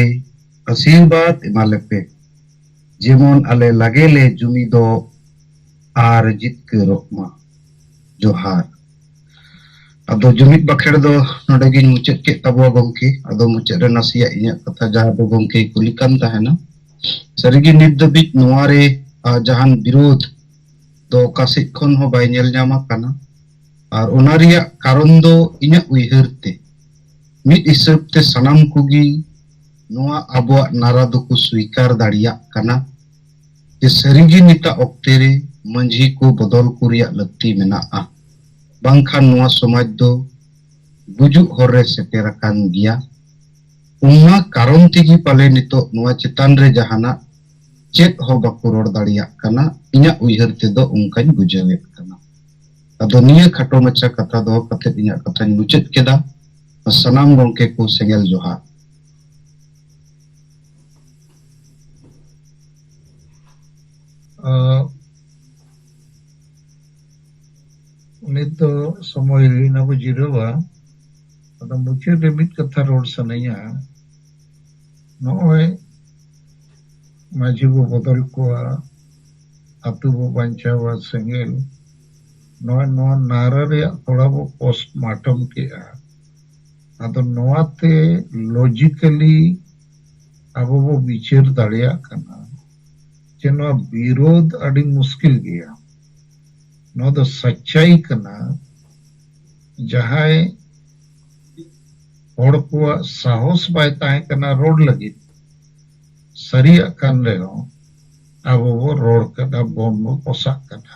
ᱟᱥᱤᱨᱵᱟᱫᱽ ᱮᱢᱟ ᱞᱮᱯᱮ, ᱡᱮᱢᱚᱱ ᱟᱞᱮ ᱞᱟᱜᱮ ᱞᱮ ᱡᱩᱢᱤᱫᱚᱜ ᱟᱨ ᱡᱤᱛᱠᱟᱹᱨᱚᱜ ᱢᱟ᱾ ᱡᱚᱦᱟᱨ᱾ ᱟᱫᱚ ᱡᱩᱢᱤᱫ ᱵᱟᱠᱷᱮᱲ ᱫᱚ ᱱᱚᱰᱮ ᱜᱤᱧ ᱢᱩᱪᱟᱹᱫ ᱠᱮᱫ ᱛᱟᱵᱚᱣᱟ ᱜᱚᱢᱠᱮ᱾ ᱟᱫᱚ ᱢᱩᱪᱟᱹᱫ ᱨᱮ ᱱᱟᱥᱮᱭᱟᱜ ᱤᱧᱟᱹᱜ ᱠᱟᱛᱷᱟ, ᱡᱟᱦᱟᱸ ᱫᱚ ᱜᱚᱢᱠᱮᱭ ᱠᱩᱞᱤ ᱠᱟᱱ ᱛᱟᱦᱮᱱᱟ, ᱥᱟᱹᱨᱤᱜᱮ ᱱᱤᱛ ᱫᱷᱟᱹᱵᱤᱡ ᱱᱚᱣᱟ ᱨᱮ, ᱟᱨ, ᱡᱟᱦᱟᱱ ᱵᱤᱨᱳᱫᱷ ᱫᱚ ᱚᱠᱟ ᱥᱮᱫ ᱠᱷᱚᱱ ᱦᱚᱸ ᱵᱟᱭ ᱧᱮᱞ ᱧᱟᱢ ᱟᱠᱟᱱᱟ᱾ ᱟᱨ ᱚᱱᱟ ᱨᱮᱭᱟᱜ ᱠᱟᱨᱚᱱ ᱫᱚ ᱤᱧᱟᱹᱜ ᱩᱭᱦᱟᱹᱨ ᱛᱮ ᱢᱤᱫ ᱦᱤᱥᱟᱹᱵ ᱛᱮ ᱥᱟᱱᱟᱢ ᱠᱚᱜᱮ ᱱᱚᱣᱟ ᱟᱵᱚᱣᱟᱜ ᱱᱟᱨᱟ ᱫᱚᱠᱚ ᱥᱣᱤᱠᱟᱨ ᱫᱟᱲᱮᱭᱟᱜ ᱠᱟᱱᱟ ᱡᱮ ᱥᱟᱹᱨᱤᱜᱮ ᱱᱤᱛᱟᱜ ᱚᱠᱛᱮ ᱨᱮ ᱢᱟᱹᱡᱷᱤ ᱠᱚ ᱵᱚᱫᱚᱞ ᱠᱚ ᱨᱮᱭᱟᱜ ᱞᱟᱹᱠᱛᱤ ᱢᱮᱱᱟᱜᱼᱟ, ᱵᱟᱝᱠᱷᱟᱱ ᱱᱚᱣᱟ ᱥᱚᱢᱟᱡᱽ ᱫᱚ ᱜᱩᱡᱩᱜ ᱦᱚᱨ ᱨᱮ ᱥᱮᱴᱮᱨ ᱟᱠᱟᱱ ᱜᱮᱭᱟ᱾ ᱚᱱᱟ ᱠᱟᱨᱚᱱ ᱛᱮᱜᱮ ᱯᱟᱞᱮ ᱱᱤᱛᱚᱜ ᱱᱚᱣᱟ ᱪᱮᱛᱟᱱ ᱨᱮ ᱡᱟᱦᱟᱱᱟᱜ ᱪᱮᱫ ᱦᱚᱸ ᱵᱟᱠᱚ ᱨᱚᱲ ᱫᱟᱲᱮᱭᱟᱜ ᱠᱟᱱᱟ᱾ ᱤᱧᱟᱹᱜ ᱩᱭᱦᱟᱹᱨ ᱛᱮᱫᱚ ᱚᱱᱠᱟᱧ ᱵᱩᱡᱷᱟᱹᱣᱮᱫ ᱠᱟᱱᱟ᱾ ᱟᱫᱚ ᱱᱤᱭᱟᱹ ᱠᱷᱟᱴᱚ ᱢᱟᱪᱷᱟ ᱠᱟᱛᱷᱟ ᱫᱚᱦᱚ ᱠᱟᱛᱮ ᱤᱧᱟᱹᱜ ᱠᱟᱛᱷᱟᱧ ᱢᱩᱪᱟᱹᱫ ᱠᱮᱫᱟ᱾ ᱥᱟᱱᱟᱢ ᱜᱚᱢᱠᱮ ᱠᱚ ᱥᱮᱸᱜᱮᱞ ᱡᱚᱦᱟᱨ᱾ ᱟᱸ, ᱱᱤᱛ ᱫᱚ ᱥᱚᱢᱚᱭ ᱦᱩᱭᱱᱟ ᱵᱚ ᱡᱤᱨᱟᱹᱣᱟ᱾ ᱟᱫᱚ ᱢᱩᱪᱟᱹᱫ ᱨᱮ ᱢᱤᱫ ᱠᱟᱛᱷᱟ ᱨᱚᱲ ᱥᱟᱱᱟᱧᱟ᱾ ᱱᱚᱜᱼᱚᱭ ᱢᱟᱹᱡᱷᱤ ᱵᱚ ᱵᱚᱫᱚᱞ ᱠᱚᱣᱟ, ᱟᱹᱛᱩ ᱵᱚ ᱵᱟᱧᱪᱟᱣᱟ ᱥᱮᱸᱜᱮᱞ, ᱱᱚᱜᱼᱚᱭ ᱱᱚᱣᱟ ᱱᱟᱨᱟ ᱨᱮᱭᱟᱜ ᱛᱷᱚᱲᱟ ᱵᱚ postmortem ᱠᱮᱜᱼᱟ᱾ ᱟᱫᱚ ᱱᱚᱣᱟᱛᱮ logically ᱟᱵᱚ ᱵᱚ ᱵᱤᱪᱟᱹᱨ ᱫᱟᱲᱮᱭᱟᱜ ᱠᱟᱱᱟ ᱡᱮ ᱱᱚᱣᱟ ᱵᱤᱨᱳᱫᱷ ᱟᱹᱰᱤ ᱢᱩᱥᱠᱤᱞ ᱜᱮᱭᱟ᱾ ᱱᱚᱣᱟ ᱫᱚ ᱥᱟᱪᱪᱟᱭ ᱠᱟᱱᱟ᱾ ᱡᱟᱦᱟᱸᱭ ᱦᱚᱲ ᱠᱚᱣᱟᱜ ᱥᱟᱦᱚᱥ ᱵᱟᱭ ᱛᱟᱦᱮᱸ ᱠᱟᱱᱟ ᱨᱚᱲ ᱞᱟᱹᱜᱤᱫ, ᱥᱟᱹᱨᱤᱭᱟᱜ ᱠᱟᱱ ᱨᱮᱦᱚᱸ ᱟᱵᱚ ᱵᱚ ᱨᱚᱲ ᱠᱟᱫᱟ, ᱵᱚᱢ ᱵᱚ ᱯᱚᱥᱟᱜ ᱠᱟᱫᱟ᱾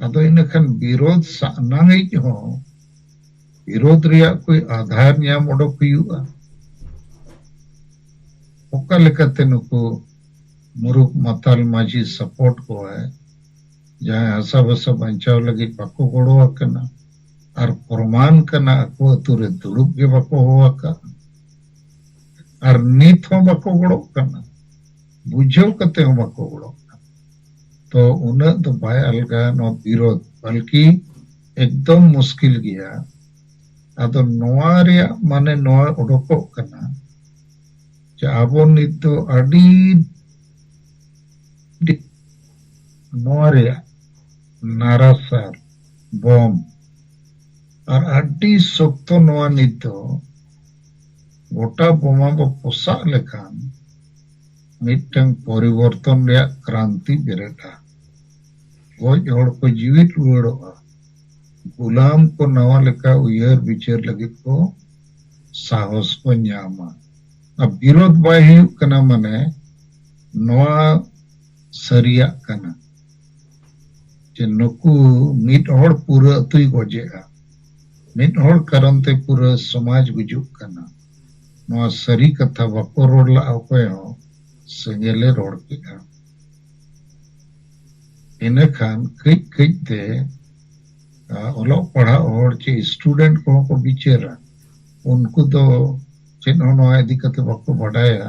ᱟᱫᱚ ᱤᱱᱟᱹᱠᱷᱟᱱ ᱵᱤᱨᱳᱫᱷ ᱥᱟᱱᱟᱝᱤᱡ ᱦᱚᱸ ᱵᱤᱨᱳᱫᱷ ᱨᱮᱭᱟᱜ ᱠᱚ ᱟᱫᱷᱟᱨ ᱧᱟᱢ ᱚᱰᱚᱠ ᱦᱩᱭᱩᱜᱼᱟ᱾ ᱚᱠᱟ ᱞᱮᱠᱟᱛᱮ ᱱᱩᱠᱩ ᱢᱩᱨᱩᱠ ᱢᱟᱛᱟᱞ ᱢᱟᱹᱡᱷᱤ support ᱠᱚᱣᱟᱭ, ᱡᱟᱦᱟᱸᱭ ᱦᱟᱥᱟ ᱵᱷᱟᱥᱟ ᱵᱟᱧᱪᱟᱣ ᱞᱟᱹᱜᱤᱫ ᱵᱟᱠᱚ ᱜᱚᱲᱚ ᱟᱠᱟᱱᱟ, ᱟᱨ ᱯᱨᱚᱢᱟᱱ ᱠᱟᱱᱟ ᱟᱠᱚ ᱟᱹᱛᱩ ᱨᱮ ᱫᱩᱲᱩᱵ ᱜᱮ ᱵᱟᱠᱚ ᱦᱚᱦᱚ ᱟᱠᱟᱫ, ᱟᱨ ᱱᱤᱛ ᱦᱚᱸ ᱵᱟᱠᱚ ᱜᱚᱲᱚᱜ ᱠᱟᱱᱟ, ᱵᱩᱡᱷᱟᱹᱣ ᱠᱟᱛᱮ ᱦᱚᱸ ᱵᱟᱠᱚ ᱜᱚᱲᱚᱜ ᱠᱟᱱᱟ᱾ ᱛᱚ ᱩᱱᱟᱹᱜ ᱫᱚ ᱵᱟᱭ ᱟᱞᱜᱟ ᱱᱚᱣᱟ ᱵᱤᱨᱳᱫᱷ, ᱵᱟᱞᱠᱤ ᱮᱠᱫᱚᱢ ᱢᱩᱥᱠᱤᱞ ᱜᱮᱭᱟ᱾ ᱟᱫᱚ ᱱᱚᱣᱟ ᱨᱮᱭᱟᱜ ᱢᱟᱱᱮ ᱱᱚᱣᱟ ᱚᱰᱚᱠᱚᱜ ᱠᱟᱱᱟ ᱡᱮ ᱟᱵᱚ ᱱᱤᱛ ᱫᱚ ᱟᱹᱰᱤ ᱱᱚᱣᱟ ᱨᱮᱭᱟᱜ ᱱᱟᱨᱟᱥᱟᱨ ᱵᱚᱢ ᱟᱨ ᱟᱹᱰᱤ ᱥᱚᱠᱛᱚ ᱱᱚᱣᱟ ᱱᱤᱛ ᱫᱚ ᱜᱚᱴᱟ ᱵᱚᱢᱟ ᱵᱚ ᱯᱚᱥᱟᱜ ᱞᱮᱠᱷᱟᱱ ᱢᱤᱫᱴᱟᱝ ᱯᱚᱨᱤᱵᱚᱨᱛᱚᱱ ᱨᱮᱭᱟᱜ ᱠᱨᱟᱱᱛᱤ ᱵᱮᱨᱮᱫᱼᱟ᱾ ᱜᱚᱡ ᱦᱚᱲ ᱠᱚ ᱡᱤᱣᱤᱫ ᱨᱩᱣᱟᱹᱲᱚᱜᱼᱟ᱾ ᱜᱩᱞᱟᱢ ᱠᱚ ᱱᱟᱣᱟ ᱞᱮᱠᱟ ᱩᱭᱦᱟᱹᱨ ᱵᱤᱪᱟᱹᱨ ᱞᱟᱹᱜᱤᱫ ᱠᱚ ᱥᱟᱦᱚᱥ ᱠᱚ ᱧᱟᱢᱟ᱾ ᱟᱨ ᱵᱤᱨᱳᱫᱷ ᱵᱟᱭ ᱦᱩᱭᱩᱜ ᱠᱟᱱᱟ, ᱢᱟᱱᱮ ᱱᱚᱣᱟ ᱥᱟᱹᱨᱤᱭᱟᱜ ᱠᱟᱱᱟ ᱡᱮ ᱱᱩᱠᱩ ᱢᱤᱫ ᱦᱚᱲ ᱯᱩᱨᱟᱹ ᱟᱹᱛᱩᱭ ᱜᱚᱡᱮᱜᱼᱟ, ᱢᱤᱫ ᱦᱚᱲ ᱠᱟᱨᱚᱱ ᱛᱮ ᱯᱩᱨᱟᱹ ᱥᱚᱢᱟᱡᱽ ᱜᱩᱡᱩᱜ ᱠᱟᱱᱟ᱾ ᱱᱚᱣᱟ ᱥᱟᱹᱨᱤ ᱠᱟᱛᱷᱟ ᱵᱟᱠᱚ ᱨᱚᱲ ᱞᱟᱜᱼᱟ ᱚᱠᱚᱭ ᱦᱚᱸ, ᱥᱮᱸᱜᱮᱞᱮ ᱨᱚᱲ ᱠᱮᱜᱼᱟ᱾ ᱤᱱᱟᱹᱠᱷᱟᱱ ᱠᱟᱹᱡ ᱠᱟᱹᱡ ᱛᱮ, ᱟ, ᱚᱞᱚᱜ ᱯᱟᱲᱦᱟᱜ ᱦᱚᱲ ᱪᱮ student ᱠᱚᱦᱚᱸ ᱠᱚ ᱵᱤᱪᱟᱹᱨᱟ᱾ ᱩᱱᱠᱩ ᱫᱚ ᱪᱮᱫ ᱦᱚᱸ ᱱᱚᱣᱟ ᱤᱫᱤ ᱠᱟᱛᱮ ᱵᱟᱠᱚ ᱵᱟᱰᱟᱭᱟ,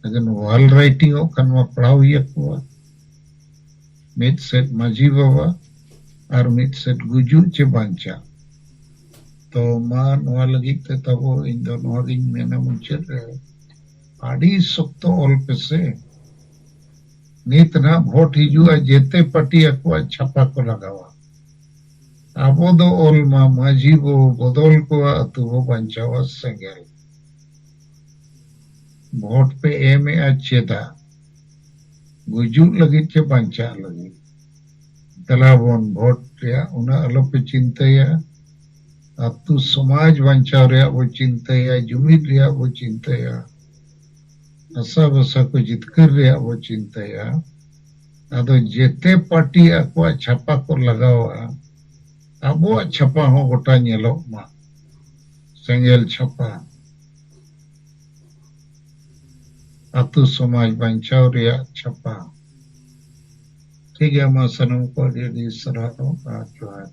ᱞᱮᱠᱤᱱ wall writing ᱚᱜ ᱠᱷᱟᱱ ᱢᱟ ᱯᱟᱲᱦᱟᱣ ᱦᱩᱭ ᱟᱠᱚᱣᱟ᱾ ᱢᱤᱫ ᱥᱮᱫ ᱢᱟᱹᱡᱷᱤ ᱵᱟᱵᱟ ᱟᱨ ᱢᱤᱫ ᱥᱮᱫ ᱜᱩᱡᱩᱜ ᱪᱮ ᱵᱟᱧᱪᱟᱜ᱾ ᱛᱚ ᱢᱟ ᱱᱚᱣᱟ ᱞᱟᱹᱜᱤᱫ ᱛᱮ ᱛᱟᱵᱚ ᱤᱧ ᱫᱚ ᱱᱚᱣᱟ ᱜᱤᱧ ᱢᱮᱱᱟ ᱢᱩᱪᱟᱹᱫ ᱨᱮ, ᱟᱹᱰᱤ ᱥᱚᱠᱛᱚ ᱚᱞ ᱯᱮᱥᱮ᱾ ᱱᱤᱛ ᱱᱟᱦᱟᱜ ᱵᱷᱳᱴ ᱦᱤᱡᱩᱜᱼᱟ, ᱡᱮᱛᱮ ᱯᱟᱨᱴᱤ ᱟᱠᱚᱣᱟᱜ ᱪᱷᱟᱯᱟ ᱠᱚ ᱞᱟᱜᱟᱣᱟ᱾ ᱟᱵᱚ ᱫᱚ ᱚᱞ ᱢᱟ ᱢᱟᱹᱡᱷᱤ ᱵᱚ ᱵᱚᱫᱚᱞ ᱠᱚᱣᱟ, ᱟᱹᱛᱩ ᱵᱚ ᱵᱟᱧᱪᱟᱣᱟ ᱥᱮᱸᱜᱮᱞ᱾ ᱵᱷᱳᱴ ᱯᱮ ᱮᱢᱮᱜᱼᱟ ᱪᱮᱫᱟᱜ? ᱜᱩᱡᱩᱜ ᱞᱟᱹᱜᱤᱫ ᱪᱮ ᱵᱟᱧᱪᱟᱜ ᱞᱟᱹᱜᱤᱫ? ᱫᱮᱞᱟ ᱵᱚᱱ ᱵᱷᱳᱴ ᱨᱮᱭᱟᱜ ᱩᱱᱟᱹᱜ ᱟᱞᱚᱯᱮ ᱪᱤᱱᱛᱟᱹᱭᱟ᱾ ᱟᱹᱛᱩ ᱥᱚᱢᱟᱡᱽ ᱵᱟᱧᱪᱟᱣ ᱨᱮᱭᱟᱜ ᱵᱚ ᱪᱤᱱᱛᱟᱹᱭᱟ, ᱡᱩᱢᱤᱫ ᱨᱮᱭᱟᱜ ᱵᱚ ᱪᱤᱱᱛᱟᱹᱭᱟ, ᱦᱟᱥᱟ ᱵᱷᱟᱥᱟ ᱠᱚ ᱡᱤᱛᱠᱟᱹᱨ ᱨᱮᱭᱟᱜ ᱵᱚ ᱪᱤᱱᱛᱟᱹᱭᱟ᱾ ᱟᱫᱚ ᱡᱮᱛᱮ ᱯᱟᱨᱴᱤ ᱟᱠᱚᱣᱟᱜ ᱪᱷᱟᱯᱟ ᱠᱚ ᱞᱟᱜᱟᱣᱟ, ᱟᱵᱚᱣᱟᱜ ᱪᱷᱟᱯᱟ ᱦᱚᱸ ᱜᱚᱴᱟ ᱧᱮᱞᱚᱜ ᱢᱟ, ᱥᱮᱸᱜᱮᱞ ᱪᱷᱟᱯᱟ, ᱟᱹᱛᱩ ᱥᱚᱢᱟᱡᱽ ᱵᱟᱧᱪᱟᱣ ᱨᱮᱭᱟᱜ ᱪᱷᱟᱯᱟ᱾ ᱴᱷᱤᱠ ᱜᱮᱭᱟ, ᱢᱟ ᱥᱟᱱᱟᱢ ᱠᱚ ᱟᱹᱰᱤ ᱟᱹᱰᱤ ᱥᱟᱨᱦᱟᱣ ᱟᱨ ᱡᱚᱦᱟᱨ᱾